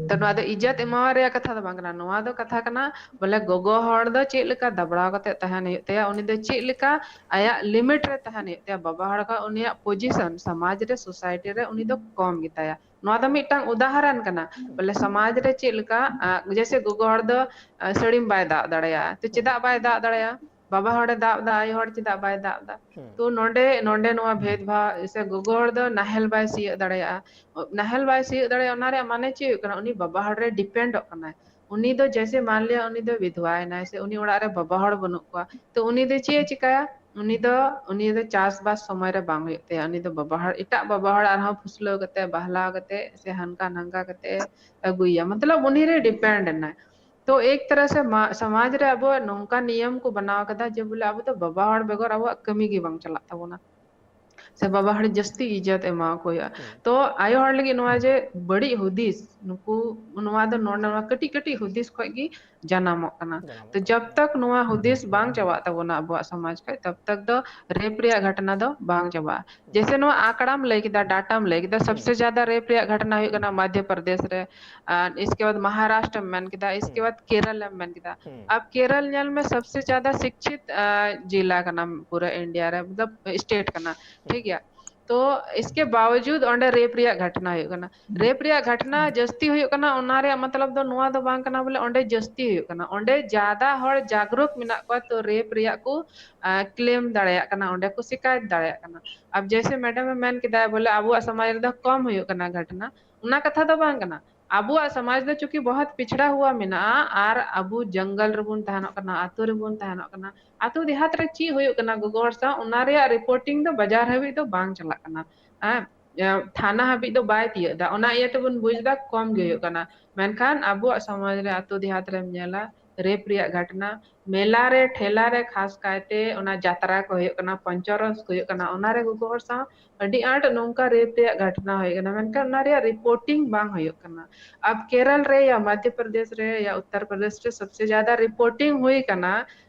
ᱛᱚ ᱱᱚᱣᱟ ᱫᱚ ᱤᱡᱽᱡᱚᱛ ᱮᱢᱟᱣᱟᱭ ᱨᱮᱭᱟᱜ ᱠᱟᱛᱷᱟ ᱫᱚ ᱵᱟᱝ ᱠᱟᱱᱟ, ᱱᱚᱣᱟ ᱫᱚ ᱠᱟᱛᱷᱟ ᱠᱟᱱᱟ ᱵᱚᱞᱮ ᱜᱚᱜᱚ ᱦᱚᱲ ᱫᱚ ᱪᱮᱫ ᱞᱮᱠᱟ ᱫᱟᱵᱲᱟᱣ ᱠᱟᱛᱮ ᱛᱟᱦᱮᱱ ᱦᱩᱭᱩᱜ ᱛᱟᱭᱟ, ᱩᱱᱤ ᱫᱚ ᱪᱮᱫ ᱞᱮᱠᱟ ᱟᱭᱟᱜ ᱞᱤᱢᱤᱴ ᱨᱮ ᱛᱟᱦᱮᱱ ᱦᱩᱭᱩᱜ ᱛᱟᱭᱟ᱾ ᱵᱟᱵᱟ ᱦᱚᱲ ᱠᱷᱚᱱ ᱩᱱᱤᱭᱟᱜ ᱯᱚᱡᱤᱥᱚᱱ ᱥᱚᱢᱟᱡᱽ ᱨᱮ, ᱥᱳᱥᱟᱭᱴᱤ ᱨᱮ ᱩᱱᱤ ᱫᱚ ᱠᱚᱢ ᱜᱮᱛᱟᱭᱟ᱾ ᱱᱚᱣᱟ ᱫᱚ ᱢᱤᱫᱴᱟᱝ ᱩᱫᱟᱦᱚᱨᱚᱱ ᱠᱟᱱᱟ, ᱵᱚᱞᱮ ᱥᱚᱢᱟᱡᱽ ᱨᱮ ᱪᱮᱫ ᱞᱮᱠᱟ, ᱟ, ᱡᱮᱭᱥᱮ ᱜᱚᱜᱚ ᱦᱚᱲ ᱫᱚ, ᱟ, ᱥᱟᱹᱲᱤᱢ ᱵᱟᱭ ᱫᱟᱵ ᱫᱟᱲᱮᱭᱟᱜᱼᱟ, ᱛᱚ ᱪᱮᱫᱟᱜ ᱵᱟᱭ ᱫᱟᱵ ᱫᱟ? ᱟᱭᱳ ᱦᱚᱲ ᱪᱮᱫᱟᱜ ᱵᱟᱭ ᱫᱟᱵ ᱫᱟ? ᱛᱚ ᱱᱚᱰᱮ, ᱱᱚᱰᱮ ᱱᱚᱣᱟ ᱵᱷᱮᱫ ᱵᱷᱟᱣ ᱥᱮ ᱜᱚᱜᱚ ᱦᱚᱲ ᱫᱚ ᱱᱟᱦᱮᱞ ᱵᱟᱭ ᱥᱤᱭᱳᱜ ᱫᱟᱲᱮᱭᱟᱜᱼᱟ, ᱱᱟᱦᱮᱞ ᱵᱟᱭ ᱥᱤᱭᱳᱜ ᱫᱟᱲᱮᱭᱟᱜᱼᱟ, ᱚᱱᱟ ᱨᱮᱭᱟᱜ ᱢᱟᱱᱮ ᱪᱮᱫ ᱦᱩᱭᱩᱜ ᱠᱟᱱᱟ? ᱩᱱᱤ ᱵᱟᱵᱟ ᱦᱚᱲ ᱨᱮ ᱰᱤᱯᱮᱱᱰᱚᱜ ᱠᱟᱱᱟᱭ᱾ ᱩᱱᱤ ᱫᱚ ᱡᱮᱭᱥᱮ ᱢᱟᱱ ᱞᱤᱭᱟ ᱩᱱᱤ ᱫᱚ ᱵᱤᱫᱷᱣᱟ ᱮᱱᱟᱭ ᱥᱮ ᱩᱱᱤ ᱚᱲᱟᱜ ᱨᱮ ᱵᱟᱵᱟ ᱦᱚᱲ ᱵᱟᱹᱱᱩᱜ ᱠᱚᱣᱟ, ᱛᱚ ᱩᱱᱤ ᱫᱚ ᱪᱮᱫ ᱮ ᱪᱤᱠᱟᱭᱟ? ᱩᱱᱤ ᱫᱚ, ᱩᱱᱤ ᱫᱚ ᱪᱟᱥᱵᱟᱥ ᱥᱚᱢᱚᱭ ᱨᱮ ᱵᱟᱝ ᱦᱩᱭᱩᱜ ᱛᱟᱭᱟ, ᱩᱱᱤ ᱫᱚ ᱵᱟᱵᱟ ᱦᱚᱲ, ᱮᱴᱟᱜ ᱵᱟᱵᱟ ᱦᱚᱲ ᱟᱨᱦᱚᱸ ᱯᱷᱩᱥᱞᱟᱹᱣ ᱠᱟᱛᱮ, ᱵᱟᱦᱞᱟᱣ ᱠᱟᱛᱮ ᱥᱮ ᱦᱟᱱᱠᱟ ᱱᱟᱝᱠᱟ ᱠᱟᱛᱮ ᱟᱹᱜᱩᱭᱟ, ᱢᱚᱛᱞᱚᱵ ᱩᱱᱤ ᱨᱮ ᱰᱤᱯᱮᱱᱰ ᱮᱱᱟᱭ᱾ ᱛᱚ ᱮᱠ ᱛᱚᱨᱦ ᱥᱮ ᱢᱟ-, ᱥᱚᱢᱟᱡᱽ ᱨᱮ ᱟᱵᱚᱣᱟᱜ ᱱᱚᱝᱠᱟ ᱱᱤᱭᱚᱢ ᱠᱚ ᱵᱮᱱᱟᱣ ᱠᱟᱫᱟ ᱡᱮ ᱵᱚᱞᱮ ᱟᱵᱚ ᱫᱚ ᱵᱟᱵᱟ ᱦᱚᱲ ᱵᱮᱜᱚᱨ ᱟᱵᱚᱣᱟᱜ ᱠᱟᱹᱢᱤ ᱜᱮ ᱵᱟᱝ ᱪᱟᱞᱟᱜ ᱛᱟᱵᱚᱱᱟ, ᱥᱮ ᱵᱟᱵᱟ ᱦᱚᱲ ᱡᱟᱹᱥᱛᱤ ᱤᱡᱽᱡᱚᱛ ᱮᱢᱟ ᱠᱚ ᱦᱩᱭᱩᱜᱼᱟ᱾ ᱛᱚ ᱟᱭᱳ ᱦᱚᱲ ᱞᱟᱹᱜᱤᱫ ᱱᱚᱣᱟ ᱡᱮ ᱵᱟᱹᱲᱤᱡ ᱦᱩᱫᱤᱥ, ᱱᱩᱠᱩ, ᱱᱚᱣᱟ ᱫᱚ ᱱᱚᱰᱮ, ᱱᱚᱣᱟ ᱠᱟᱹᱴᱤᱡ ᱠᱟᱹᱴᱤᱡ ᱦᱩᱫᱤᱥ ᱠᱷᱚᱡ ᱜᱮ ᱡᱟᱱᱟᱢᱚᱜ ᱠᱟᱱᱟ᱾ ᱡᱟᱱᱟᱢᱚᱜ ᱛᱚ ᱠᱟᱱᱟ᱾ ᱡᱟᱵ ᱛᱟᱠ ᱱᱚᱣᱟ ᱦᱩᱫᱤᱥ ᱵᱟᱝ ᱪᱟᱵᱟᱜ ᱛᱟᱵᱚᱱᱟ ᱟᱵᱚᱣᱟᱜ ᱥᱚᱢᱟᱡᱽ ᱠᱷᱚᱡ, ᱛᱟᱵ ᱛᱟᱠ ᱫᱚ ᱨᱮᱯ ᱨᱮᱭᱟᱜ ᱜᱷᱚᱴᱱᱟ ᱫᱚ ᱵᱟᱝ ᱪᱟᱵᱟᱜᱼᱟ᱾ ᱡᱮᱭᱥᱮ ᱱᱚᱣᱟ ᱟᱸᱠᱲᱟᱢ ᱞᱟᱹᱭ ᱠᱮᱫᱟ, ᱰᱟᱴᱟᱢ ᱞᱟᱹᱭ ᱠᱮᱫᱟ, ᱥᱚᱵᱥᱮ ᱡᱟᱫᱟ ᱨᱮᱯ ᱨᱮᱭᱟᱜ ᱜᱷᱟᱴᱱᱟ ᱦᱩᱭᱩᱜ ᱠᱟᱱᱟ ᱢᱚᱫᱷᱭᱚ ᱯᱨᱚᱫᱮᱥ ᱨᱮ, ᱟᱨ ᱤᱥᱠᱮ ᱵᱟᱫ ᱢᱚᱦᱟᱨᱟᱥᱴᱨ ᱮᱢ ᱢᱮᱱ ᱠᱮᱫᱟ, ᱤᱥᱠᱮ ᱵᱟᱫ ᱠᱮᱨᱟᱞ ᱮᱢ ᱢᱮᱱ ᱠᱮᱫᱟ᱾ ᱟᱵ ᱠᱮᱨᱟᱞ ᱧᱮᱞ ᱢᱮ, ᱥᱚᱵᱥᱮ ᱡᱟᱫᱟ ᱥᱤᱠᱪᱷᱤᱛ ᱡᱤᱞᱟ ᱠᱟᱱᱟ ᱯᱩᱨᱟᱹ ᱤᱱᱰᱤᱭᱟ ᱨᱮ, ᱢᱚᱛᱞᱚᱵ ᱥᱴᱮᱴ ᱠᱟᱱᱟ, ᱴᱷᱤᱠ ᱜᱮᱭᱟ᱾ ᱛᱚ ᱤᱥᱠᱮ ᱵᱟᱣᱡᱩᱫ ᱚᱸᱰᱮ ᱨᱮᱯ ᱨᱮᱭᱟᱜ ᱜᱷᱟᱴᱱᱟ ᱦᱩᱭᱩᱜ ᱠᱟᱱᱟ᱾ ᱨᱮᱯ ᱨᱮᱭᱟᱜ ᱜᱷᱟᱴᱱᱟ ᱡᱟᱹᱥᱛᱤ ᱦᱩᱭᱩᱜ ᱠᱟᱱᱟ, ᱚᱱᱟ ᱨᱮᱭᱟᱜ ᱢᱚᱛᱞᱚᱵ ᱫᱚ ᱱᱚᱣᱟ ᱫᱚ ᱵᱟᱝ ᱠᱟᱱᱟ ᱵᱚᱞᱮ ᱚᱸᱰᱮ ᱡᱟᱹᱥᱛᱤ ᱦᱩᱭᱩᱜ ᱠᱟᱱᱟ᱾ ᱚᱸᱰᱮ ᱡᱟᱫᱟ ᱦᱚᱲ ᱡᱟᱜᱽᱨᱩᱠ ᱢᱮᱱᱟᱜ ᱠᱚᱣᱟ, ᱛᱚ ᱨᱮᱯ ᱨᱮᱭᱟᱜ ᱠᱚ ᱠᱞᱮᱢ ᱫᱟᱲᱮᱭᱟᱜ ᱠᱟᱱᱟ, ᱚᱸᱰᱮ ᱠᱚ ᱥᱤᱠᱟᱭᱚᱛ ᱫᱟᱲᱮᱭᱟᱜ ᱠᱟᱱᱟ᱾ ᱟᱵ ᱡᱮᱭᱥᱮ ᱢᱮᱰᱟᱢ ᱮ ᱢᱮᱱ ᱠᱮᱫᱟ ᱵᱚᱞᱮ ᱟᱵᱚᱣᱟᱜ ᱥᱚᱢᱟᱡᱽ ᱨᱮᱫᱚ ᱠᱚᱢ ᱦᱩᱭᱩᱜ ᱠᱟᱱᱟ ᱜᱷᱟᱴᱱᱟ, ᱚᱱᱟ ᱠᱟᱛᱷᱟ ᱫᱚ ᱵᱟᱝ ᱠᱟᱱᱟ᱾ ᱟᱵᱚᱣᱟᱜ ᱥᱚᱢᱟᱡᱽ ᱫᱚ ᱪᱩᱸᱠᱤ ᱵᱚᱦᱩᱛ ᱯᱤᱪᱷᱲᱟ ᱦᱩᱣᱟ ᱢᱮᱱᱟᱜᱼᱟ, ᱟᱨ ᱟᱵᱚ ᱡᱚᱝᱜᱚᱞ ᱨᱮᱵᱚᱱ ᱛᱟᱦᱮᱱᱚᱜ ᱠᱟᱱᱟ, ᱟᱛᱳ ᱨᱮᱵᱚᱱ ᱛᱟᱦᱮᱱᱚᱜ ᱠᱟᱱᱟ, ᱟᱛᱳ ᱫᱮᱦᱟᱛ ᱨᱮ ᱪᱮᱫ ᱦᱩᱭᱩᱜ ᱠᱟᱱᱟ ᱜᱚᱜᱚ ᱦᱚᱲ ᱥᱟᱶ, ᱚᱱᱟ ᱨᱮᱭᱟᱜ ᱨᱤᱯᱳᱨᱴᱤᱝ ᱫᱚ ᱵᱟᱡᱟᱨ ᱦᱟᱹᱵᱤᱡ ᱫᱚ ᱵᱟᱝ ᱪᱟᱞᱟᱜ ᱠᱟᱱᱟ᱾ ᱦᱮᱸ, ᱮ, ᱛᱷᱟᱱᱟ ᱦᱟᱹᱵᱤᱡ ᱫᱚ ᱵᱟᱭ ᱛᱤᱭᱟᱹᱜ ᱮᱫᱟ᱾ ᱚᱱᱟ ᱤᱭᱟᱹ ᱛᱮᱵᱚᱱ ᱵᱩᱡᱽ ᱮᱫᱟ ᱠᱚᱢ ᱜᱮ ᱦᱩᱭᱩᱜ ᱠᱟᱱᱟ᱾ ᱢᱮᱱᱠᱷᱟᱱ ᱟᱵᱚᱣᱟᱜ ᱥᱚᱢᱟᱡᱽ ᱨᱮ, ᱟᱛᱳ ᱫᱮᱦᱟᱛ ᱨᱮᱢ ᱧᱮᱞᱟ, ᱨᱮᱯ ᱨᱮᱭᱟᱜ ᱜᱷᱟᱴᱱᱟ ᱢᱮᱞᱟ ᱨᱮ, ᱴᱷᱮᱞᱟ ᱨᱮ, ᱠᱷᱟᱥ ᱠᱟᱭᱛᱮ ᱚᱱᱟ ᱡᱟᱛᱨᱟ ᱠᱚ ᱦᱩᱭᱩᱜ ᱠᱟᱱᱟ, ᱯᱚᱧᱪᱚᱨᱚᱥ ᱠᱚ ᱦᱩᱭᱩᱜ ᱠᱟᱱᱟ, ᱚᱱᱟ ᱨᱮ ᱜᱚᱜᱚ ᱦᱚᱲ ᱥᱟᱶ ᱟᱹᱰᱤ ᱟᱸᱴ ᱱᱚᱝᱠᱟ ᱨᱮᱯ ᱨᱮᱭᱟᱜ ᱜᱷᱟᱴᱱᱟ ᱦᱩᱭ ᱠᱟᱱᱟ, ᱢᱮᱱᱠᱷᱟᱱ ᱚᱱᱟ ᱨᱮᱭᱟᱜ ᱨᱤᱯᱳᱨᱴᱤᱝ ᱵᱟᱝ ᱦᱩᱭᱩᱜ ᱠᱟᱱᱟ᱾ ᱟᱵ ᱠᱮᱨᱟᱞ ᱨᱮ ᱭᱟ ᱢᱚᱫᱷᱭᱚ ᱯᱨᱚᱫᱮᱥ ᱨᱮ ᱭᱟ ᱩᱛᱛᱚᱨ ᱯᱨᱚᱫᱮᱥ ᱨᱮ ᱥᱚᱵᱥᱮ ᱡᱟᱫᱟ ᱨᱤᱯᱳᱨᱴᱤᱝ ᱦᱩᱭ ᱠᱟᱱᱟ,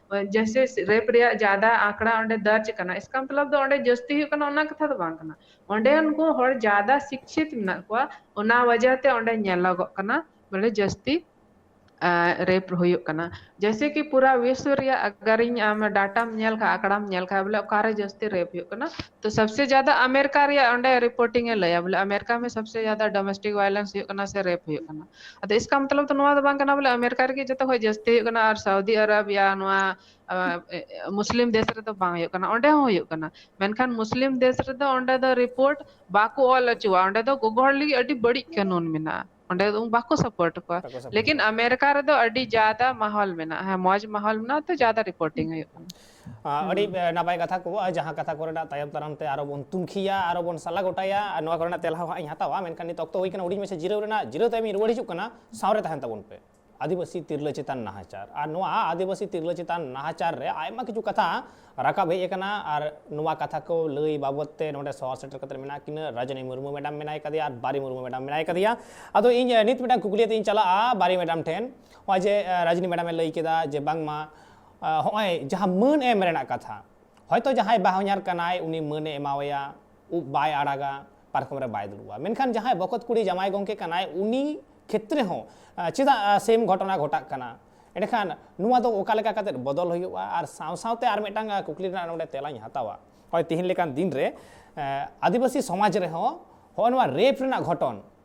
ᱡᱮᱭᱥᱮ ᱨᱮᱯ ᱨᱮᱭᱟᱜ ᱡᱟᱫᱟ ᱟᱸᱠᱲᱟ ᱚᱸᱰᱮ ᱫᱟᱨᱡᱽ ᱠᱟᱱᱟ, ᱤᱥᱠᱟ ᱢᱚᱛᱞᱚᱵ ᱫᱚ ᱚᱸᱰᱮ ᱡᱟᱹᱥᱛᱤ ᱦᱩᱭᱩᱜ ᱠᱟᱱᱟ, ᱚᱱᱟ ᱠᱟᱛᱷᱟ ᱫᱚ ᱵᱟᱝ ᱠᱟᱱᱟ᱾ ᱚᱸᱰᱮ ᱩᱱᱠᱩ ᱦᱚᱲ ᱡᱟᱫᱟ ᱥᱤᱠᱪᱷᱤᱛ ᱢᱮᱱᱟᱜ ᱠᱚᱣᱟ, ᱚᱱᱟ ᱣᱟᱡᱟ ᱛᱮ ᱚᱸᱰᱮ ᱧᱮᱞᱚᱜᱚᱜ ᱠᱟᱱᱟ ᱵᱚᱞᱮ ᱡᱟᱹᱥᱛᱤ ᱨᱮᱯ ᱦᱩᱭᱩᱜ ᱠᱟᱱᱟ᱾ ᱡᱮᱭᱥᱮ ᱠᱤ ᱯᱩᱨᱟ ᱵᱤᱥᱣ ᱨᱮᱭᱟᱜ ᱟᱜᱟᱨ ᱤᱧ ᱟᱢ ᱰᱟᱴᱟᱢ ᱧᱮᱞ ᱠᱷᱟᱱ, ᱟᱸᱠᱲᱟᱢ ᱧᱮᱞ ᱠᱷᱟᱱ, ᱵᱚᱞᱮ ᱚᱠᱟᱨᱮ ᱡᱟᱹᱥᱛᱤ ᱨᱮᱯ ᱦᱩᱭᱩᱜ ᱠᱟᱱᱟ, ᱛᱚ ᱥᱚᱵᱥᱮ ᱡᱟᱫᱟ ᱟᱢᱮᱨᱤᱠᱟ ᱨᱮᱭᱟᱜ ᱚᱸᱰᱮ ᱨᱤᱯᱳᱨᱴᱤᱝ ᱮ ᱞᱟᱹᱭᱟ, ᱵᱚᱞᱮ ᱟᱢᱮᱨᱤᱠᱟ ᱢᱮ ᱥᱚᱵᱥᱮ ᱡᱟᱫᱟ ᱰᱚᱢᱮᱥᱴᱤᱠ ᱣᱟᱭᱞᱮᱱᱥ ᱦᱩᱭᱩᱜ ᱠᱟᱱᱟ ᱥᱮ ᱨᱮᱯ ᱦᱩᱭᱩᱜ ᱠᱟᱱᱟ᱾ ᱟᱫᱚ ᱤᱥᱠᱟ ᱢᱚᱛᱞᱚᱵ ᱫᱚ ᱱᱚᱣᱟ ᱫᱚ ᱵᱟᱝ ᱠᱟᱱᱟ ᱵᱚᱞᱮ ᱟᱢᱮᱨᱤᱠᱟ ᱨᱮᱜᱮ ᱡᱚᱛᱚ ᱠᱷᱚᱱ ᱡᱟᱹᱥᱛᱤ ᱦᱩᱭᱩᱜ ᱠᱟᱱᱟ ᱟᱨ ᱥᱟᱣᱫᱤ ᱟᱨᱚᱵ ᱭᱟ ᱱᱚᱣᱟ, ᱟ, ᱮ, ᱮ, ᱢᱩᱥᱞᱤᱢ ᱫᱮᱥ ᱨᱮᱫᱚ ᱵᱟᱝ ᱦᱩᱭᱩᱜ ᱠᱟᱱᱟ, ᱚᱸᱰᱮ ᱦᱚᱸ ᱦᱩᱭᱩᱜ ᱠᱟᱱᱟ᱾ ᱢᱮᱱᱠᱷᱟᱱ ᱢᱩᱥᱞᱤᱢ ᱫᱮᱥ ᱨᱮᱫᱚ ᱚᱸᱰᱮ ᱫᱚ ᱨᱤᱯᱳᱨᱴ ᱵᱟᱠᱚ ᱚᱞ ᱦᱚᱪᱚᱣᱟᱜᱼᱟ, ᱚᱸᱰᱮ ᱫᱚ ᱜᱚᱜᱚ ᱦᱚᱲ ᱞᱟᱹᱜᱤᱫ ᱟᱹᱰᱤ ᱵᱟᱹᱲᱤᱡ ᱠᱟᱹᱱᱩᱱ ᱢᱮᱱᱟᱜᱼᱟ, ᱚᱸᱰᱮ ᱫᱚ ᱵᱟᱠᱚ ᱥᱟᱯᱳᱨᱴ ᱠᱚᱣᱟ᱾ ᱵᱟᱠᱚ ᱥᱟᱯᱳᱨᱴ ᱞᱮᱠᱤᱱ ᱠᱚᱣᱟ᱾ ᱟᱢᱮᱨᱤᱠᱟ ᱨᱮᱫᱚ ᱟᱹᱰᱤ ᱡᱟᱫᱟ ᱢᱟᱦᱚᱞ ᱢᱮᱱᱟᱜᱼᱟ, ᱦᱮᱸ, ᱢᱚᱡᱽ ᱢᱟᱦᱚᱞ ᱢᱮᱱᱟᱜᱼᱟ, ᱛᱚ ᱡᱟᱫᱟ ᱨᱤᱯᱳᱨᱴᱤᱝ ᱦᱩᱭᱩᱜ ᱠᱟᱱᱟ᱾ ᱟ, ᱟᱹᱰᱤ, ᱦᱩᱸ᱾ ᱮ, ᱱᱟᱯᱟᱭ ᱠᱟᱛᱷᱟ ᱠᱚ, ᱟᱨ ᱡᱟᱦᱟᱸ ᱠᱟᱛᱷᱟ ᱠᱚᱨᱮᱱᱟᱜ ᱛᱟᱭᱚᱢ ᱫᱟᱨᱟᱢ ᱛᱮ ᱟᱨᱚ ᱵᱚᱱ ᱛᱩᱱᱠᱷᱤᱭᱟ, ᱟᱨᱚ ᱵᱚᱱ ᱥᱟᱞᱟ ᱜᱚᱴᱟᱭᱟ, ᱟᱨ ᱱᱚᱣᱟ ᱠᱚᱨᱮᱱᱟᱜ ᱛᱮᱞᱟ ᱦᱚᱸ ᱦᱟᱸᱜ ᱤᱧ ᱦᱟᱛᱟᱣᱟ᱾ ᱢᱮᱱᱠᱷᱟᱱ ᱱᱤᱛ ᱚᱠᱛᱚ ᱦᱩᱭ ᱠᱟᱱᱟ ᱦᱩᱰᱤᱧ ᱢᱟᱪᱷᱟ ᱡᱤᱨᱟᱹᱣ ᱨᱮᱱᱟᱜ, ᱡᱤᱨᱟᱹᱣ ᱛᱟᱭᱚᱢ ᱤᱧ ᱨᱩᱣᱟᱹᱲ ᱦᱤᱡᱩᱜ ᱠᱟᱱᱟ, ᱥᱟᱶᱨᱮ ᱛᱟᱦᱮᱱ ᱛᱟᱵᱚᱱ ᱯᱮ᱾ ᱟᱹᱫᱤᱵᱟᱹᱥᱤ ᱛᱤᱨᱞᱟᱹ ᱪᱮᱛᱟᱱ ᱱᱟᱦᱟᱪᱟᱨ, ᱟᱨ ᱱᱚᱣᱟ ᱟᱹᱫᱤᱵᱟᱹᱥᱤ ᱛᱤᱨᱞᱟᱹ ᱪᱮᱛᱟᱱ ᱱᱟᱦᱟᱪᱟᱨ ᱨᱮ ᱟᱭᱢᱟ ᱠᱤᱪᱷᱩ ᱠᱟᱛᱷᱟ ᱨᱟᱠᱟᱵ ᱦᱮᱡ ᱟᱠᱟᱱᱟ, ᱟᱨ ᱱᱚᱣᱟ ᱠᱟᱛᱷᱟ ᱠᱚ ᱞᱟᱹᱭ ᱵᱟᱵᱚᱫ ᱛᱮ ᱱᱚᱰᱮ ᱥᱚᱦᱚᱨ ᱥᱮᱴᱮᱨ ᱠᱟᱛᱮ ᱢᱮᱱᱟᱜ ᱠᱤᱱᱟ ᱨᱟᱡᱚᱱᱤ ᱢᱩᱨᱢᱩ ᱢᱮᱰᱟᱢ ᱢᱮᱱᱟᱭ ᱠᱟᱫᱮᱭᱟ ᱟᱨ ᱵᱟᱨᱤ ᱢᱩᱨᱢᱩ ᱢᱮᱰᱟᱢ ᱢᱮᱱᱟᱭ ᱠᱟᱫᱮᱭᱟ᱾ ᱟᱫᱚ ᱤᱧ, ᱮ, ᱱᱤᱛ ᱢᱤᱫᱴᱟᱝ ᱠᱩᱠᱞᱤ ᱟᱛᱮ ᱤᱧ ᱪᱟᱞᱟᱜᱼᱟ ᱵᱟᱨᱤ ᱢᱮᱰᱟᱢ ᱴᱷᱮᱱ᱾ ᱱᱚᱜᱼᱚᱭ ᱡᱮ, ᱮ, ᱨᱟᱡᱚᱱᱤ ᱢᱮᱰᱟᱢ ᱮ ᱞᱟᱹᱭ ᱠᱮᱫᱟ ᱡᱮ ᱵᱟᱝᱢᱟ, ᱮ, ᱦᱚᱸᱜᱼᱚᱭ ᱡᱟᱦᱟᱸ ᱢᱟᱹᱱ ᱮᱢ ᱨᱮᱱᱟᱜ ᱠᱟᱛᱷᱟ, ᱦᱚᱭᱛᱳ ᱡᱟᱦᱟᱸᱭ ᱵᱟᱦᱚᱧᱦᱟᱨ ᱠᱟᱱᱟᱭ ᱩᱱᱤ ᱢᱟᱹᱱ ᱮ ᱮᱢᱟᱣᱟᱭᱟ, ᱩᱵ ᱵᱟᱭ ᱟᱲᱟᱜᱟ, ᱯᱟᱨᱠᱚᱢ ᱨᱮ ᱵᱟᱭ ᱫᱩᱲᱩᱵᱼᱟ᱾ ᱢᱮᱱᱠᱷᱟᱱ ᱡᱟᱦᱟᱸᱭ ᱵᱚᱠᱚᱛ ᱠᱩᱲᱤ ᱡᱟᱶᱟᱭ ᱜᱚᱢᱠᱮ ᱠᱟᱱᱟᱭ, ᱩᱱᱤ ᱠᱷᱮᱛᱨᱮ ᱦᱚᱸ ᱪᱮᱫᱟᱜ ᱥᱮᱢ ᱜᱷᱚᱴᱚᱱᱟ ᱜᱷᱚᱴᱟᱜ ᱠᱟᱱᱟ? ᱮᱸᱰᱮᱠᱷᱟᱱ ᱱᱚᱣᱟ ᱫᱚ ᱚᱠᱟ ᱞᱮᱠᱟ ᱠᱟᱛᱮ ᱵᱚᱫᱚᱞ ᱦᱩᱭᱩᱜᱼᱟ? ᱟᱨ ᱥᱟᱶ ᱥᱟᱶᱛᱮ ᱟᱨ ᱢᱤᱫᱴᱟᱝ ᱠᱩᱠᱞᱤ ᱨᱮᱱᱟᱜ ᱱᱚᱰᱮ ᱛᱮᱞᱟᱧ ᱦᱟᱛᱟᱣᱟ᱾ ᱦᱳᱭ, ᱛᱤᱦᱤᱧ ᱞᱮᱠᱟᱱ ᱫᱤᱱ ᱨᱮ ᱟᱹᱫᱤᱵᱟᱹᱥᱤ ᱥᱚᱢᱟᱡᱽ ᱨᱮᱦᱚᱸ ᱦᱚᱸᱜᱼᱚ ᱱᱚᱣᱟ ᱨᱮᱯ ᱨᱮᱱᱟᱜ ᱜᱷᱚᱴᱚᱱ,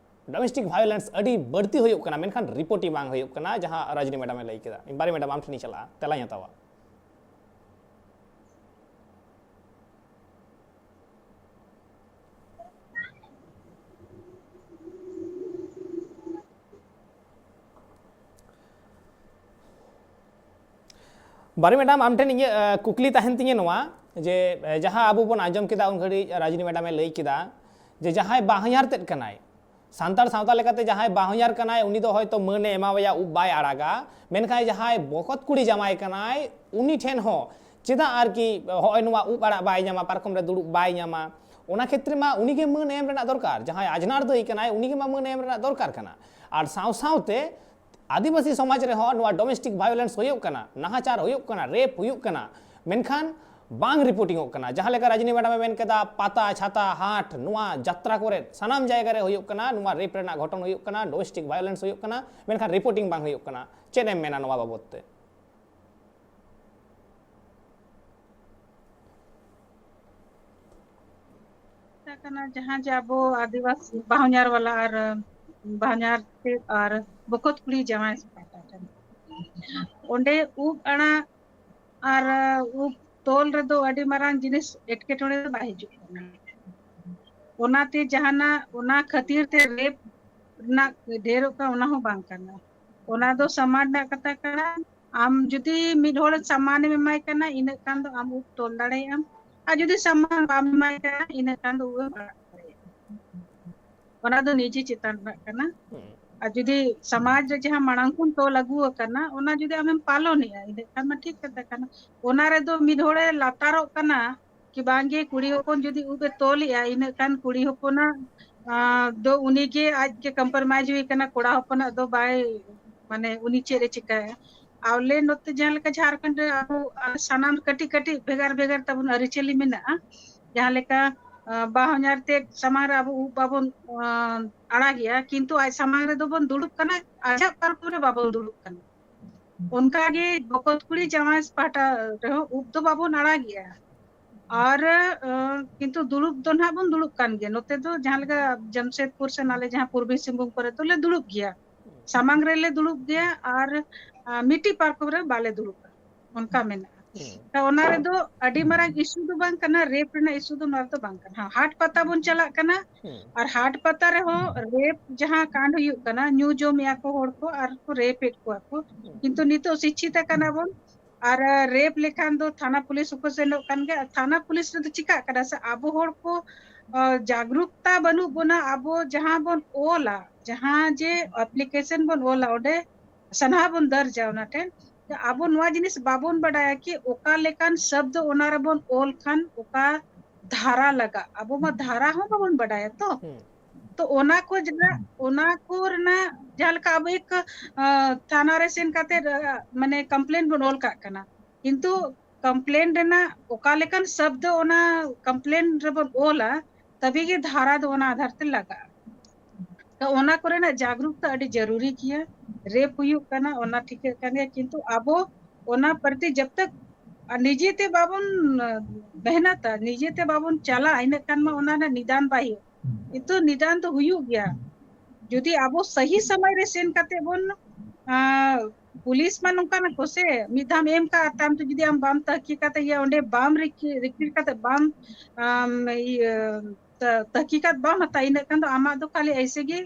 ᱰᱚᱢᱮᱥᱴᱤᱠ ᱵᱷᱟᱭᱳᱞᱮᱱᱥ ᱟᱹᱰᱤ ᱵᱟᱹᱲᱛᱤ ᱦᱩᱭᱩᱜ ᱠᱟᱱᱟ, ᱢᱮᱱᱠᱷᱟᱱ ᱨᱤᱯᱳᱨᱴ ᱜᱮ ᱵᱟᱝ ᱦᱩᱭᱩᱜ ᱠᱟᱱᱟ, ᱡᱟᱦᱟᱸ ᱨᱟᱡᱽᱱᱤ ᱢᱮᱰᱟᱢᱮ ᱞᱟᱹᱭ ᱠᱮᱫᱟ᱾ ᱵᱟᱨᱤ ᱢᱮᱰᱟᱢ, ᱟᱢ ᱴᱷᱮᱱᱤᱧ ᱪᱟᱞᱟᱜᱼᱟ, ᱛᱮᱞᱟᱧ ᱦᱟᱛᱟᱣᱟ᱾ ᱵᱟᱨᱤ ᱢᱮᱰᱟᱢ, ᱟᱢ ᱴᱷᱮᱱ ᱤᱧᱟᱹᱜ ᱠᱩᱠᱞᱤ ᱛᱟᱦᱮᱱ ᱛᱤᱧᱟᱹ ᱱᱚᱣᱟ, ᱡᱮ ᱡᱟᱦᱟᱸ ᱟᱵᱚ ᱵᱚᱱ ᱟᱸᱡᱚᱢ ᱠᱮᱫᱟ, ᱩᱱ ᱜᱷᱟᱹᱲᱤᱡ ᱨᱟᱡᱽᱱᱤ ᱢᱮᱰᱟᱢᱮ ᱞᱟᱹᱭ ᱠᱮᱫᱟ ᱡᱮ ᱡᱟᱦᱟᱸᱭ ᱵᱟᱦᱧᱟᱨ ᱛᱮᱫ ᱠᱟᱱᱟᱭ, ᱥᱟᱱᱛᱟᱲ ᱥᱟᱶᱛᱟ ᱞᱮᱠᱟᱛᱮ ᱡᱟᱦᱟᱸᱭ ᱵᱟᱦᱧᱟᱨ ᱠᱟᱱᱟᱭ, ᱩᱱᱤ ᱫᱚ ᱦᱚᱭᱛᱳ ᱢᱟᱹᱱᱮ ᱮᱢᱟᱣᱟᱭᱟ, ᱩᱵ ᱵᱟᱭ ᱟᱲᱟᱜᱟ, ᱢᱮᱱᱠᱷᱟᱱ ᱡᱟᱦᱟᱸᱭ ᱵᱚᱠᱚᱛ ᱠᱩᱲᱤ ᱡᱟᱶᱟᱭ ᱠᱟᱱᱟᱭ, ᱩᱱᱤ ᱴᱷᱮᱱ ᱦᱚᱸ ᱪᱮᱫᱟᱜ ᱟᱨᱠᱤ ᱦᱚᱸᱜᱼᱚᱭ ᱱᱚᱣᱟ ᱩᱵ ᱟᱲᱟᱜ ᱵᱟᱭ ᱧᱟᱢᱟ, ᱯᱟᱨᱠᱚᱢ ᱨᱮ ᱫᱩᱲᱩᱵ ᱵᱟᱭ ᱧᱟᱢᱟ? ᱚᱱᱟ ᱠᱷᱮᱛᱨᱮ ᱢᱟ ᱩᱱᱤᱜᱮ ᱢᱟᱹᱱ ᱮᱢ ᱨᱮᱱᱟᱜ ᱫᱚᱨᱠᱟᱨ, ᱡᱟᱦᱟᱸᱭ ᱟᱡᱷᱱᱟᱨ ᱫᱟᱹᱭ ᱠᱟᱱᱟᱭ, ᱩᱱᱤᱜᱮ ᱢᱟ ᱢᱟᱹᱱ ᱮᱢ ᱨᱮᱱᱟᱜ ᱫᱚᱨᱠᱟᱨ ᱠᱟᱱᱟ᱾ ᱟᱨ ᱥᱟᱶ ᱥᱟᱶᱛᱮ ᱟᱹᱫᱤᱵᱟᱹᱥᱤ ᱥᱚᱢᱟᱡᱽ ᱨᱮᱦᱚᱸ ᱱᱚᱣᱟ ᱰᱚᱢᱮᱥᱴᱤᱠ ᱵᱷᱟᱭᱳᱞᱮᱱᱥ ᱦᱩᱭᱩᱜ ᱠᱟᱱᱟ, ᱱᱟᱦᱟᱪᱟᱨ ᱦᱩᱭᱩᱜ ᱠᱟᱱᱟ, ᱨᱮᱯ ᱦᱩᱭᱩᱜ ᱠᱟᱱᱟ, ᱢᱮᱱᱠᱷᱟᱱ ᱵᱟᱝ ᱨᱤᱯᱳᱨᱴᱤᱝᱚᱜ ᱠᱟᱱᱟ᱾ ᱡᱟᱦᱟᱸ ᱞᱮᱠᱟ ᱨᱟᱡᱽᱱᱤ ᱢᱮᱰᱟᱢᱮ ᱢᱮᱱ ᱠᱮᱫᱟ, ᱯᱟᱛᱟ, ᱪᱷᱟᱛᱟ, ᱦᱟᱴ, ᱱᱚᱣᱟ ᱡᱟᱛᱨᱟ ᱠᱚᱨᱮ ᱥᱟᱱᱟᱢ ᱡᱟᱭᱜᱟ ᱨᱮ ᱦᱩᱭᱩᱜ ᱠᱟᱱᱟ, ᱱᱚᱣᱟ ᱨᱮᱯ ᱨᱮᱱᱟᱜ ᱜᱷᱚᱴᱚᱱ ᱦᱩᱭᱩᱜ ᱠᱟᱱᱟ, ᱰᱚᱢᱮᱥᱴᱤᱠ ᱵᱷᱟᱭᱳᱞᱮᱱᱥ ᱦᱩᱭᱩᱜ ᱠᱟᱱᱟ, ᱢᱮᱱᱠᱷᱟᱱ ᱨᱤᱯᱳᱨᱴᱤᱝ ᱵᱟᱝ ᱦᱩᱭᱩᱜ ᱠᱟᱱᱟ᱾ ᱪᱮᱫ ᱮᱢ ᱢᱮᱱᱟ ᱱᱚᱣᱟ ᱵᱟᱵᱚᱫ ᱛᱮ? ᱠᱟᱛᱷᱟ ᱠᱟᱱᱟ, ᱡᱟᱦᱟᱸ ᱡᱮ ᱟᱵᱚ ᱟᱹᱫᱤᱵᱟᱹᱥᱤ ᱵᱟᱦᱧᱟᱨ ᱵᱟᱞᱟ ᱟᱨ ᱵᱟᱦᱧᱟᱨ ᱛᱮᱫ ᱟᱨ ᱵᱚᱠᱚᱛ ᱠᱩᱲᱤ ᱡᱟᱶᱟᱭ ᱥᱮ ᱯᱟᱦᱴᱟ ᱴᱷᱮᱱ, ᱚᱸᱰᱮ ᱩᱵ ᱟᱲᱟᱜ ᱟᱨ ᱩᱵ ᱛᱚᱞ ᱨᱮᱫᱚ ᱟᱹᱰᱤ ᱢᱟᱨᱟᱝ ᱡᱤᱱᱤᱥ ᱮᱴᱠᱮᱴᱚᱬᱮ ᱫᱚ ᱵᱟᱭ ᱦᱤᱡᱩᱜ ᱠᱟᱱᱟ᱾ ᱚᱱᱟᱛᱮ ᱡᱟᱦᱟᱱᱟᱜ ᱚᱱᱟ ᱠᱷᱟᱹᱛᱤᱨ ᱛᱮ ᱨᱮᱯ ᱨᱮᱱᱟᱜ ᱰᱷᱮᱨᱚᱜ ᱠᱟᱱᱟ, ᱚᱱᱟ ᱦᱚᱸ ᱵᱟᱝ ᱠᱟᱱᱟ᱾ ᱚᱱᱟ ᱫᱚ ᱥᱟᱢᱟᱱ ᱨᱮᱱᱟᱜ ᱠᱟᱛᱷᱟ ᱠᱟᱱᱟ᱾ ᱟᱢ ᱡᱩᱫᱤ ᱢᱤᱫ ᱦᱚᱲ ᱥᱟᱢᱟᱱᱮᱢ ᱮᱢᱟᱭ ᱠᱟᱱᱟ, ᱤᱱᱟᱹᱜ ᱠᱷᱟᱱ ᱫᱚ ᱟᱢ ᱩᱵ ᱛᱚᱞ ᱫᱟᱲᱮᱭᱟᱜ ᱟᱢ᱾ ᱟᱨ ᱡᱩᱫᱤ ᱥᱟᱢᱟᱱ ᱵᱟᱢ ᱮᱢᱟᱭ ᱠᱟᱱᱟ, ᱤᱱᱟᱹᱜ ᱠᱷᱟᱱ ᱫᱚ ᱩᱵ ᱮᱢ ᱟᱲᱟᱜ ᱫᱟᱲᱮᱭᱟᱜᱼᱟ᱾ ᱚᱱᱟ ᱫᱚ ᱱᱤᱡᱮ ᱪᱮᱛᱟᱱ ᱨᱮᱱᱟᱜ ᱠᱟᱱᱟ᱾ ᱦᱩᱸ᱾ ᱟᱨ ᱡᱩᱫᱤ ᱥᱚᱢᱟᱡᱽ ᱨᱮ ᱡᱟᱦᱟᱸ ᱢᱟᱲᱟᱝ ᱠᱷᱚᱱ ᱛᱚᱞ ᱟᱹᱜᱩ ᱟᱠᱟᱱᱟ, ᱚᱱᱟ ᱡᱩᱫᱤ ᱟᱢᱮᱢ ᱯᱟᱞᱚᱱᱮᱜᱼᱟ, ᱤᱱᱟᱹᱜ ᱠᱷᱟᱱ ᱢᱟ ᱴᱷᱤᱠ ᱠᱟᱛᱷᱟ ᱠᱟᱱᱟ᱾ ᱚᱱᱟ ᱨᱮᱫᱚ ᱢᱤᱫ ᱦᱚᱲᱮ ᱞᱟᱛᱟᱨᱚᱜ ᱠᱟᱱᱟ ᱠᱤ ᱵᱟᱝᱜᱮ, ᱠᱩᱲᱤ ᱦᱚᱯᱚᱱ ᱡᱩᱫᱤ ᱩᱵ ᱮ ᱛᱚᱞᱮᱜᱼᱟ, ᱤᱱᱟᱹᱜ ᱠᱷᱟᱱ ᱠᱩᱲᱤ ᱦᱚᱯᱚᱱᱟᱜ, ᱟᱸ, ᱫᱚ ᱩᱱᱤᱜᱮ ᱟᱡᱜᱮ ᱠᱚᱢᱯᱨᱳᱢᱟᱭᱤᱡᱽ ᱦᱩᱭ ᱠᱟᱱᱟ, ᱠᱚᱲᱟ ᱦᱚᱯᱚᱱᱟᱜ ᱫᱚ ᱵᱟᱭ, ᱢᱟᱱᱮ, ᱩᱱᱤ ᱪᱮᱫ ᱮ ᱪᱤᱠᱟᱹᱭᱟ? ᱟᱞᱮ ᱱᱚᱛᱮ ᱡᱟᱦᱟᱸ ᱞᱮᱠᱟ ᱡᱷᱟᱲᱠᱷᱚᱸᱰ ᱨᱮ ᱟᱵᱚ, ᱟᱨ ᱥᱟᱱᱟᱢ ᱠᱟᱹᱴᱤᱡ ᱠᱟᱹᱴᱤᱡ ᱵᱷᱮᱜᱟᱨ ᱵᱷᱮᱜᱟᱨ ᱛᱟᱵᱚᱱ ᱟᱹᱨᱤᱪᱟᱹᱞᱤ ᱢᱮᱱᱟᱜᱼᱟ, ᱡᱟᱦᱟᱸ ᱞᱮᱠᱟ ᱵᱟᱦᱚᱧᱟᱨ ᱛᱮ ᱥᱟᱢᱟᱝ ᱨᱮ ᱟᱵᱚ ᱩᱵ ᱵᱟᱵᱚᱱ ᱟᱲᱟᱜᱮᱜᱼᱟ, ᱠᱤᱱᱛᱩ ᱟᱡ ᱥᱟᱢᱟᱝ ᱨᱮᱫᱚ ᱵᱚᱱ ᱫᱩᱲᱩᱵ ᱠᱟᱱᱟ, ᱟᱡᱟᱜ ᱯᱟᱨᱠᱚᱢ ᱨᱮ ᱵᱟᱵᱚᱱ ᱫᱩᱲᱩᱵ ᱠᱟᱱᱟ᱾ ᱚᱱᱠᱟᱜᱮ ᱵᱚᱠᱚᱛ ᱠᱩᱲᱤ ᱡᱟᱶᱟᱭ ᱯᱟᱦᱴᱟ ᱨᱮᱦᱚᱸ ᱩᱵ ᱫᱚ ᱵᱟᱵᱚᱱ ᱟᱲᱟᱜᱮᱜᱼᱟ᱾ ᱟᱨ ᱠᱤᱱᱛᱩ ᱫᱩᱲᱩᱵ ᱫᱚ ᱱᱟᱦᱟᱜ ᱵᱚᱱ ᱫᱩᱲᱩᱵ ᱠᱟᱱ ᱜᱮᱭᱟ᱾ ᱱᱚᱛᱮ ᱫᱚ ᱡᱟᱦᱟᱸ ᱞᱮᱠᱟ ᱡᱟᱢᱥᱮᱫᱽᱯᱩᱨ ᱥᱮ ᱱᱟᱞᱮ ᱡᱟᱦᱟᱸ ᱯᱩᱨᱵᱤ ᱥᱤᱝᱵᱷᱩᱢ ᱠᱚᱨᱮ ᱫᱚᱞᱮ ᱫᱩᱲᱩᱵ ᱜᱮᱭᱟ, ᱥᱟᱢᱟᱝ ᱨᱮᱞᱮ ᱫᱩᱲᱩᱵ ᱜᱮᱭᱟ, ᱟᱨ ᱢᱤᱫᱴᱤᱡ ᱯᱟᱨᱠᱚᱢ ᱨᱮ ᱵᱟᱞᱮ ᱫᱩᱲᱩᱵᱼᱟ, ᱚᱱᱠᱟ ᱢᱮᱱᱟᱜᱼᱟ᱾ ᱛᱚ ᱚᱱᱟ ᱨᱮᱫᱚ ᱟᱹᱰᱤ ᱢᱟᱨᱟᱝ ᱤᱥᱩ ᱫᱚ ᱵᱟᱝ ᱠᱟᱱᱟ, ᱨᱮᱯ ᱨᱮᱱᱟᱜ ᱤᱥᱩ ᱫᱚ ᱱᱚᱣᱟ ᱨᱮᱫᱚ ᱵᱟᱝ ᱠᱟᱱᱟ᱾ ᱦᱟᱴ ᱯᱟᱛᱟ ᱵᱚᱱ ᱪᱟᱞᱟᱜ ᱠᱟᱱᱟ, ᱟᱨ ᱦᱟᱴ ᱯᱟᱛᱟ ᱨᱮᱦᱚᱸ ᱨᱮᱯ ᱡᱟᱦᱟᱸ ᱠᱟᱸᱰ ᱦᱩᱭᱩᱜ ᱠᱟᱱᱟ, ᱧᱩ ᱡᱚᱢᱮᱜᱼᱟ ᱠᱚ ᱦᱚᱲ ᱠᱚ ᱟᱨ ᱠᱚ ᱨᱮᱯ ᱮᱫ ᱠᱚᱣᱟ ᱠᱚ, ᱠᱤᱱᱛᱩ ᱱᱤᱛᱚᱜ ᱥᱤᱪᱪᱷᱤᱛ ᱟᱠᱟᱱᱟ ᱵᱚᱱ᱾ ᱟᱨ ᱨᱮᱯ ᱞᱮᱠᱷᱟᱱ ᱫᱚ ᱛᱷᱟᱱᱟ ᱯᱩᱞᱤᱥ ᱦᱚᱸᱠᱚ ᱥᱮᱱᱚᱜ ᱠᱟᱱ ᱜᱮᱭᱟ᱾ ᱛᱷᱟᱱᱟ ᱯᱩᱞᱤᱥ ᱨᱮᱫᱚ ᱪᱤᱠᱟᱜ ᱠᱟᱱᱟ ᱥᱮ, ᱟᱵᱚ ᱦᱚᱲ ᱠᱚ ᱡᱟᱜᱽᱨᱩᱠᱛᱟ ᱵᱟᱹᱱᱩᱜ ᱵᱚᱱᱟ᱾ ᱟᱵᱚ ᱡᱟᱦᱟᱸ ᱵᱚᱱ ᱚᱞᱟ, ᱡᱟᱦᱟᱸ ᱡᱮ ᱮᱯᱞᱤᱠᱮᱥᱚᱱ ᱵᱚᱱ ᱚᱞᱟ, ᱚᱸᱰᱮ ᱥᱟᱱᱦᱟ ᱵᱚᱱ ᱫᱟᱨᱡᱟ ᱚᱱᱟ ᱴᱷᱮᱱ, ᱟᱵᱚ ᱱᱚᱣᱟ ᱡᱤᱱᱤᱥ ᱵᱟᱵᱚᱱ ᱵᱟᱰᱟᱭᱟ ᱠᱤ ᱚᱠᱟ ᱞᱮᱠᱟᱱ ᱥᱚᱵᱫ ᱚᱱᱟ ᱨᱮᱵᱚᱱ ᱚᱞ ᱠᱷᱟᱱ ᱚᱠᱟ ᱫᱷᱟᱨᱟ ᱞᱟᱜᱟᱜ, ᱟᱵᱚ ᱢᱟ ᱫᱷᱟᱨᱟ ᱦᱚᱸ ᱵᱟᱵᱚᱱ ᱵᱟᱰᱟᱭᱟ ᱛᱚ᱾ ᱛᱚ ᱚᱱᱟ ᱠᱚ ᱡᱟᱦᱟᱸ, ᱚᱱᱟ ᱠᱚ ᱨᱮᱱᱟᱜ ᱡᱟᱦᱟᱸ ᱞᱮᱠᱟ ᱟᱵᱚ ᱮᱠ ᱛᱷᱟᱱᱟ ᱨᱮ ᱥᱮᱱ ᱠᱟᱛᱮ ᱢᱟᱱᱮ ᱠᱚᱢᱯᱞᱮᱱ ᱵᱚᱱ ᱚᱞ ᱠᱟᱜ ᱠᱟᱱᱟ, ᱠᱤᱱᱛᱩ ᱠᱚᱢᱯᱞᱮᱱ ᱨᱮᱱᱟᱜ ᱚᱠᱟ ᱞᱮᱠᱟᱱ ᱥᱚᱵᱫ ᱚᱱᱟ ᱠᱚᱢᱯᱞᱮᱱ ᱨᱮᱵᱚᱱ ᱚᱞᱟ, ᱛᱚᱵᱮ ᱜᱮ ᱫᱷᱟᱨᱟ ᱫᱚ ᱚᱱᱟ ᱟᱫᱷᱟᱨ ᱛᱮ ᱞᱟᱜᱟᱜᱼᱟ᱾ ᱛᱚ ᱚᱱᱟ ᱠᱚᱨᱮᱱᱟᱜ ᱡᱟᱜᱽᱨᱩᱠᱛᱟ ᱟᱹᱰᱤ ᱡᱟᱹᱨᱩᱨᱤ ᱜᱮᱭᱟ᱾ ᱨᱮᱯ ᱦᱩᱭᱩᱜ ᱠᱟᱱᱟ, ᱚᱱᱟ ᱴᱷᱤᱠᱟᱹᱜ ᱠᱟᱱ ᱜᱮᱭᱟ, ᱠᱤᱱᱛᱩ ᱟᱵᱚ ᱚᱱᱟ ᱯᱨᱚᱛᱤ ᱡᱟᱵ ᱛᱟᱠ ᱱᱤᱡᱮᱛᱮ ᱵᱟᱵᱚᱱ ᱢᱮᱦᱱᱚᱛᱟ, ᱱᱤᱡᱮᱛᱮ ᱵᱟᱵᱚᱱ ᱪᱟᱞᱟᱜᱼᱟ, ᱤᱱᱟᱹᱜ ᱠᱷᱟᱱ ᱢᱟ ᱚᱱᱟ ᱨᱮᱱᱟᱜ ᱱᱤᱫᱟᱱ ᱵᱟᱭ ᱦᱩᱭᱩᱜᱼᱟ᱾ ᱠᱤᱱᱛᱩ ᱱᱤᱫᱟᱱ ᱫᱚ ᱦᱩᱭᱩᱜ ᱜᱮᱭᱟ ᱡᱩᱫᱤ ᱟᱵᱚ ᱥᱟᱹᱦᱤ ᱥᱚᱢᱚᱭ ᱨᱮ ᱥᱮᱱ ᱠᱟᱛᱮ ᱵᱚᱱ, ᱟᱸ, ᱯᱩᱞᱤᱥ ᱢᱟ ᱱᱚᱝᱠᱟᱱᱟ ᱠᱚ ᱥᱮ, ᱢᱤᱫ ᱫᱷᱟᱣ ᱮᱢ ᱠᱟᱜᱼᱟ, ᱛᱟᱭᱚᱢ ᱛᱮ ᱡᱩᱫᱤ ᱟᱢ ᱵᱟᱢ ᱛᱟᱹᱠᱤ ᱠᱟᱛᱮ ᱜᱮ ᱚᱸᱰᱮ ᱵᱟᱢ ᱨᱤᱠᱤ-, ᱨᱤᱠᱤᱲ ᱠᱟᱛᱮ ᱵᱟᱢ, ᱟᱢ, ᱤᱭᱟᱹ, ᱛᱟ-, ᱛᱟᱹᱠᱤᱠᱟᱛ ᱵᱟᱢ ᱦᱟᱛᱟᱣᱟ, ᱤᱱᱟᱹᱜ ᱠᱷᱟᱱ ᱫᱚ ᱟᱢᱟᱜ ᱫᱚ ᱠᱷᱟᱹᱞᱤ ᱮᱭᱥᱮ ᱜᱮ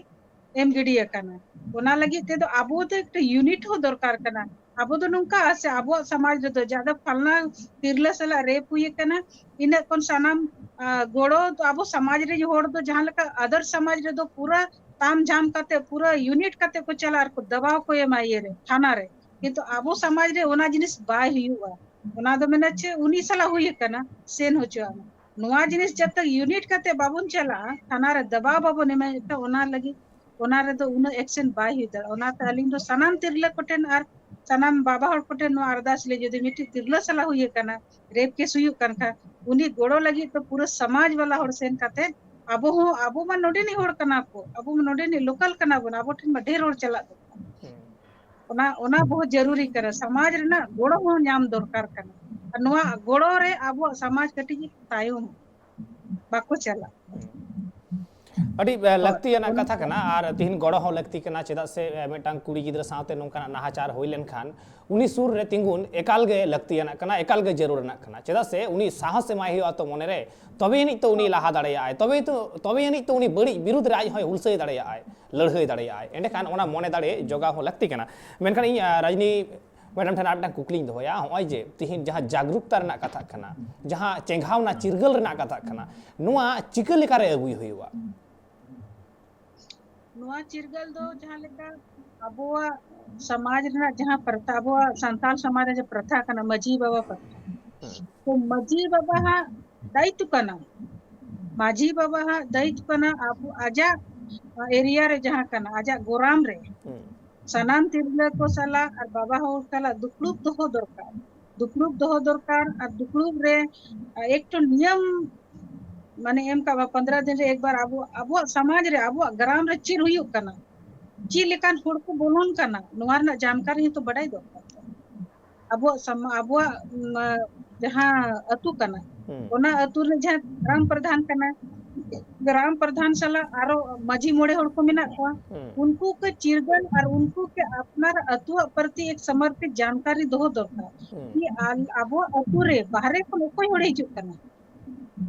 ᱮᱢ ᱜᱤᱰᱤ ᱟᱠᱟᱱᱟ᱾ ᱚᱱᱟ ᱞᱟᱹᱜᱤᱫ ᱛᱮᱫᱚ ᱟᱵᱚ ᱫᱚ ᱮᱠᱴᱟ ᱭᱩᱱᱤᱴ ᱦᱚᱸ ᱫᱚᱨᱠᱟᱨ ᱠᱟᱱᱟ᱾ ᱟᱵᱚ ᱫᱚ ᱱᱚᱝᱠᱟ ᱥᱮ ᱟᱵᱚᱣᱟᱜ ᱥᱚᱢᱟᱡᱽ ᱨᱮᱫᱚ ᱡᱟᱫᱟ ᱯᱷᱟᱞᱱᱟ ᱛᱤᱨᱞᱟᱹ ᱥᱟᱞᱟᱜ ᱨᱮᱯ ᱦᱩᱭ ᱟᱠᱟᱱᱟ, ᱤᱱᱟᱹᱜ ᱠᱷᱚᱱ ᱥᱟᱱᱟᱢ, ᱟ, ᱜᱚᱲᱚ ᱫᱚ ᱟᱵᱚ ᱥᱚᱢᱟᱡᱽ ᱨᱮᱱ ᱦᱚᱲ ᱫᱚ ᱡᱟᱦᱟᱸ ᱞᱮᱠᱟ ᱟᱫᱟᱨ ᱥᱚᱢᱟᱡᱽ ᱨᱮᱫᱚ ᱯᱩᱨᱟᱹ ᱛᱟᱢ ᱡᱷᱟᱢ ᱠᱟᱛᱮ ᱯᱩᱨᱟᱹ ᱭᱩᱱᱤᱴ ᱠᱟᱛᱮ ᱠᱚ ᱪᱟᱞᱟᱜᱼᱟ ᱟᱨ ᱠᱚ ᱫᱟᱵᱟᱣ ᱠᱚ ᱮᱢᱟ ᱤᱭᱟᱹ ᱨᱮ, ᱛᱷᱟᱱᱟ ᱨᱮ᱾ ᱠᱤᱱᱛᱩ ᱟᱵᱚ ᱥᱚᱢᱟᱡᱽ ᱨᱮ ᱚᱱᱟ ᱡᱤᱱᱤᱥ ᱵᱟᱭ ᱦᱩᱭᱩᱜᱼᱟ᱾ ᱚᱱᱟ ᱫᱚ ᱢᱮᱱᱟ ᱪᱮ ᱩᱱᱤ ᱥᱟᱞᱟᱜ ᱦᱩᱭ ᱟᱠᱟᱱᱟ, ᱥᱮᱱ ᱦᱚᱪᱚᱣᱟᱜ ᱢᱮ᱾ ᱱᱚᱣᱟ ᱡᱤᱱᱤᱥ ᱡᱟᱛᱮ ᱭᱩᱱᱤᱴ ᱠᱟᱛᱮ ᱵᱟᱵᱚᱱ ᱪᱟᱞᱟᱜᱼᱟ, ᱛᱷᱟᱱᱟ ᱨᱮ ᱫᱟᱵᱟᱣ ᱵᱟᱵᱚᱱ ᱮᱢᱟ, ᱮᱱᱠᱷᱟᱱ ᱚᱱᱟ ᱞᱟᱹᱜᱤᱫ, ᱚᱱᱟ ᱨᱮᱫᱚ ᱩᱱᱟᱹᱜ ᱮᱠᱥᱮᱱ ᱵᱟᱭ ᱦᱩᱭ ᱫᱟᱲᱮᱭᱟᱜᱼᱟ᱾ ᱚᱱᱟᱛᱮ ᱟᱹᱞᱤᱧ ᱫᱚ ᱥᱟᱱᱟᱢ ᱛᱤᱨᱞᱟᱹ ᱠᱚᱴᱷᱮᱱ ᱟᱨ ᱥᱟᱱᱟᱢ ᱵᱟᱵᱟ ᱦᱚᱲ ᱠᱚᱴᱷᱮᱱ ᱱᱚᱣᱟ ᱟᱨᱫᱟᱥ ᱞᱮ, ᱡᱩᱫᱤ ᱢᱤᱫᱴᱤᱡ ᱛᱤᱨᱞᱟᱹ ᱥᱟᱞᱟᱜ ᱦᱩᱭ ᱟᱠᱟᱱᱟ, ᱨᱮᱯ ᱠᱮᱥ ᱦᱩᱭᱩᱜ ᱠᱟᱱ ᱠᱷᱟᱱ, ᱩᱱᱤ ᱜᱚᱲᱚ ᱞᱟᱹᱜᱤᱫ ᱫᱚ ᱯᱩᱨᱟᱹ ᱥᱚᱢᱟᱡᱽ ᱵᱟᱞᱟ ᱦᱚᱲ ᱥᱮᱱ ᱠᱟᱛᱮ, ᱟᱵᱚ ᱦᱚᱸ, ᱟᱵᱚ ᱢᱟ ᱱᱚᱰᱮᱱᱤᱡ ᱦᱚᱲ ᱠᱟᱱᱟ ᱠᱚ, ᱟᱵᱚ ᱢᱟ ᱱᱚᱰᱮᱱᱤᱡ ᱞᱳᱠᱟᱞ ᱠᱟᱱᱟ ᱵᱚᱱ, ᱟᱵᱚ ᱴᱷᱮᱱ ᱢᱟ ᱰᱷᱮᱨ ᱦᱚᱲ ᱪᱟᱞᱟᱜ ᱫᱚᱨᱠᱟᱨ᱾ ᱦᱩᱸ᱾ ᱚᱱᱟ, ᱚᱱᱟ ᱵᱚᱦᱩᱛ ᱡᱟᱹᱨᱩᱨᱤ ᱠᱟᱱᱟ, ᱥᱚᱢᱟᱡᱽ ᱨᱮᱱᱟᱜ ᱜᱚᱲᱚ ᱦᱚᱸ ᱧᱟᱢ ᱫᱚᱨᱠᱟᱨ ᱠᱟᱱᱟ᱾ ᱟᱨ ᱱᱚᱣᱟ ᱜᱚᱲᱚ ᱨᱮ ᱟᱵᱚᱣᱟᱜ ᱥᱚᱢᱟᱡᱽ ᱠᱟᱹᱴᱤᱡ ᱛᱟᱭᱚᱢ, ᱵᱟᱠᱚ ᱪᱟᱞᱟᱜ᱾ ᱟᱹᱰᱤ, ᱮ, ᱦᱳᱭ᱾ ᱞᱟᱹᱠᱛᱤᱭᱟᱱᱟᱜ ᱚᱱᱟ ᱠᱟᱛᱷᱟ ᱠᱟᱱᱟ, ᱟᱨ ᱛᱤᱦᱤᱧ ᱜᱚᱲᱚ ᱦᱚᱸ ᱞᱟᱹᱠᱛᱤ ᱠᱟᱱᱟ᱾ ᱪᱮᱫᱟᱜ ᱥᱮ, ᱮ, ᱢᱤᱫᱴᱟᱝ ᱠᱩᱲᱤ ᱜᱤᱫᱽᱨᱟᱹ ᱥᱟᱶᱛᱮ ᱱᱚᱝᱠᱟᱱᱟᱜ ᱱᱟᱦᱟᱪᱟᱨ ᱦᱩᱭ ᱞᱮᱱᱠᱷᱟᱱ ᱩᱱᱤ ᱥᱩᱨ ᱨᱮ ᱛᱤᱸᱜᱩᱱ ᱮᱠᱟᱞ ᱜᱮ ᱞᱟᱹᱠᱛᱤᱭᱟᱱᱟᱜ ᱠᱟᱱᱟ, ᱮᱠᱟᱞ ᱜᱮ ᱡᱟᱹᱨᱩᱲᱟᱱᱟᱜ ᱠᱟᱱᱟ᱾ ᱪᱮᱫᱟᱜ ᱥᱮ ᱩᱱᱤ ᱥᱟᱦᱚᱥ ᱮᱢᱟᱭ ᱦᱩᱭᱩᱜᱼᱟ ᱛᱚ ᱢᱚᱱᱮ ᱨᱮ, ᱛᱚᱵᱮ ᱟᱹᱱᱤᱡ ᱛᱚ ᱩᱱᱤ ᱞᱟᱦᱟ ᱫᱟᱲᱮᱭᱟᱜᱼᱟᱭ, ᱛᱚᱵᱮ ᱛᱚ, ᱛᱚᱵᱮ ᱟᱹᱱᱤᱡ ᱛᱚ ᱩᱱᱤ ᱵᱟᱹᱲᱤᱡ ᱵᱤᱨᱩᱫᱽ ᱨᱮ ᱟᱡ ᱦᱚᱸᱭ ᱦᱩᱞᱥᱟᱹᱭ ᱫᱟᱲᱮᱭᱟᱜᱼᱟᱭ, ᱞᱟᱹᱲᱦᱟᱹᱭ ᱫᱟᱲᱮᱭᱟᱜᱼᱟᱭ᱾ ᱮᱸᱰᱮᱠᱷᱟᱱ ᱚᱱᱟ ᱢᱚᱱᱮ ᱫᱟᱲᱮ ᱡᱚᱜᱟᱣ ᱦᱚᱸ ᱞᱟᱹᱠᱛᱤ ᱠᱟᱱᱟ᱾ ᱢᱮᱱᱠᱷᱟᱱ ᱤᱧ, ᱟ, ᱨᱟᱡᱽᱱᱤ ᱢᱮᱰᱟᱢ ᱴᱷᱮᱱ ᱟᱨ ᱢᱤᱫᱴᱟᱝ ᱠᱩᱠᱞᱤᱧ ᱫᱚᱦᱚᱭᱟ, ᱱᱚᱜᱼᱚᱭ ᱡᱮ ᱛᱤᱦᱤᱧ ᱡᱟᱦᱟᱸ ᱡᱟᱜᱽᱨᱩᱠᱛᱟ ᱨᱮᱱᱟᱜ ᱠᱟᱛᱷᱟ ᱠᱟᱱᱟ, ᱡᱟᱦᱟᱸ ᱪᱮᱸᱜᱷᱟᱣᱱᱟ ᱪᱤᱨᱜᱟᱹᱞ ᱨᱮᱱᱟᱜ ᱠᱟᱛᱷᱟ ᱠᱟᱱᱟ, ᱱᱚᱣᱟ ᱪᱤᱠᱟᱹ ᱞᱮᱠᱟᱨᱮ ᱟᱹᱜᱩᱭ ᱦᱩᱭᱩᱜᱼᱟ? ᱱᱚᱣᱟ ᱪᱤᱨᱜᱟᱹᱞ ᱫᱚ ᱡᱟᱦᱟᱸ ᱞᱮᱠᱟ ᱟᱵᱚᱣᱟᱜ ᱥᱚᱢᱟᱡᱽ ᱨᱮᱱᱟᱜ ᱡᱟᱦᱟᱸ ᱯᱨᱚᱛᱷᱟ, ᱟᱵᱚᱣᱟᱜ ᱥᱟᱱᱛᱟᱲ ᱥᱚᱢᱟᱡᱽ ᱨᱮ ᱡᱟᱦᱟᱸ ᱯᱨᱚᱛᱷᱟ ᱠᱟᱱᱟ, ᱢᱟᱹᱡᱷᱤ ᱵᱟᱵᱟ ᱯᱨᱚᱛᱷᱟ, ᱦᱩᱸ᱾ ᱛᱚ ᱢᱟᱹᱡᱷᱤ ᱵᱟᱵᱟ ᱦᱟᱜ ᱫᱟᱭᱤᱛᱛᱚ ᱠᱟᱱᱟ, ᱢᱟᱹᱡᱷᱤ ᱵᱟᱵᱟ ᱦᱟᱜ ᱫᱟᱭᱤᱛᱛᱚ ᱠᱟᱱᱟ ᱟᱵᱚ, ᱟᱡᱟᱜ ᱮᱨᱤᱭᱟ ᱨᱮ ᱡᱟᱦᱟᱸ ᱠᱟᱱᱟ, ᱟᱡᱟᱜ ᱜᱚᱨᱟᱢ ᱨᱮ ᱦᱩᱸ᱾ ᱥᱟᱱᱟᱢ ᱛᱤᱨᱞᱟᱹ ᱠᱚ ᱥᱟᱞᱟᱜ ᱟᱨ ᱵᱟᱵᱟ ᱦᱚᱲ ᱥᱟᱞᱟᱜ ᱫᱩᱯᱲᱩᱵ ᱫᱚᱦᱚ ᱫᱚᱨᱠᱟᱨ, ᱫᱩᱯᱲᱩᱵ ᱫᱚᱦᱚ ᱫᱚᱨᱠᱟᱨ᱾ ᱟᱨ ᱫᱩᱯᱲᱩᱵ ᱨᱮ, ᱟ, ᱮᱠᱴᱩ ᱱᱤᱭᱚᱢ, ᱢᱟᱱᱮ, ᱮᱢ ᱠᱟᱜ ᱵᱟ, ᱯᱚᱱᱫᱽᱨᱚ ᱫᱤᱱ ᱨᱮ ᱮᱠᱵᱟᱨ ᱟᱵᱚ, ᱟᱵᱚᱣᱟᱜ ᱥᱚᱢᱟᱡᱽ ᱨᱮ, ᱟᱵᱚᱣᱟᱜ ᱜᱨᱟᱢ ᱨᱮ ᱪᱮᱫ ᱦᱩᱭᱩᱜ ᱠᱟᱱᱟ, ᱪᱮᱫ ᱞᱮᱠᱟᱱ ᱦᱚᱲ ᱠᱚ ᱵᱚᱞᱚᱱ ᱠᱟᱱᱟ, ᱱᱚᱣᱟ ᱨᱮᱱᱟᱜ ᱡᱟᱱᱠᱟᱨᱤ ᱦᱚᱸᱛᱚ ᱵᱟᱰᱟᱭ ᱫᱚᱨᱠᱟᱨ᱾ ᱟᱵᱚᱣᱟᱜ ᱥᱚᱢᱟ-, ᱟᱵᱚᱣᱟᱜ, ᱩᱢ, ᱡᱟᱦᱟᱸ ᱟᱹᱛᱩ ᱠᱟᱱᱟ, ᱦᱩᱸ᱾ ᱚᱱᱟ ᱟᱹᱛᱩ ᱨᱮ ᱡᱟᱦᱟᱸ ᱜᱨᱟᱢ ᱯᱨᱚᱫᱷᱟᱱ ᱠᱟᱱᱟ, ᱜᱨᱟᱢ ᱯᱨᱚᱫᱷᱟᱱ ᱥᱟᱞᱟᱜ ᱟᱨᱚ ᱢᱟᱹᱡᱷᱤ ᱢᱚᱬᱮ ᱦᱚᱲ ᱠᱚ ᱢᱮᱱᱟᱜ ᱠᱚᱣᱟ, ᱦᱩᱸ᱾ ᱩᱱᱠᱩ ᱠᱚ ᱪᱤᱨᱜᱟᱹᱞ ᱟᱨ ᱩᱱᱠᱩ ᱠᱚ ᱟᱯᱱᱟᱨ ᱟᱹᱛᱩᱣᱟᱜ ᱯᱨᱚᱛᱤ ᱮᱠ ᱥᱚᱢᱚᱨᱯᱤᱛ ᱡᱟᱱᱠᱟᱨᱤ ᱫᱚᱦᱚ ᱫᱚᱨᱠᱟᱨ᱾ ᱦᱩᱸ᱾ ᱠᱤ ᱟᱞ-, ᱟᱵᱚᱣᱟᱜ ᱟᱹᱛᱩ ᱨᱮ ᱵᱟᱦᱨᱮ ᱠᱷᱚᱱ ᱚᱠᱚᱭ ᱦᱚᱲᱮ ᱦᱤᱡᱩᱜ ᱠᱟᱱᱟ?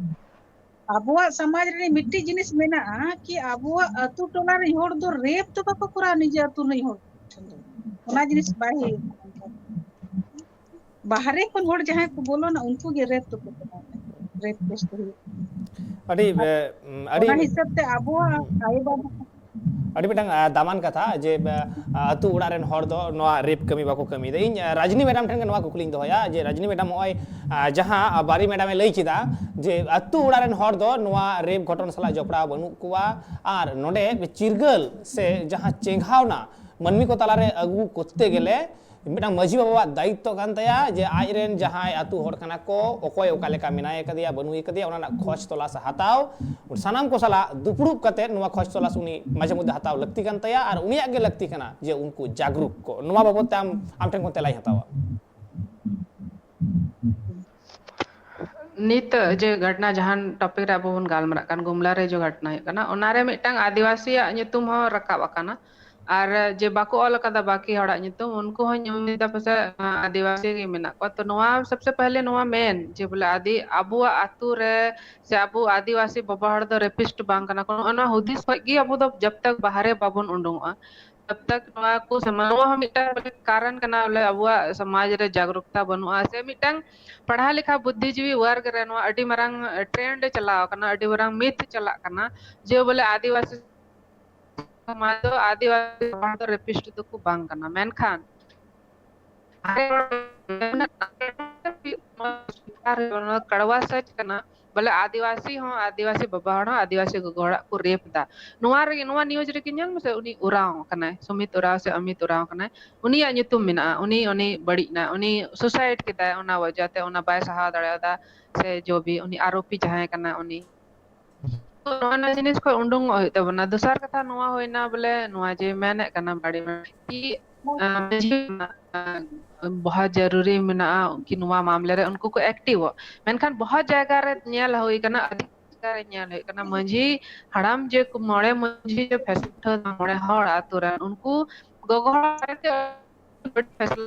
ᱟᱵᱚᱣᱟᱜ ᱥᱚᱢᱟᱡᱽ ᱨᱮ ᱢᱤᱫᱴᱤᱡ ᱡᱤᱱᱤᱥ ᱢᱮᱱᱟᱜᱼᱟ ᱠᱤ ᱟᱵᱚᱣᱟᱜ ᱟᱹᱛᱩ ᱴᱚᱞᱟ ᱨᱮᱱ ᱦᱚᱲ ᱫᱚ ᱨᱮᱯ ᱫᱚ ᱵᱟᱠᱚ ᱠᱚᱨᱟᱣᱟ ᱱᱤᱡᱮ ᱟᱹᱛᱩ ᱨᱤᱱ ᱦᱚᱲ ᱴᱷᱮᱱ ᱫᱚ᱾ ᱚᱱᱟ ᱡᱤᱱᱤᱥ ᱵᱟᱭ ᱦᱩᱭᱩᱜ ᱠᱟᱱᱟ᱾ ᱵᱟᱦᱨᱮ ᱠᱷᱚᱱ ᱦᱚᱲ ᱡᱟᱦᱟᱸᱭ ᱠᱚ ᱵᱚᱞᱚᱱᱟ, ᱩᱱᱠᱩ ᱜᱮ ᱨᱮᱯ ᱫᱚᱠᱚ ᱠᱚᱨᱟᱣᱟ, ᱨᱮᱯ ᱠᱮᱥ ᱫᱚ ᱦᱩᱭᱩᱜ ᱠᱟᱱᱟ᱾ ᱟᱹᱰᱤ, ᱟᱨ ᱮ, ᱩᱢ, ᱟᱹᱰᱤ ᱚᱱᱟ ᱦᱤᱥᱟᱹᱵ ᱛᱮ ᱟᱵᱚᱣᱟᱜ ᱟᱭᱳ ᱵᱟᱵᱟ ᱟᱹᱰᱤ ᱢᱤᱫᱴᱟᱝ, ᱟ, ᱫᱟᱢᱟᱱ ᱠᱟᱛᱷᱟ ᱡᱮ, ᱟ, ᱟᱹᱛᱩ ᱚᱲᱟᱜ ᱨᱮᱱ ᱦᱚᱲ ᱫᱚ ᱱᱚᱣᱟ ᱨᱮᱯ ᱠᱟᱹᱢᱤ ᱵᱟᱠᱚ ᱠᱟᱹᱢᱤᱭᱮᱫᱟ᱾ ᱤᱧ, ᱟ, ᱨᱟᱡᱽᱱᱤ ᱢᱮᱰᱟᱢ ᱴᱷᱮᱱ ᱜᱮ ᱱᱚᱣᱟ ᱠᱩᱠᱞᱤᱧ ᱫᱚᱦᱚᱭᱟ ᱡᱮ, ᱨᱟᱡᱽᱱᱤ ᱢᱮᱰᱟᱢ, ᱱᱚᱜᱼᱚᱭ, ᱟ, ᱡᱟᱦᱟᱸ, ᱟ, ᱵᱟᱨᱤ ᱢᱮᱰᱟᱢᱮ ᱞᱟᱹᱭ ᱠᱮᱫᱟ ᱡᱮ ᱟᱹᱛᱩ ᱚᱲᱟᱜ ᱨᱮᱱ ᱦᱚᱲ ᱫᱚ ᱱᱚᱣᱟ ᱨᱮᱯ ᱜᱷᱚᱴᱚᱱ ᱥᱟᱞᱟᱜ ᱡᱚᱯᱲᱟᱣ ᱵᱟᱹᱱᱩᱜ ᱠᱚᱣᱟ, ᱟᱨ ᱱᱚᱰᱮ ᱪᱤᱨᱜᱟᱹᱞ ᱥᱮ ᱡᱟᱦᱟᱸ ᱪᱮᱸᱜᱷᱟᱣᱱᱟ ᱢᱟᱹᱱᱢᱤ ᱠᱚ ᱛᱟᱞᱟᱨᱮ ᱟᱹᱜᱩ ᱠᱚᱨᱛᱮ ᱜᱮᱞᱮ ᱢᱤᱫᱴᱟᱝ ᱢᱟᱹᱡᱷᱤ ᱵᱟᱵᱟᱣᱟᱜ ᱫᱟᱭᱤᱛᱛᱚ ᱠᱟᱱ ᱛᱟᱭᱟ ᱡᱮ ᱟᱡᱨᱮᱱ ᱡᱟᱦᱟᱸᱭ ᱟᱹᱛᱩ ᱦᱚᱲ ᱠᱟᱱᱟ ᱠᱚ, ᱚᱠᱚᱭ ᱚᱠᱟ ᱞᱮᱠᱟ ᱢᱮᱱᱟᱭ ᱠᱟᱫᱮᱭᱟ, ᱵᱟᱹᱱᱩᱭ ᱠᱟᱫᱮᱭᱟ, ᱚᱱᱟ ᱨᱮᱱᱟᱜ ᱠᱷᱚᱡᱽ ᱛᱚᱞᱟᱥ ᱦᱟᱛᱟᱣ, ᱥᱟᱱᱟᱢ ᱠᱚ ᱥᱟᱞᱟᱜ ᱫᱩᱯᱲᱩᱵ ᱠᱟᱛᱮ ᱱᱚᱣᱟ ᱠᱷᱚᱡᱽ ᱛᱚᱞᱟᱥ ᱩᱱᱤ ᱢᱟᱡᱷᱮ ᱢᱚᱫᱽᱫᱷᱮ ᱦᱟᱛᱟᱣ ᱞᱟᱹᱠᱛᱤ ᱠᱟᱱ ᱛᱟᱭᱟ, ᱟᱨ ᱩᱱᱤᱭᱟᱜ ᱜᱮ ᱞᱟᱹᱠᱛᱤ ᱠᱟᱱᱟ ᱡᱮ ᱩᱱᱠᱩ ᱡᱟᱜᱽᱨᱩᱠ ᱠᱚ᱾ ᱱᱚᱣᱟ ᱵᱟᱵᱚᱫ ᱛᱮ ᱟᱢ, ᱟᱢ ᱴᱷᱮᱱ ᱠᱷᱚᱱ ᱛᱮᱞᱟᱧ ᱦᱟᱛᱟᱣᱟ᱾ ᱱᱤᱛ ᱡᱮ ᱜᱷᱚᱴᱱᱟ, ᱡᱟᱦᱟᱱ ᱴᱚᱯᱤᱠ ᱨᱮ ᱟᱵᱚ ᱵᱚᱱ ᱜᱟᱞᱢᱟᱨᱟᱜ ᱠᱟᱱ, ᱜᱩᱢᱞᱟ ᱨᱮ ᱡᱮ ᱜᱷᱚᱴᱱᱟ ᱦᱩᱭᱩᱜ ᱠᱟᱱᱟ, ᱚᱱᱟᱨᱮ ᱢᱤᱫᱴᱟᱝ ᱟᱹᱫᱤᱵᱟᱹᱥᱤᱭᱟᱜ ᱧᱩᱛᱩᱢ ᱦᱚᱸ ᱨᱟᱠᱟᱵ ᱟᱠᱟᱱᱟ᱾ ᱟᱨ ᱡᱮ ᱵᱟᱠᱚ ᱚᱞ ᱟᱠᱟᱫᱟ ᱵᱟᱹᱠᱤ ᱦᱚᱲᱟᱜ ᱧᱩᱛᱩᱢ, ᱩᱱᱠᱩ ᱦᱚᱸ ᱧᱩᱢ ᱮᱫᱟ ᱯᱟᱥᱮ ᱟᱹᱫᱤᱵᱟᱹᱥᱤ ᱜᱮ ᱢᱮᱱᱟᱜ ᱠᱚᱣᱟ᱾ ᱛᱚ ᱱᱚᱣᱟ ᱥᱚᱵᱥᱮ ᱯᱟᱦᱞᱮ ᱱᱚᱣᱟ ᱢᱮᱱ ᱡᱮ ᱵᱚᱞᱮ ᱟᱹᱫᱤ ᱟᱵᱚᱣᱟᱜ ᱟᱹᱛᱩ ᱨᱮ ᱥᱮ ᱟᱵᱚ ᱟᱹᱫᱤᱵᱟᱹᱥᱤ ᱵᱟᱵᱟ ᱦᱚᱲ ᱫᱚ ᱨᱮᱯᱤᱥᱴ ᱵᱟᱝ ᱠᱟᱱᱟ ᱠᱚ, ᱱᱚᱜᱼᱚ ᱱᱚᱣᱟ ᱦᱩᱫᱤᱥ ᱠᱷᱚᱡ ᱜᱮ ᱟᱵᱚ ᱫᱚ ᱡᱟᱵ ᱛᱟᱠ ᱵᱟᱦᱨᱮ ᱵᱟᱵᱚᱱ ᱩᱰᱩᱝᱚᱜᱼᱟ, ᱛᱟᱵ ᱛᱟᱠ ᱱᱚᱣᱟ ᱠᱚ ᱥᱟᱢᱟᱝ, ᱱᱚᱣᱟ ᱦᱚᱸ ᱢᱤᱫᱴᱟᱝ ᱠᱟᱨᱚᱱ ᱠᱟᱱᱟ ᱵᱚᱞᱮ ᱟᱵᱚᱣᱟᱜ ᱥᱚᱢᱟᱡᱽ ᱨᱮ ᱡᱟᱜᱽᱨᱩᱠᱛᱟ ᱵᱟᱹᱱᱩᱜᱼᱟ, ᱥᱮ ᱢᱤᱫᱴᱟᱝ ᱯᱟᱲᱦᱟᱣ ᱞᱮᱠᱷᱟ ᱵᱩᱫᱽᱫᱷᱤᱡᱤᱵᱤ ᱣᱟᱨᱜ ᱨᱮ ᱱᱚᱣᱟ ᱟᱹᱰᱤ ᱢᱟᱨᱟᱝ ᱴᱨᱮᱱᱰ ᱪᱟᱞᱟᱣ ᱠᱟᱱᱟ, ᱟᱹᱰᱤ ᱢᱟᱨᱟᱝ ᱢᱤᱛᱷ ᱪᱟᱞᱟᱜ ᱠᱟᱱᱟ ᱡᱮ ᱵᱚᱞᱮ ᱟᱹᱫᱤᱵᱟᱹᱥᱤ ᱥᱚᱢᱟᱡᱽ ᱫᱚ, ᱟᱹᱫᱤᱵᱟᱹᱥᱤ ᱦᱚᱲ ᱫᱚ ᱨᱮᱯᱤᱥᱴ ᱫᱚᱠᱚ ᱵᱟᱝ ᱠᱟᱱᱟ᱾ ᱢᱮᱱᱠᱷᱟᱱ ᱠᱟᱲᱣᱟ ᱥᱟᱪ ᱠᱟᱱᱟ, ᱵᱚᱞᱮ ᱟᱹᱫᱤᱵᱟᱹᱥᱤ ᱦᱚᱸ, ᱟᱹᱫᱤᱵᱟᱹᱥᱤ ᱵᱟᱵᱟ ᱦᱚᱲ ᱦᱚᱸ ᱟᱹᱫᱤᱵᱟᱹᱥᱤ ᱜᱚᱜᱚ ᱦᱚᱲᱟᱜ ᱠᱚ ᱨᱮᱯ ᱫᱟ᱾ ᱱᱚᱣᱟ ᱨᱮᱜᱮ, ᱱᱚᱣᱟ ᱱᱤᱭᱩᱡᱽ ᱨᱮᱜᱮ ᱧᱮᱞ ᱢᱮᱥᱮ, ᱩᱱᱤ ᱳᱨᱟᱸᱣ ᱠᱟᱱᱟᱭ, ᱥᱩᱢᱤᱛ ᱳᱨᱟᱸᱣ ᱥᱮ ᱚᱢᱤᱛ ᱳᱨᱟᱸᱣ ᱠᱟᱱᱟᱭ, ᱩᱱᱤᱭᱟᱜ ᱧᱩᱛᱩᱢ ᱢᱮᱱᱟᱜᱼᱟ, ᱩᱱᱤ, ᱩᱱᱤ ᱵᱟᱹᱲᱤᱡ ᱱᱟ, ᱩᱱᱤ ᱥᱩᱥᱟᱭᱤᱰ ᱠᱮᱫᱟᱭ, ᱚᱱᱟ ᱣᱟᱡᱟᱛᱮ ᱚᱱᱟ ᱵᱟᱭ ᱥᱟᱦᱟᱣ ᱫᱟᱲᱮᱭᱟᱫᱟ ᱥᱮ ᱡᱚ ᱵᱷᱤ, ᱩᱱᱤ ᱟᱨᱳᱯᱤ ᱡᱟᱦᱟᱸᱭ ᱠᱟᱱᱟ ᱩᱱᱤ᱾ ᱛᱚ ᱱᱚᱣᱟ ᱡᱤᱱᱤᱥ ᱠᱷᱚᱱ ᱩᱰᱩᱝᱚᱜ ᱦᱩᱭᱩᱜ ᱛᱟᱵᱚᱱᱟ᱾ ᱫᱚᱥᱟᱨ ᱠᱟᱛᱷᱟ ᱱᱚᱣᱟ ᱦᱩᱭᱱᱟ ᱵᱚᱞᱮ, ᱱᱚᱣᱟ ᱡᱮ ᱢᱮᱱᱮᱫ ᱠᱟᱱᱟ ᱵᱟᱲᱮ ᱢᱟᱹᱡᱷᱤ, ᱟᱸ, ᱢᱟᱹᱡᱷᱤ, ᱟᱸ, ᱵᱚᱦᱩᱛ ᱡᱟᱹᱨᱩᱨᱤ ᱢᱮᱱᱟᱜᱼᱟ ᱠᱤ ᱱᱚᱣᱟ ᱢᱟᱢᱞᱮ ᱨᱮ ᱩᱱᱠᱩ ᱠᱚ ᱮᱠᱴᱤᱵᱷᱚᱜ᱾ ᱢᱮᱱᱠᱷᱟᱱ ᱵᱚᱦᱩᱛ ᱡᱟᱭᱜᱟ ᱨᱮ ᱧᱮᱞ ᱦᱩᱭ ᱠᱟᱱᱟ, ᱟᱹᱰᱤ ᱡᱟᱭᱜᱟ ᱨᱮ ᱧᱮᱞ ᱦᱩᱭᱩᱜ ᱠᱟᱱᱟ, ᱢᱟᱹᱡᱷᱤ ᱦᱟᱲᱟᱢ ᱡᱮ ᱠᱚ ᱢᱚᱬᱮ ᱢᱟᱹᱡᱷᱤ ᱡᱮ ᱯᱷᱮᱥᱞᱟ ᱩᱴᱷᱟᱹᱣ ᱮᱫᱟ, ᱢᱚᱬᱮ ᱦᱚᱲ ᱟᱛᱳ ᱨᱮᱱ, ᱩᱱᱠᱩ ᱜᱚᱜᱚ ᱦᱚᱲ ᱵᱟᱨᱮᱛᱮ ᱟᱹᱰᱤ ᱯᱷᱮᱥᱞᱟ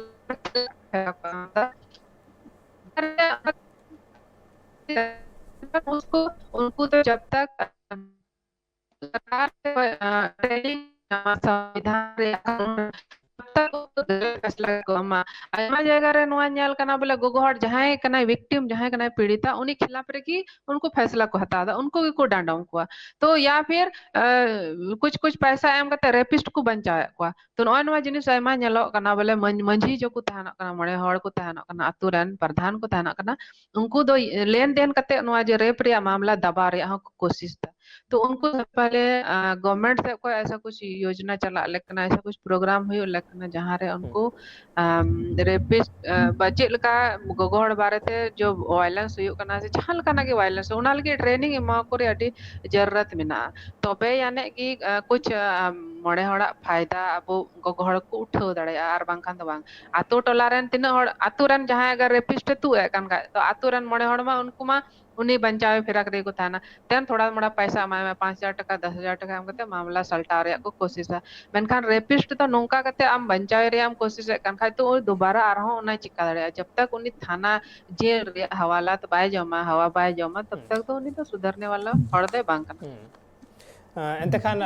ᱩᱱᱠᱩ, ᱩᱱᱠᱩ ᱫᱚ ᱡᱟᱵ ᱛᱟᱠ ᱥᱚᱨᱠᱟᱨ ᱴᱨᱮᱱᱤᱝ ᱧᱟᱢᱟ, ᱥᱚᱝᱵᱤᱫᱷᱟᱱ ᱨᱮᱭᱟᱜ ᱠᱟᱹᱱᱩᱱ, ᱡᱟᱵ ᱛᱟᱠ ᱩᱱᱠᱩ ᱜᱚᱞᱚᱛ ᱯᱷᱮᱥᱞᱟ ᱠᱚ ᱮᱢᱟ᱾ ᱟᱭᱢᱟ ᱡᱟᱭᱜᱟ ᱨᱮ ᱱᱚᱣᱟ ᱧᱮᱞ ᱠᱟᱱᱟ ᱵᱚᱞᱮ, ᱜᱚᱜᱚ ᱦᱚᱲ ᱡᱟᱦᱟᱸᱭ ᱠᱟᱱᱟᱭ ᱵᱷᱤᱠᱴᱤᱢ, ᱡᱟᱦᱟᱸᱭ ᱠᱟᱱᱟᱭ ᱯᱤᱲᱤᱛᱟ, ᱩᱱᱤ ᱠᱷᱤᱞᱟᱯ ᱨᱮᱜᱮ ᱩᱱᱠᱩ ᱯᱷᱮᱥᱞᱟ ᱠᱚ ᱦᱟᱛᱟᱣ ᱮᱫᱟ, ᱩᱱᱠᱩ ᱜᱮᱠᱚ ᱰᱟᱸᱰᱚᱢ ᱠᱚᱣᱟ᱾ ᱛᱚ ᱭᱟ ᱯᱷᱤᱨ, ᱟ, ᱠᱩᱪ ᱠᱩᱪ ᱯᱟᱭᱥᱟ ᱮᱢ ᱠᱟᱛᱮ ᱨᱮᱯᱤᱥᱴ ᱠᱚ ᱵᱟᱧᱪᱟᱣᱮᱫ ᱠᱚᱣᱟ᱾ ᱛᱚ ᱱᱚᱜᱼᱚᱭ ᱱᱚᱣᱟ ᱡᱤᱱᱤᱥ ᱟᱭᱢᱟ ᱧᱮᱞᱚᱜ ᱠᱟᱱᱟ ᱵᱚᱞᱮ, ᱢᱟᱹᱡ-, ᱢᱟᱹᱡᱷᱤ ᱡᱚᱠᱚ ᱛᱟᱦᱮᱱᱚᱜ ᱠᱟᱱᱟ, ᱢᱚᱬᱮ ᱦᱚᱲ ᱠᱚ ᱛᱟᱦᱮᱱᱚᱜ ᱠᱟᱱᱟ, ᱟᱛᱳ ᱨᱮᱱ ᱯᱨᱚᱫᱷᱟᱱ ᱠᱚ ᱛᱟᱦᱮᱱᱚᱜ ᱠᱟᱱᱟ, ᱩᱱᱠᱩ ᱫᱚ ᱞᱮᱱᱫᱮᱱ ᱠᱟᱛᱮ ᱱᱚᱣᱟ ᱡᱮ ᱨᱮᱯ ᱨᱮᱭᱟᱜ ᱢᱟᱢᱞᱟ ᱫᱟᱵᱟᱣ ᱨᱮᱭᱟᱜ ᱦᱚᱸ ᱠᱚ ᱠᱳᱥᱤᱥ ᱫᱟ᱾ ᱛᱚ ᱩᱱᱠᱩ ᱥᱮ ᱯᱟᱦᱞᱮ ᱜᱚᱵᱷᱚᱨᱱᱢᱮᱱᱴ ᱥᱮᱫ ᱠᱷᱚᱱ ᱮᱥᱟ ᱠᱩᱪ ᱭᱳᱡᱽᱱᱟ ᱪᱟᱞᱟᱜ ᱞᱮᱠ ᱠᱟᱱᱟ, ᱮᱥᱟ ᱠᱩᱪ ᱯᱨᱳᱜᱨᱟᱢ ᱦᱩᱭᱩᱜ ᱞᱮᱠ ᱠᱟᱱᱟ, ᱡᱟᱦᱟᱸ ᱨᱮ ᱩᱱᱠᱩ ᱨᱮᱯᱤᱥᱴ ᱵᱟ ᱪᱮᱫ ᱞᱮᱠᱟ ᱜᱚᱜᱚ ᱦᱚᱲ ᱵᱟᱨᱮᱛᱮ ᱡᱚ ᱵᱷᱟᱭᱞᱮᱱᱥ ᱦᱩᱭᱩᱜ ᱠᱟᱱᱟ ᱥᱮ ᱡᱟᱦᱟᱸ ᱞᱮᱠᱟᱱᱟᱜ ᱜᱮ ᱵᱷᱟᱭᱞᱮᱱᱥ, ᱚᱱᱟ ᱞᱟᱹᱜᱤᱫ ᱴᱨᱮᱱᱤᱝ ᱮᱢᱟ ᱠᱚ ᱨᱮᱭᱟᱜ ᱟᱹᱰᱤ ᱡᱟᱹᱨᱩᱨᱟᱛ ᱢᱮᱱᱟᱜᱼᱟ᱾ ᱛᱚᱵᱮ ᱟᱹᱱᱤᱡ ᱜᱮ ᱠᱩᱪ ᱢᱚᱬᱮ ᱦᱚᱲᱟᱜ ᱯᱷᱟᱭᱫᱟ ᱟᱵᱚ ᱜᱚᱜᱚ ᱦᱚᱲ ᱠᱚ ᱩᱴᱷᱟᱹᱣ ᱫᱟᱲᱮᱭᱟᱜᱼᱟ, ᱟᱨ ᱵᱟᱝᱠᱷᱟᱱ ᱫᱚ ᱵᱟᱝ᱾ ᱟᱛᱳ ᱴᱚᱞᱟ ᱨᱮᱱ ᱛᱤᱱᱟᱹᱜ ᱦᱚᱲ, ᱟᱛᱳ ᱨᱮᱱ ᱡᱟᱦᱟᱸᱭ ᱟᱜᱟᱨ ᱨᱮᱯᱤᱥᱴ ᱮ ᱛᱩᱫ ᱮᱫ ᱠᱟᱱ ᱠᱷᱟᱡ, ᱛᱚ ᱟᱛᱳ ᱨᱮᱱ ᱢᱚᱬᱮ ᱦᱚᱲ ᱢᱟ ᱩᱱᱠᱩ ᱢᱟ ᱩᱱᱤ ᱵᱟᱧᱪᱟᱣ ᱯᱷᱮᱨᱟᱠ ᱨᱮᱜᱮ ᱠᱚ ᱛᱟᱦᱮᱱᱟ᱾ ᱛᱮᱱ ᱛᱷᱚᱲᱟ ᱢᱚᱲᱟ ᱯᱟᱭᱥᱟ ᱮᱢᱟᱭ ᱢᱮ, ᱯᱟᱸᱪ ᱦᱟᱡᱟᱨ ᱴᱟᱠᱟ, ᱫᱚᱥ ᱦᱟᱡᱟᱨ ᱴᱟᱠᱟ ᱮᱢ ᱠᱟᱛᱮ ᱢᱟᱢᱞᱟ ᱥᱟᱞᱴᱟᱣ ᱨᱮᱭᱟᱜ ᱠᱚ ᱠᱳᱥᱤᱥᱟ᱾ ᱢᱮᱱᱠᱷᱟᱱ ᱨᱮᱯᱤᱥᱴ ᱫᱚ ᱱᱚᱝᱠᱟ ᱠᱟᱛᱮ ᱟᱢ ᱵᱟᱧᱪᱟᱣ ᱨᱮᱭᱟᱜ ᱮᱢ ᱠᱳᱥᱤᱥᱮᱫ ᱠᱟᱱ ᱠᱷᱟᱡ, ᱛᱚ ᱩᱱᱤ ᱫᱩᱵᱟᱨᱟ ᱟᱨᱦᱚᱸ ᱚᱱᱟᱭ ᱪᱤᱠᱟ ᱫᱟᱲᱮᱭᱟᱜᱼᱟ? ᱡᱟᱵ ᱛᱟᱠ ᱩᱱᱤ ᱛᱷᱟᱱᱟ ᱡᱮᱞ ᱨᱮᱭᱟᱜ ᱦᱟᱣᱟᱞᱟᱛ ᱵᱟᱭ ᱡᱚᱢᱟ, ᱦᱟᱣᱟ ᱵᱟᱭ ᱡᱚᱢᱟ, ᱛᱚᱵ ᱛᱟᱠ ᱫᱚ ᱩᱱᱤ ᱫᱚ ᱥᱩᱫᱷᱟᱨᱱᱮ ᱣᱟᱞᱟ ᱦᱚᱲ ᱫᱚᱭ ᱵᱟᱝ ᱠᱟᱱᱟ᱾ ᱦᱩᱸ᱾ ᱮᱱᱛᱮ ᱠᱷᱟᱱ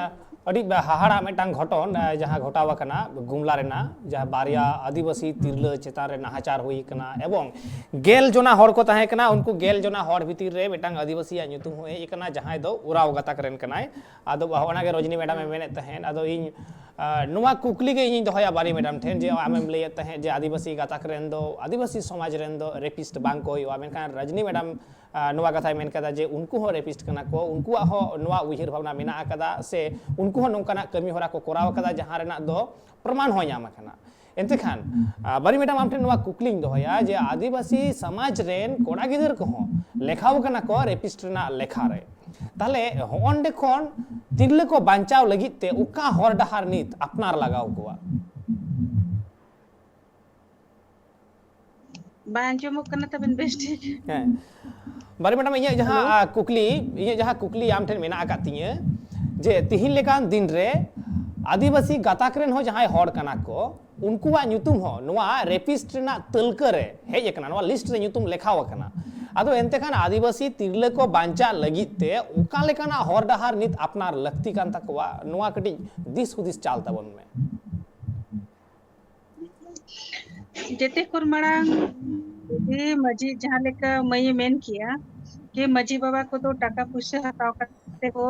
ᱟᱹᱰᱤ ᱦᱟᱦᱟᱲᱟᱜ ᱢᱤᱫᱴᱟᱝ ᱜᱷᱚᱴᱚᱱ ᱡᱟᱦᱟᱸ ᱜᱷᱚᱴᱟᱣ ᱟᱠᱟᱱᱟ ᱜᱩᱢᱞᱟ ᱨᱮᱱᱟᱜ, ᱡᱟᱦᱟᱸ ᱵᱟᱨᱭᱟ ᱟᱹᱫᱤᱵᱟᱹᱥᱤ ᱛᱤᱨᱞᱟᱹ ᱪᱮᱛᱟᱱ ᱨᱮ ᱱᱟᱦᱟᱪᱟᱨ ᱦᱩᱭ ᱟᱠᱟᱱᱟ ᱮᱵᱚᱝ ᱜᱮᱞ ᱡᱚᱱᱟ ᱦᱚᱲ ᱠᱚ ᱛᱟᱦᱮᱸ ᱠᱟᱱᱟ᱾ ᱩᱱᱠᱩ ᱜᱮᱞ ᱡᱚᱱᱟ ᱦᱚᱲ ᱵᱷᱤᱛᱤᱨ ᱨᱮ ᱢᱤᱫᱴᱟᱝ ᱟᱹᱫᱤᱵᱟᱹᱥᱤᱭᱟᱜ ᱧᱩᱛᱩᱢ ᱦᱚᱸ ᱦᱮᱡ ᱟᱠᱟᱱᱟ, ᱡᱟᱦᱟᱸᱭ ᱫᱚ ᱳᱨᱟᱣ ᱜᱟᱛᱟᱠ ᱨᱮᱱ ᱠᱟᱱᱟᱭ᱾ ᱟᱫᱚ ᱚᱱᱟᱜᱮ ᱨᱚᱡᱽᱱᱤ ᱢᱮᱰᱟᱢ ᱮ ᱢᱮᱱᱮᱫ ᱛᱟᱦᱮᱸᱫ᱾ ᱟᱫᱚ ᱤᱧ ᱱᱚᱣᱟ ᱠᱩᱠᱞᱤ ᱜᱮ ᱤᱧᱤᱧ ᱫᱚᱦᱚᱭᱟ ᱵᱟᱨᱤ ᱢᱮᱰᱟᱢ ᱴᱷᱮᱱ, ᱡᱮ ᱟᱢᱮᱢ ᱞᱟᱹᱭᱮᱫ ᱛᱟᱦᱮᱸᱫ ᱡᱮ ᱟᱹᱫᱤᱵᱟᱹᱥᱤ ᱜᱟᱛᱟᱠ ᱨᱮᱱ ᱫᱚ, ᱟᱹᱫᱤᱵᱟᱹᱥᱤ ᱥᱚᱢᱟᱡᱽ ᱨᱮᱱ ᱫᱚ ᱨᱮᱯᱤᱥᱴ ᱵᱟᱝ ᱠᱚ ᱦᱩᱭᱩᱜᱼᱟ, ᱢᱮᱱᱠᱷᱟᱱ ᱨᱚᱡᱽᱱᱤ ᱢᱮᱰᱟᱢ ᱱᱚᱣᱟ ᱠᱟᱛᱷᱟᱭ ᱢᱮᱱ ᱠᱟᱫᱟ ᱡᱮ ᱩᱱᱠᱩ ᱦᱚᱸ ᱨᱮᱯᱤᱥᱴ ᱠᱟᱱᱟ ᱠᱚ, ᱩᱱᱠᱩᱣᱟᱜ ᱦᱚᱸ ᱱᱚᱣᱟ ᱩᱭᱦᱟᱹᱨ ᱵᱷᱟᱵᱽᱱᱟ ᱢᱮᱱᱟᱜ ᱟᱠᱟᱫᱟ ᱥᱮ ᱩᱱᱠᱩ ᱦᱚᱸ ᱱᱚᱝᱠᱟᱱᱟᱜ ᱠᱟᱹᱢᱤ ᱦᱚᱨᱟ ᱠᱚ ᱠᱚᱨᱟᱣ ᱟᱠᱟᱫᱟ ᱡᱟᱦᱟᱸ ᱨᱮᱱᱟᱜ ᱫᱚ ᱯᱨᱚᱢᱟᱱ ᱦᱚᱸ ᱧᱟᱢ ᱟᱠᱟᱱᱟ᱾ ᱮᱱᱛᱮ ᱠᱷᱟᱱ ᱵᱟᱨᱤ ᱢᱮᱰᱟᱢ ᱟᱢ ᱴᱷᱮᱱ ᱱᱚᱣᱟ ᱠᱩᱠᱞᱤᱧ ᱫᱚᱦᱚᱭᱟ ᱡᱮ ᱟᱹᱫᱤᱵᱟᱹᱥᱤ ᱥᱚᱢᱟᱡᱽ ᱨᱮᱱ ᱠᱚᱲᱟ ᱜᱤᱫᱟᱹᱨ ᱠᱚᱦᱚᱸ ᱞᱮᱠᱷᱟᱣ ᱠᱟᱱᱟ ᱠᱚ ᱨᱮᱯᱤᱥᱴ ᱨᱮᱱᱟᱜ ᱞᱮᱠᱷᱟ ᱨᱮ, ᱛᱟᱦᱞᱮ ᱦᱚᱸᱜᱼᱚᱱᱰᱮ ᱠᱷᱚᱱ ᱛᱤᱨᱞᱟᱹ ᱠᱚ ᱵᱟᱧᱪᱟᱣ ᱞᱟᱹᱜᱤᱫ ᱛᱮ ᱚᱠᱟ ᱦᱚᱨ ᱰᱟᱦᱟᱨ ᱱᱤᱛ ᱟᱯᱱᱟᱨ ᱞᱟᱜᱟᱣ ᱠᱚᱣᱟ? ᱵᱟᱝ ᱟᱸᱡᱚᱢᱚᱜ ᱠᱟᱱᱟ ᱛᱟᱵᱮᱱ ᱵᱮᱥ ᱴᱷᱤᱠ᱾ ᱦᱮᱸ, ᱵᱟᱨᱤ ᱢᱮᱰᱟᱢ, ᱤᱧᱟᱹᱜ ᱡᱟᱦᱟᱸ ᱠᱩᱠᱞᱤ, ᱤᱧᱟᱹᱜ ᱡᱟᱦᱟᱸ ᱠᱩᱠᱞᱤ ᱟᱢ ᱴᱷᱮᱱ ᱢᱮᱱᱟᱜ ᱟᱠᱟᱫ ᱛᱤᱧᱟᱹ ᱡᱮ ᱛᱤᱦᱤᱧ ᱞᱮᱠᱟᱱ ᱫᱤᱱ ᱨᱮ ᱟᱹᱫᱤᱵᱟᱹᱥᱤ ᱜᱟᱛᱟᱠ ᱨᱮᱱ ᱦᱚᱸ ᱡᱟᱦᱟᱸᱭ ᱦᱚᱲ ᱠᱟᱱᱟ ᱠᱚ, ᱩᱱᱠᱩᱣᱟᱜ ᱧᱩᱛᱩᱢ ᱦᱚᱸ ᱱᱚᱣᱟ ᱨᱮᱯᱤᱥᱴ ᱨᱮᱱᱟᱜ ᱛᱟᱹᱞᱠᱟᱹ ᱨᱮ ᱦᱮᱡ ᱟᱠᱟᱱᱟ, ᱱᱚᱣᱟ ᱞᱤᱥᱴ ᱨᱮ ᱧᱩᱛᱩᱢ ᱞᱮᱠᱷᱟᱣ ᱟᱠᱟᱱᱟ᱾ ᱟᱫᱚ ᱮᱱᱛᱮ ᱠᱷᱟᱱ ᱟᱹᱫᱤᱵᱟᱹᱥᱤ ᱛᱤᱨᱞᱟᱹ ᱠᱚ ᱵᱟᱧᱪᱟᱜ ᱞᱟᱹᱜᱤᱫ ᱛᱮ ᱚᱠᱟ ᱞᱮᱠᱟᱱᱟᱜ ᱦᱚᱨ ᱰᱟᱦᱟᱨ ᱱᱤᱛ ᱟᱯᱱᱟᱨ ᱞᱟᱹᱠᱛᱤ ᱠᱟᱱ ᱛᱟᱠᱚᱣᱟ, ᱱᱚᱣᱟ ᱠᱟᱹᱴᱤᱡ ᱫᱤᱥ ᱦᱩᱫᱤᱥ ᱪᱟᱞ ᱛᱟᱵᱚᱱ ᱢᱮ᱾ ᱡᱮᱛᱮ ᱠᱷᱚᱱ ᱢᱟᱲᱟᱝ ᱡᱮ ᱢᱟᱹᱡᱷᱤ ᱡᱟᱦᱟᱸ ᱞᱮᱠᱟ ᱢᱟᱹᱭᱮ ᱢᱮᱱ ᱠᱮᱜᱼᱟ, ᱡᱮ ᱢᱟᱹᱡᱷᱤ ᱵᱟᱵᱟ ᱠᱚᱫᱚ ᱴᱟᱠᱟ ᱯᱩᱭᱥᱟᱹ ᱦᱟᱛᱟᱣ ᱠᱟᱛᱮ ᱠᱚ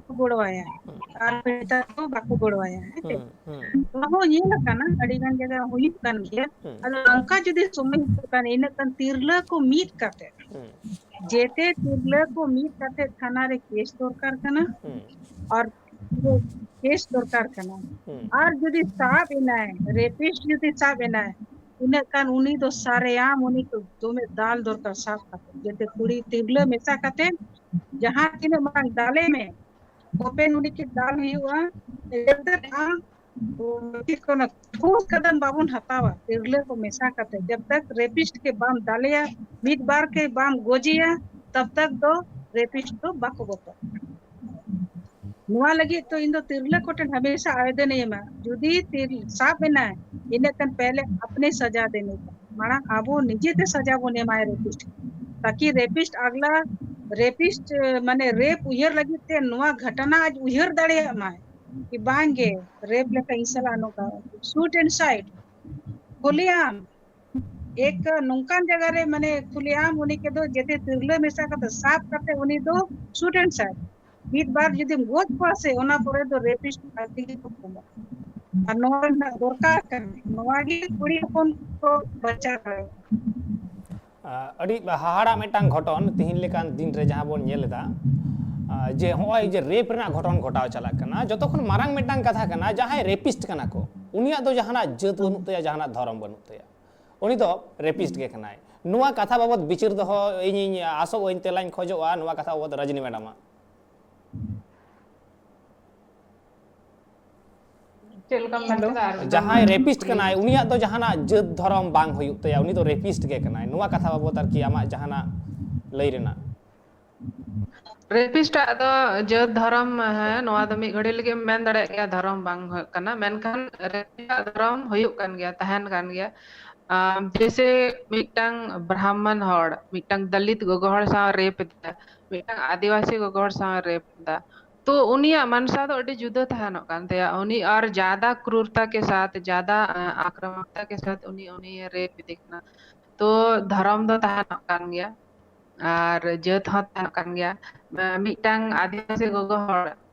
ᱠᱚ ᱜᱚᱲᱚᱣᱟᱭᱟ, ᱟᱨ ᱱᱮᱛᱟᱨ ᱫᱚ ᱵᱟᱠᱚ ᱜᱚᱲᱚᱣᱟᱭᱟ, ᱦᱮᱸ ᱥᱮ? ᱦᱩᱸ, ᱦᱩᱸ, ᱱᱚᱣᱟ ᱦᱚᱸ ᱧᱮᱞ ᱟᱠᱟᱱᱟ, ᱟᱹᱰᱤ ᱜᱟᱱ ᱡᱟᱭᱜᱟ ᱦᱩᱭᱩᱜ ᱠᱟᱱ ᱜᱮᱭᱟ᱾ ᱦᱩᱸ, ᱟᱫᱚ ᱱᱚᱝᱠᱟ ᱡᱩᱫᱤ ᱥᱚᱢᱚᱭ ᱦᱤᱡᱩᱜ ᱠᱷᱟᱱ, ᱤᱱᱟᱹᱜ ᱜᱟᱱ ᱛᱤᱨᱞᱟᱹ ᱠᱚ ᱢᱤᱫ ᱠᱟᱛᱮ ᱦᱩᱸ, ᱡᱮᱛᱮ ᱛᱤᱨᱞᱟᱹ ᱠᱚ ᱢᱤᱫ ᱠᱟᱛᱮ ᱛᱷᱟᱱᱟ ᱨᱮ ᱠᱮᱥ ᱫᱚᱨᱠᱟᱨ ᱠᱟᱱᱟ᱾ ᱦᱩᱸ᱾ ᱟᱨ ᱠᱮᱥ ᱫᱚᱨᱠᱟᱨ ᱠᱟᱱᱟ᱾ ᱦᱩᱸ᱾ ᱟᱨ ᱡᱩᱫᱤ ᱥᱟᱵ ᱮᱱᱟᱭ, ᱨᱮᱯᱤᱥᱴ ᱡᱩᱫᱤ ᱥᱟᱵ ᱮᱱᱟᱭ, ᱤᱱᱟᱹᱜ ᱠᱷᱟᱱ ᱩᱱᱤ ᱫᱚ ᱥᱟᱨᱮᱭᱟᱢ ᱩᱱᱤ ᱫᱚ ᱫᱚᱢᱮ ᱫᱟᱞ ᱫᱚᱨᱠᱟᱨ ᱥᱟᱵ ᱠᱟᱛᱮ, ᱡᱟᱛᱮ ᱠᱩᱲᱤ ᱛᱤᱨᱞᱟᱹ ᱢᱮᱥᱟ ᱠᱟᱛᱮ ᱡᱟᱦᱟᱸ ᱛᱤᱱᱟᱹᱜ ᱢᱟᱨᱟᱝ ᱫᱟᱞᱮ ᱢᱮ, ᱚᱯᱮᱱ ᱩᱱᱤ ᱠᱤ ᱫᱟᱞ ᱦᱩᱭᱩᱜᱼᱟ? ᱡᱟᱛᱮ ᱟᱢ ᱪᱮᱫ ᱠᱚ ᱚᱱᱟ ᱴᱷᱳᱥ ᱠᱟᱫᱟᱢ ᱵᱟᱵᱚᱱ ᱦᱟᱛᱟᱣᱟ ᱛᱤᱨᱞᱟᱹ ᱠᱚ ᱢᱮᱥᱟ ᱠᱟᱛᱮ, ᱡᱟᱵ ᱛᱟᱠ ᱨᱮᱯᱤᱥᱴ ᱠᱮ ᱵᱟᱢ ᱫᱟᱞᱮᱭᱟ, ᱢᱤᱫ ᱵᱟᱨ ᱠᱮ ᱵᱟᱢ ᱜᱚᱡᱮᱭᱟ, ᱛᱟᱵ ᱛᱟᱠ ᱫᱚ ᱨᱮᱯᱤᱥᱴ ᱫᱚ ᱵᱟᱠᱚ ᱵᱚᱛᱚᱨ᱾ ᱱᱚᱣᱟ ᱞᱟᱹᱜᱤᱫ ᱛᱚ ᱤᱧ ᱫᱚ ᱛᱤᱨᱞᱟᱹ ᱠᱚᱴᱷᱮᱱ ᱦᱟᱢᱮᱥᱟ ᱟᱵᱮᱫᱚᱱ ᱤᱧ ᱮᱢᱟ, ᱡᱩᱫᱤ ᱛᱤᱨ-, ᱥᱟᱵ ᱮᱱᱟᱭ, ᱤᱱᱟᱹ ᱠᱷᱟᱱ ᱯᱮᱦᱞᱮ ᱟᱯᱱᱮ ᱥᱟᱡᱟ ᱫᱮᱱᱮ ᱠᱟ, ᱢᱟᱲᱟᱝ ᱟᱵᱚ ᱱᱤᱡᱮᱛᱮ ᱥᱟᱡᱟ ᱵᱚᱱ ᱮᱢᱟᱭ ᱨᱮᱯᱤᱥᱴ, ᱛᱟᱠᱤ ᱨᱮᱯᱤᱥᱴ ᱟᱜᱽᱞᱟ ᱨᱮᱯᱤᱥᱴ ᱢᱟᱱᱮ ᱨᱮᱯ ᱩᱭᱦᱟᱹᱨ ᱞᱟᱹᱜᱤᱫ ᱛᱮ ᱱᱚᱣᱟ ᱜᱷᱟᱴᱟᱱᱟ ᱟᱡ ᱩᱭᱦᱟᱹᱨ ᱫᱟᱲᱮᱭᱟᱜ ᱢᱟᱭ ᱠᱤ ᱵᱟᱝ ᱜᱮ ᱨᱮᱯ ᱞᱮᱠᱟ ᱤᱧ ᱥᱟᱞᱟᱜ ᱱᱚᱝᱠᱟ ᱥᱩᱴ ᱮᱱᱰ ᱥᱟᱭᱤᱰ ᱠᱷᱩᱞᱮᱟᱢ ᱮᱠ ᱱᱚᱝᱠᱟᱱ ᱡᱟᱭᱜᱟ ᱨᱮ ᱢᱟᱱᱮ ᱠᱷᱩᱞᱮᱟᱢ ᱩᱱᱤ ᱠᱮᱫᱚ ᱡᱮᱛᱮ ᱛᱤᱨᱞᱟᱹ ᱢᱮᱥᱟ ᱠᱟᱛᱮ ᱥᱟᱵ ᱠᱟᱛᱮ ᱩᱱᱤ ᱫᱚ ᱥᱩᱴ ᱮᱱᱰ ᱥᱟᱭᱤᱰ᱾ ᱢᱤᱫ ᱵᱟᱨ ᱡᱩᱫᱤᱢ ᱜᱚᱡ ᱠᱚᱣᱟ ᱥᱮ ᱚᱱᱟ ᱯᱚᱨᱮ ᱫᱚ ᱨᱮᱯᱤᱥᱴ ᱟᱹᱰᱤ ᱜᱮ ᱠᱚ ᱠᱚᱢᱚᱜ᱾ ᱟᱨ ᱱᱚᱣᱟ ᱨᱮᱱᱟᱜ ᱫᱚᱨᱠᱟᱨ ᱠᱟᱱᱟ, ᱱᱚᱣᱟ ᱜᱮ ᱠᱩᱲᱤ ᱦᱚᱯᱚᱱ ᱠᱚ ᱵᱟᱧᱪᱟᱣ ᱫᱟᱲᱮᱭᱟᱜᱼᱟ᱾ ᱟᱹᱰᱤ ᱦᱟᱦᱟᱲᱟᱜ ᱢᱤᱫᱴᱟᱝ ᱜᱷᱚᱴᱚᱱ ᱛᱤᱦᱤᱧ ᱞᱮᱠᱟᱱ ᱫᱤᱱ ᱨᱮ ᱡᱟᱦᱟᱸ ᱵᱚᱱ ᱧᱮᱞ ᱮᱫᱟ, ᱡᱮ ᱦᱚᱸᱜᱼᱚᱭ ᱡᱮ ᱨᱮᱯ ᱨᱮᱱᱟᱜ ᱜᱷᱚᱴᱚᱱ ᱜᱷᱚᱴᱟᱣ ᱪᱟᱞᱟᱜ ᱠᱟᱱᱟ, ᱡᱚᱛᱚ ᱠᱷᱚᱱ ᱢᱟᱨᱟᱝ ᱢᱤᱫᱴᱟᱝ ᱠᱟᱛᱷᱟ ᱠᱟᱱᱟ, ᱡᱟᱦᱟᱸᱭ ᱨᱮᱯᱤᱥᱴ ᱠᱟᱱᱟ ᱠᱚ ᱩᱱᱤᱭᱟᱜ ᱫᱚ ᱡᱟᱦᱟᱱᱟᱜ ᱡᱟᱹᱛ ᱵᱟᱹᱱᱩᱜ ᱛᱟᱭᱟ, ᱡᱟᱦᱟᱱᱟᱜ ᱫᱷᱚᱨᱚᱢ ᱵᱟᱹᱱᱩᱜ ᱛᱟᱭᱟ, ᱩᱱᱤ ᱫᱚ ᱨᱮᱯᱤᱥᱴ ᱜᱮ ᱠᱟᱱᱟᱭ᱾ ᱱᱚᱣᱟ ᱠᱟᱛᱷᱟ ᱵᱟᱵᱚᱛ ᱵᱤᱪᱟᱹᱨ ᱫᱚᱦᱚ ᱤᱧᱤᱧ ᱟᱥᱚᱜ ᱟᱹᱧ, ᱛᱮᱞᱟᱧ ᱠᱷᱚᱡᱚᱜᱼᱟ ᱱᱚᱣᱟ ᱠᱟᱛᱷᱟ ᱵᱟᱵᱚᱛ ᱨᱚᱡᱽᱱᱤ ᱢᱮᱰᱟᱢᱟᱜ᱾ ᱪᱮᱫ ᱞᱮᱠᱟᱢ ᱢᱮᱱ ᱠᱮᱫᱟ ᱟᱨ ᱢᱤᱫ ᱫᱷᱟᱣ ᱡᱟᱦᱟᱸᱭ ᱨᱮᱯᱤᱥᱴ ᱠᱟᱱᱟᱭ ᱩᱱᱤᱭᱟᱜ ᱫᱚ ᱡᱟᱦᱟᱱᱟᱜ ᱡᱟᱹᱛ ᱫᱷᱚᱨᱚᱢ ᱵᱟᱝ ᱦᱩᱭᱩᱜ ᱛᱟᱭᱟ, ᱩᱱᱤ ᱫᱚ ᱨᱮᱯᱤᱥᱴ ᱜᱮ ᱠᱟᱱᱟᱭ᱾ ᱱᱚᱣᱟ ᱠᱟᱛᱷᱟ ᱵᱟᱵᱚᱛ ᱟᱨᱠᱤ ᱟᱢᱟᱜ ᱡᱟᱦᱟᱱᱟᱜ ᱞᱟᱹᱭ ᱨᱮᱱᱟᱜ? ᱨᱮᱯᱤᱥᱴ ᱟᱜ ᱫᱚ ᱡᱟᱹᱛ ᱫᱷᱚᱨᱚᱢ, ᱦᱮᱸ, ᱱᱚᱣᱟ ᱫᱚ ᱢᱤᱫ ᱜᱷᱟᱹᱲᱤ ᱞᱟᱹᱜᱤᱫ ᱮᱢ ᱢᱮᱱ ᱫᱟᱲᱮᱭᱟᱜ ᱜᱮᱭᱟ ᱫᱷᱚᱨᱚᱢ ᱵᱟᱝ ᱦᱩᱭᱩᱜ ᱠᱟᱱᱟ, ᱢᱮᱱᱠᱷᱟᱱ ᱨᱮᱯᱤᱥᱴ ᱟᱜ ᱫᱷᱚᱨᱚᱢ ᱦᱩᱭᱩᱜ ᱠᱟᱱ ᱜᱮᱭᱟ, ᱛᱟᱦᱮᱱ ᱠᱟᱱ ᱜᱮᱭᱟ᱾ ᱟᱢ ᱡᱮᱭᱥᱮ ᱢᱤᱫᱴᱟᱝ ᱵᱨᱟᱦᱢᱚᱱ ᱦᱚᱲ ᱢᱤᱫᱴᱟᱝ ᱫᱟᱞᱤᱛ ᱜᱚᱜᱚ ᱦᱚᱲ ᱥᱟᱶ ᱨᱮᱯ ᱮᱫᱟ, ᱢᱤᱫᱴᱟᱝ ᱟᱹᱫᱤᱵᱟᱹᱥᱤ ᱜᱚᱜᱚ ᱦᱚᱲ ᱥᱟᱶ ᱨᱮᱯ ᱮᱫᱟ, ᱛᱚ ᱩᱱᱤᱭᱟᱜ ᱢᱟᱱᱥᱟ ᱫᱚ ᱟᱹᱰᱤ ᱡᱩᱫᱟᱹ ᱛᱟᱦᱮᱱᱚᱜ ᱠᱟᱱ ᱛᱟᱭᱟ᱾ ᱩᱱᱤ ᱟᱨ ᱡᱟᱫᱟ ᱠᱨᱩᱨᱛᱟ ᱠᱮ ᱥᱟᱛᱷ, ᱡᱟᱫᱟ ᱟᱠᱨᱢᱚᱠᱛᱟ ᱠᱮ ᱥᱟᱛᱷ ᱩᱱᱤ ᱩᱱᱤ ᱨᱮᱯ ᱤᱫᱤ ᱠᱟᱱᱟ᱾ ᱛᱚ ᱫᱷᱚᱨᱚᱢ ᱫᱚ ᱛᱟᱦᱮᱱᱚᱜ ᱠᱟᱱ ᱜᱮᱭᱟ ᱟᱨ ᱡᱟᱹᱛ ᱦᱚᱸ ᱛᱟᱦᱮᱱᱚᱜ ᱠᱟᱱ ᱜᱮᱭᱟ᱾ ᱢᱤᱫᱴᱟᱝ ᱟᱹᱫᱤᱵᱟᱹᱥᱤ ᱜᱚᱜᱚ ᱦᱚᱲ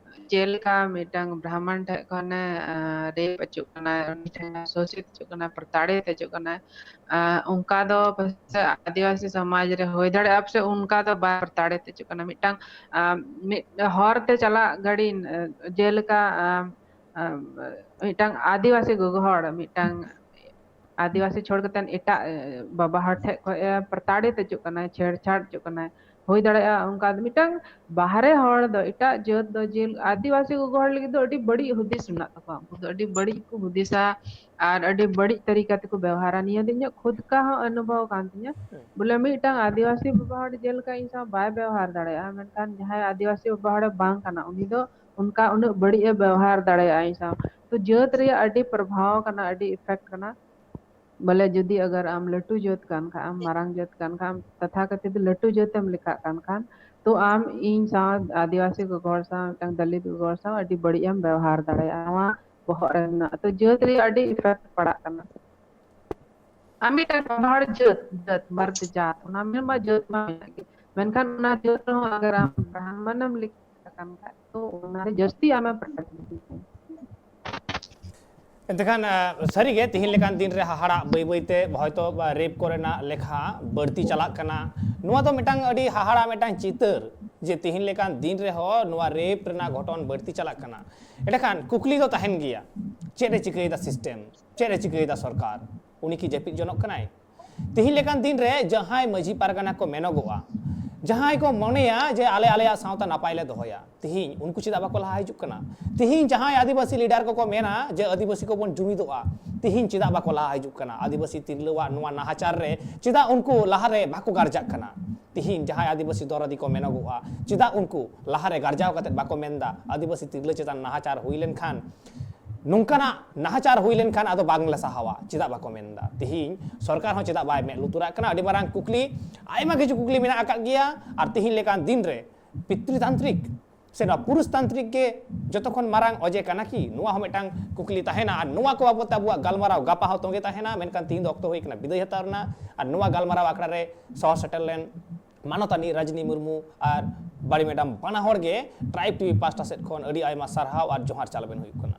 ᱪᱮᱫ ᱞᱮᱠᱟ ᱢᱤᱫᱴᱟᱝ ᱵᱨᱟᱦᱢᱚᱱ ᱴᱷᱮᱡ ᱠᱷᱚᱱᱮ ᱨᱮᱯ ᱦᱚᱪᱚᱜ ᱠᱟᱱᱟ, ᱩᱱᱤ ᱴᱷᱮᱱ ᱥᱳᱥᱤᱛ ᱦᱚᱪᱚᱜ ᱠᱟᱱᱟ, ᱯᱨᱚᱛᱟᱲᱤᱛ ᱦᱚᱪᱚᱜ ᱠᱟᱱᱟ, ᱚᱱᱠᱟ ᱫᱚ ᱯᱟᱥᱮᱡ ᱟᱹᱫᱤᱵᱟᱹᱥᱤ ᱥᱚᱢᱟᱡᱽ ᱨᱮ ᱦᱩᱭ ᱫᱟᱲᱮᱭᱟᱜᱼᱟ ᱯᱟᱥᱮᱡ ᱚᱱᱠᱟ ᱫᱚ ᱵᱟᱭ ᱯᱨᱚᱛᱟᱲᱤᱛ ᱦᱚᱪᱚᱜ ᱠᱟᱱᱟ᱾ ᱢᱤᱫᱴᱟᱝ ᱢᱤᱫ ᱦᱚᱨ ᱛᱮ ᱪᱟᱞᱟᱜ ᱜᱟᱹᱰᱤ, ᱡᱮᱞᱮᱠᱟ ᱢᱤᱫᱴᱟᱝ ᱟᱹᱫᱤᱵᱟᱹᱥᱤ ᱜᱚᱜᱚ ᱦᱚᱲ ᱢᱤᱫᱴᱟᱝ ᱟᱹᱫᱤᱵᱟᱹᱥᱤ ᱪᱷᱚᱲ ᱠᱟᱛᱮ ᱮᱴᱟᱜ ᱵᱟᱵᱟ ᱦᱚᱲ ᱴᱷᱮᱡ ᱠᱷᱚᱡ ᱮ ᱯᱨᱚᱛᱟᱲᱤᱛ ᱦᱚᱪᱚᱜ ᱠᱟᱱᱟᱭ, ᱪᱷᱮᱲᱪᱷᱟᱲ ᱦᱚᱪᱚᱜ ᱠᱟᱱᱟᱭ, ᱦᱩᱭ ᱫᱟᱲᱮᱭᱟᱜᱼᱟ ᱚᱱᱠᱟ ᱢᱤᱫᱴᱟᱝ ᱵᱟᱦᱨᱮ ᱦᱚᱲ ᱫᱚ, ᱮᱴᱟᱜ ᱡᱟᱹᱛ ᱫᱚ, ᱡᱮ ᱟᱹᱫᱤᱵᱟᱹᱥᱤ ᱜᱚᱜᱚ ᱦᱚᱲ ᱞᱟᱹᱜᱤᱫ ᱫᱚ ᱟᱹᱰᱤ ᱵᱟᱹᱲᱤᱡ ᱦᱩᱫᱤᱥ ᱢᱮᱱᱟᱜ ᱛᱟᱠᱚᱣᱟ᱾ ᱩᱱᱠᱩ ᱫᱚ ᱟᱹᱰᱤ ᱵᱟᱹᱲᱤᱡ ᱠᱚ ᱦᱩᱫᱤᱥᱟ ᱟᱨ ᱟᱹᱰᱤ ᱵᱟᱹᱲᱤᱡ ᱛᱟᱹᱨᱤᱠᱟ ᱛᱮᱠᱚ ᱵᱮᱣᱦᱟᱨᱟ᱾ ᱱᱤᱭᱟᱹ ᱫᱚ ᱤᱧᱟᱹᱜ ᱠᱷᱩᱫ ᱠᱟ ᱦᱚᱸ ᱚᱱᱩᱵᱷᱚᱵ ᱠᱟᱱ ᱛᱤᱧᱟᱹ᱾ ᱵᱚᱞᱮ ᱢᱤᱫᱴᱟᱝ ᱟᱹᱫᱤᱵᱟᱹᱥᱤ ᱵᱟᱵᱟ ᱦᱚᱲ ᱡᱮᱞᱮᱠᱟ ᱤᱧ ᱥᱟᱶ ᱵᱟᱭ ᱵᱮᱣᱦᱟᱨ ᱫᱟᱲᱮᱭᱟᱜᱼᱟ, ᱢᱮᱱᱠᱷᱟᱱ ᱡᱟᱦᱟᱸᱭ ᱟᱹᱫᱤᱵᱟᱹᱥᱤ ᱵᱟᱵᱟ ᱦᱚᱲ ᱵᱟᱝ ᱠᱟᱱᱟ, ᱩᱱᱤ ᱫᱚ ᱚᱱᱠᱟ ᱩᱱᱟᱹᱜ ᱵᱟᱹᱲᱤᱡ ᱮ ᱵᱮᱣᱦᱟᱨ ᱫᱟᱲᱮᱭᱟᱜᱼᱟ ᱤᱧ ᱥᱟᱶ᱾ ᱛᱚ ᱡᱟᱹᱛ ᱨᱮᱭᱟᱜ ᱟᱹᱰᱤ ᱯᱨᱚᱵᱷᱟᱣ ᱠᱟᱱᱟ, ᱟᱹᱰᱤ ᱤᱯᱷᱮᱠᱴ ᱠᱟᱱᱟ᱾ ᱵᱚᱞᱮ ᱡᱩᱫᱤ ᱟᱜᱟᱨ ᱟᱢ ᱞᱟᱹᱴᱩ ᱡᱟᱹᱛ ᱠᱟᱱ ᱠᱷᱟᱱ, ᱟᱢ ᱢᱟᱨᱟᱝ ᱡᱟᱹᱛ ᱠᱟᱱ ᱠᱷᱟᱱ, ᱟᱢ ᱛᱟᱛᱷᱟ ᱠᱟᱛᱷᱤᱛ ᱞᱟᱹᱴᱩ ᱡᱟᱹᱛ ᱮᱢ ᱞᱮᱠᱷᱟᱜ ᱠᱟᱱ ᱠᱷᱟᱱ, ᱛᱚ ᱟᱢ ᱤᱧ ᱥᱟᱶ, ᱟᱹᱫᱤᱵᱟᱹᱥᱤ ᱜᱚᱜᱚ ᱦᱚᱲ ᱥᱟᱶ, ᱢᱤᱫᱴᱟᱝ ᱫᱟᱹᱞᱤᱛ ᱜᱚᱜᱚ ᱦᱚᱲ ᱥᱟᱶ ᱟᱹᱰᱤ ᱵᱟᱹᱲᱤᱡ ᱮᱢ ᱵᱮᱣᱦᱟᱨ ᱫᱟᱲᱮᱭᱟᱜᱼᱟ᱾ ᱱᱚᱣᱟ ᱵᱚᱦᱚᱜ ᱨᱮ ᱢᱮᱱᱟᱜᱼᱟ᱾ ᱛᱚ ᱡᱟᱹᱛ ᱨᱮᱭᱟᱜ ᱟᱹᱰᱤ ᱤᱯᱷᱮᱠᱴ ᱯᱟᱲᱟᱜ ᱠᱟᱱᱟ᱾ ᱟᱢ ᱢᱤᱫᱴᱟᱝ ᱵᱟᱵᱟ ᱦᱚᱲ ᱡᱟᱹᱛ, ᱡᱟᱹᱛ, ᱢᱟᱨᱫ ᱡᱟᱹᱛ, ᱚᱱᱟ ᱢᱮᱱ ᱢᱟ ᱡᱟᱹᱛ ᱢᱟ ᱢᱮᱱᱟᱜ ᱜᱮ, ᱢᱮᱱᱠᱷᱟᱱ ᱚᱱᱟ ᱡᱟᱹᱛ ᱨᱮᱦᱚᱸ ᱟᱜᱟᱨ ᱟᱢ ᱵᱨᱟᱦᱢᱚᱱᱮᱢ ᱞᱮᱠᱷᱟᱜ ᱠᱟᱱ ᱠᱷᱟᱡ, ᱛᱚ ᱚᱱᱟ ᱨᱮ ᱡᱟᱹᱥᱛᱤ ᱟᱢᱮ ᱯᱨᱚᱵᱷᱟᱵᱤᱛ ᱢᱮᱭᱟ᱾ ᱮᱱᱛᱮᱠᱷᱟᱱ, ᱟ, ᱥᱟᱹᱨᱤᱜᱮ ᱛᱤᱦᱤᱧ ᱞᱮᱠᱟᱱ ᱫᱤᱱ ᱨᱮ ᱦᱟᱦᱟᱲᱟ ᱵᱟᱹᱭ ᱵᱟᱹᱭᱛᱮ ᱦᱚᱭᱛᱳ, ᱟ, ᱨᱮᱯ ᱠᱚᱨᱮᱱᱟᱜ ᱞᱮᱠᱷᱟ ᱵᱟᱹᱲᱛᱤ ᱪᱟᱞᱟᱜ ᱠᱟᱱᱟ᱾ ᱱᱚᱣᱟ ᱫᱚ ᱢᱤᱫᱴᱟᱝ ᱟᱹᱰᱤ ᱦᱟᱦᱟᱲᱟ ᱢᱤᱫᱴᱟᱝ ᱪᱤᱛᱟᱹᱨ, ᱡᱮ ᱛᱤᱦᱤᱧ ᱞᱮᱠᱟᱱ ᱫᱤᱱ ᱨᱮᱦᱚᱸ ᱱᱚᱣᱟ ᱨᱮᱯ ᱨᱮᱱᱟᱜ ᱜᱷᱚᱴᱚᱱ ᱵᱟᱹᱲᱛᱤ ᱪᱟᱞᱟᱜ ᱠᱟᱱᱟ᱾ ᱮᱸᱰᱮᱠᱷᱟᱱ ᱠᱩᱠᱞᱤ ᱫᱚ ᱛᱟᱦᱮᱱ ᱜᱮᱭᱟ, ᱪᱮᱫ ᱮ ᱪᱤᱠᱟᱹᱭᱮᱫᱟ ᱥᱤᱥᱴᱮᱢ? ᱪᱮᱫ ᱮ ᱪᱤᱠᱟᱹᱭᱮᱫᱟ ᱥᱚᱨᱠᱟᱨ? ᱩᱱᱤ ᱠᱤ ᱡᱟᱹᱯᱤᱫ ᱡᱚᱱᱚᱜ ᱠᱟᱱᱟᱭ? ᱛᱤᱦᱤᱧ ᱞᱮᱠᱟᱱ ᱫᱤᱱ ᱨᱮ ᱡᱟᱦᱟᱸᱭ ᱢᱟᱹᱡᱷᱤ ᱯᱟᱨᱜᱟᱱᱟ ᱠᱚ ᱢᱮᱱᱚᱜᱚᱜᱼᱟ, ᱡᱟᱦᱟᱸᱭ ᱠᱚ ᱢᱚᱱᱮᱭᱟ ᱡᱮ ᱟᱞᱮ ᱟᱞᱮᱭᱟᱜ ᱥᱟᱶᱛᱟ ᱱᱟᱯᱟᱭ ᱞᱮ ᱫᱚᱦᱚᱭᱟ, ᱛᱤᱦᱤᱧ ᱩᱱᱠᱩ ᱪᱮᱫᱟᱜ ᱵᱟᱠᱚ ᱞᱟᱦᱟ ᱦᱤᱡᱩᱜ ᱠᱟᱱᱟ? ᱛᱤᱦᱤᱧ ᱡᱟᱦᱟᱸᱭ ᱟᱹᱫᱤᱵᱟᱹᱥᱤ ᱞᱤᱰᱟᱨ ᱠᱚᱠᱚ ᱢᱮᱱᱟ ᱡᱮ ᱟᱹᱫᱤᱵᱟᱹᱥᱤ ᱠᱚᱵᱚᱱ ᱡᱩᱢᱤᱫᱚᱜᱼᱟ, ᱛᱤᱦᱤᱧ ᱪᱮᱫᱟᱜ ᱵᱟᱠᱚ ᱞᱟᱦᱟ ᱦᱤᱡᱩᱜ ᱠᱟᱱᱟ? ᱟᱹᱫᱤᱵᱟᱹᱥᱤ ᱛᱤᱨᱞᱟᱹᱣᱟᱜ ᱱᱚᱣᱟ ᱱᱟᱦᱟᱪᱟᱨ ᱨᱮ ᱪᱮᱫᱟᱜ ᱩᱱᱠᱩ ᱞᱟᱦᱟᱨᱮ ᱵᱟᱠᱚ ᱜᱟᱨᱡᱟᱜ ᱠᱟᱱᱟ? ᱛᱤᱦᱤᱧ ᱡᱟᱦᱟᱸᱭ ᱟᱹᱫᱤᱵᱟᱹᱥᱤ ᱫᱚᱨᱚᱫᱤ ᱠᱚ ᱢᱮᱱᱚᱜᱚᱜᱼᱟ, ᱪᱮᱫᱟᱜ ᱩᱱᱠᱩ ᱞᱟᱦᱟᱨᱮ ᱜᱟᱨᱡᱟᱣ ᱠᱟᱛᱮ ᱵᱟᱠᱚ ᱢᱮᱱᱫᱟ ᱟᱹᱫᱤᱵᱟᱹᱥᱤ ᱛᱤᱨᱞᱟᱹ ᱪᱮᱛᱟᱱ ᱱᱟᱦᱟᱪᱟᱨ ᱦᱩᱭ ᱞᱮᱱᱠᱷᱟᱱ, ᱱᱚᱝᱠᱟᱱᱟᱜ ᱱᱟᱦᱟᱪᱟᱨ ᱦᱩᱭ ᱞᱮᱱᱠᱷᱟᱱ ᱟᱫᱚ ᱵᱟᱝᱞᱮ ᱥᱟᱦᱟᱣᱟ, ᱪᱮᱫᱟᱜ ᱵᱟᱠᱚ ᱢᱮᱱᱫᱟ? ᱛᱤᱦᱤᱧ ᱥᱚᱨᱠᱟᱨ ᱦᱚᱸ ᱪᱮᱫᱟᱜ ᱵᱟᱭ ᱢᱮᱫ ᱞᱩᱛᱩᱨᱟᱜ ᱠᱟᱱᱟ? ᱟᱹᱰᱤ ᱢᱟᱨᱟᱝ ᱠᱩᱠᱞᱤ, ᱟᱭᱢᱟ ᱠᱤᱪᱷᱩ ᱠᱩᱠᱞᱤ ᱢᱮᱱᱟᱜ ᱟᱠᱟᱫ ᱜᱮᱭᱟ᱾ ᱟᱨ ᱛᱤᱦᱤᱧ ᱞᱮᱠᱟᱱ ᱫᱤᱱ ᱨᱮ ᱯᱤᱛᱨᱤᱛᱟᱱᱛᱨᱤᱠ ᱥᱮ ᱱᱚᱣᱟ ᱯᱩᱨᱩᱥᱛᱟᱱᱛᱨᱤᱠ ᱜᱮ ᱡᱚᱛᱚ ᱠᱷᱚᱱ ᱢᱟᱨᱟᱝ ᱚᱡᱮ ᱠᱟᱱᱟ ᱠᱤ? ᱱᱚᱣᱟ ᱦᱚᱸ ᱢᱤᱫᱴᱟᱝ ᱠᱩᱠᱞᱤ ᱛᱟᱦᱮᱱᱟ᱾ ᱟᱨ ᱱᱚᱣᱟ ᱠᱚ ᱵᱟᱵᱚᱫ ᱛᱮ ᱟᱵᱚᱣᱟᱜ ᱜᱟᱞᱢᱟᱨᱟᱣ ᱜᱟᱯᱟ ᱦᱚᱸ ᱛᱚᱸᱜᱮ ᱛᱟᱦᱮᱱᱟ, ᱢᱮᱱᱠᱷᱟᱱ ᱛᱤᱦᱤᱧ ᱫᱚ ᱚᱠᱛᱚ ᱦᱩᱭ ᱠᱟᱱᱟ ᱵᱤᱫᱟᱹᱭ ᱦᱟᱛᱟᱣ ᱨᱮᱱᱟᱜ᱾ ᱟᱨ ᱱᱚᱣᱟ ᱜᱟᱞᱢᱟᱨᱟᱣ ᱟᱠᱷᱲᱟ ᱨᱮ ᱥᱚᱦᱚᱨ ᱥᱮᱴᱮᱨ ᱞᱮᱱ ᱢᱟᱱᱚᱛᱟᱱᱤ ᱨᱟᱡᱽᱱᱤ ᱢᱩᱨᱢᱩ ᱟᱨ ᱵᱟᱲᱤ ᱢᱮᱰᱟᱢ ᱵᱟᱱᱟ ᱦᱚᱲ ᱜᱮ ᱴᱨᱟᱭᱤᱵᱽ ᱴᱤᱵᱷᱤ ᱯᱟᱥᱴᱟ ᱥᱮᱫ ᱠᱷᱚᱱ ᱟᱹᱰᱤ ᱟᱭᱢᱟ ᱥᱟᱨᱦᱟᱣ ᱟᱨ ᱡᱚᱦᱟᱨ ᱪᱟᱞ ᱟᱵᱮᱱ ᱦᱩᱭᱩᱜ ᱠᱟᱱᱟ᱾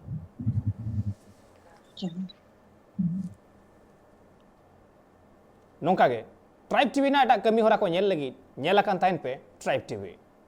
ᱱᱚᱝᱠᱟ ᱜᱮ ᱴᱨᱟᱭᱤᱵᱽ ᱴᱤᱵᱷᱤ ᱨᱮᱱᱟᱜ ᱮᱴᱟᱜ ᱠᱟᱹᱢᱤ ᱦᱚᱨᱟ ᱠᱚ ᱧᱮᱞ ᱞᱟᱹᱜᱤᱫ ᱧᱮᱞ ᱟᱠᱟᱱ ᱛᱟᱦᱮᱱ ᱯᱮ ᱴᱨᱟᱭᱤᱵᱽ ᱴᱤᱵᱷᱤ᱾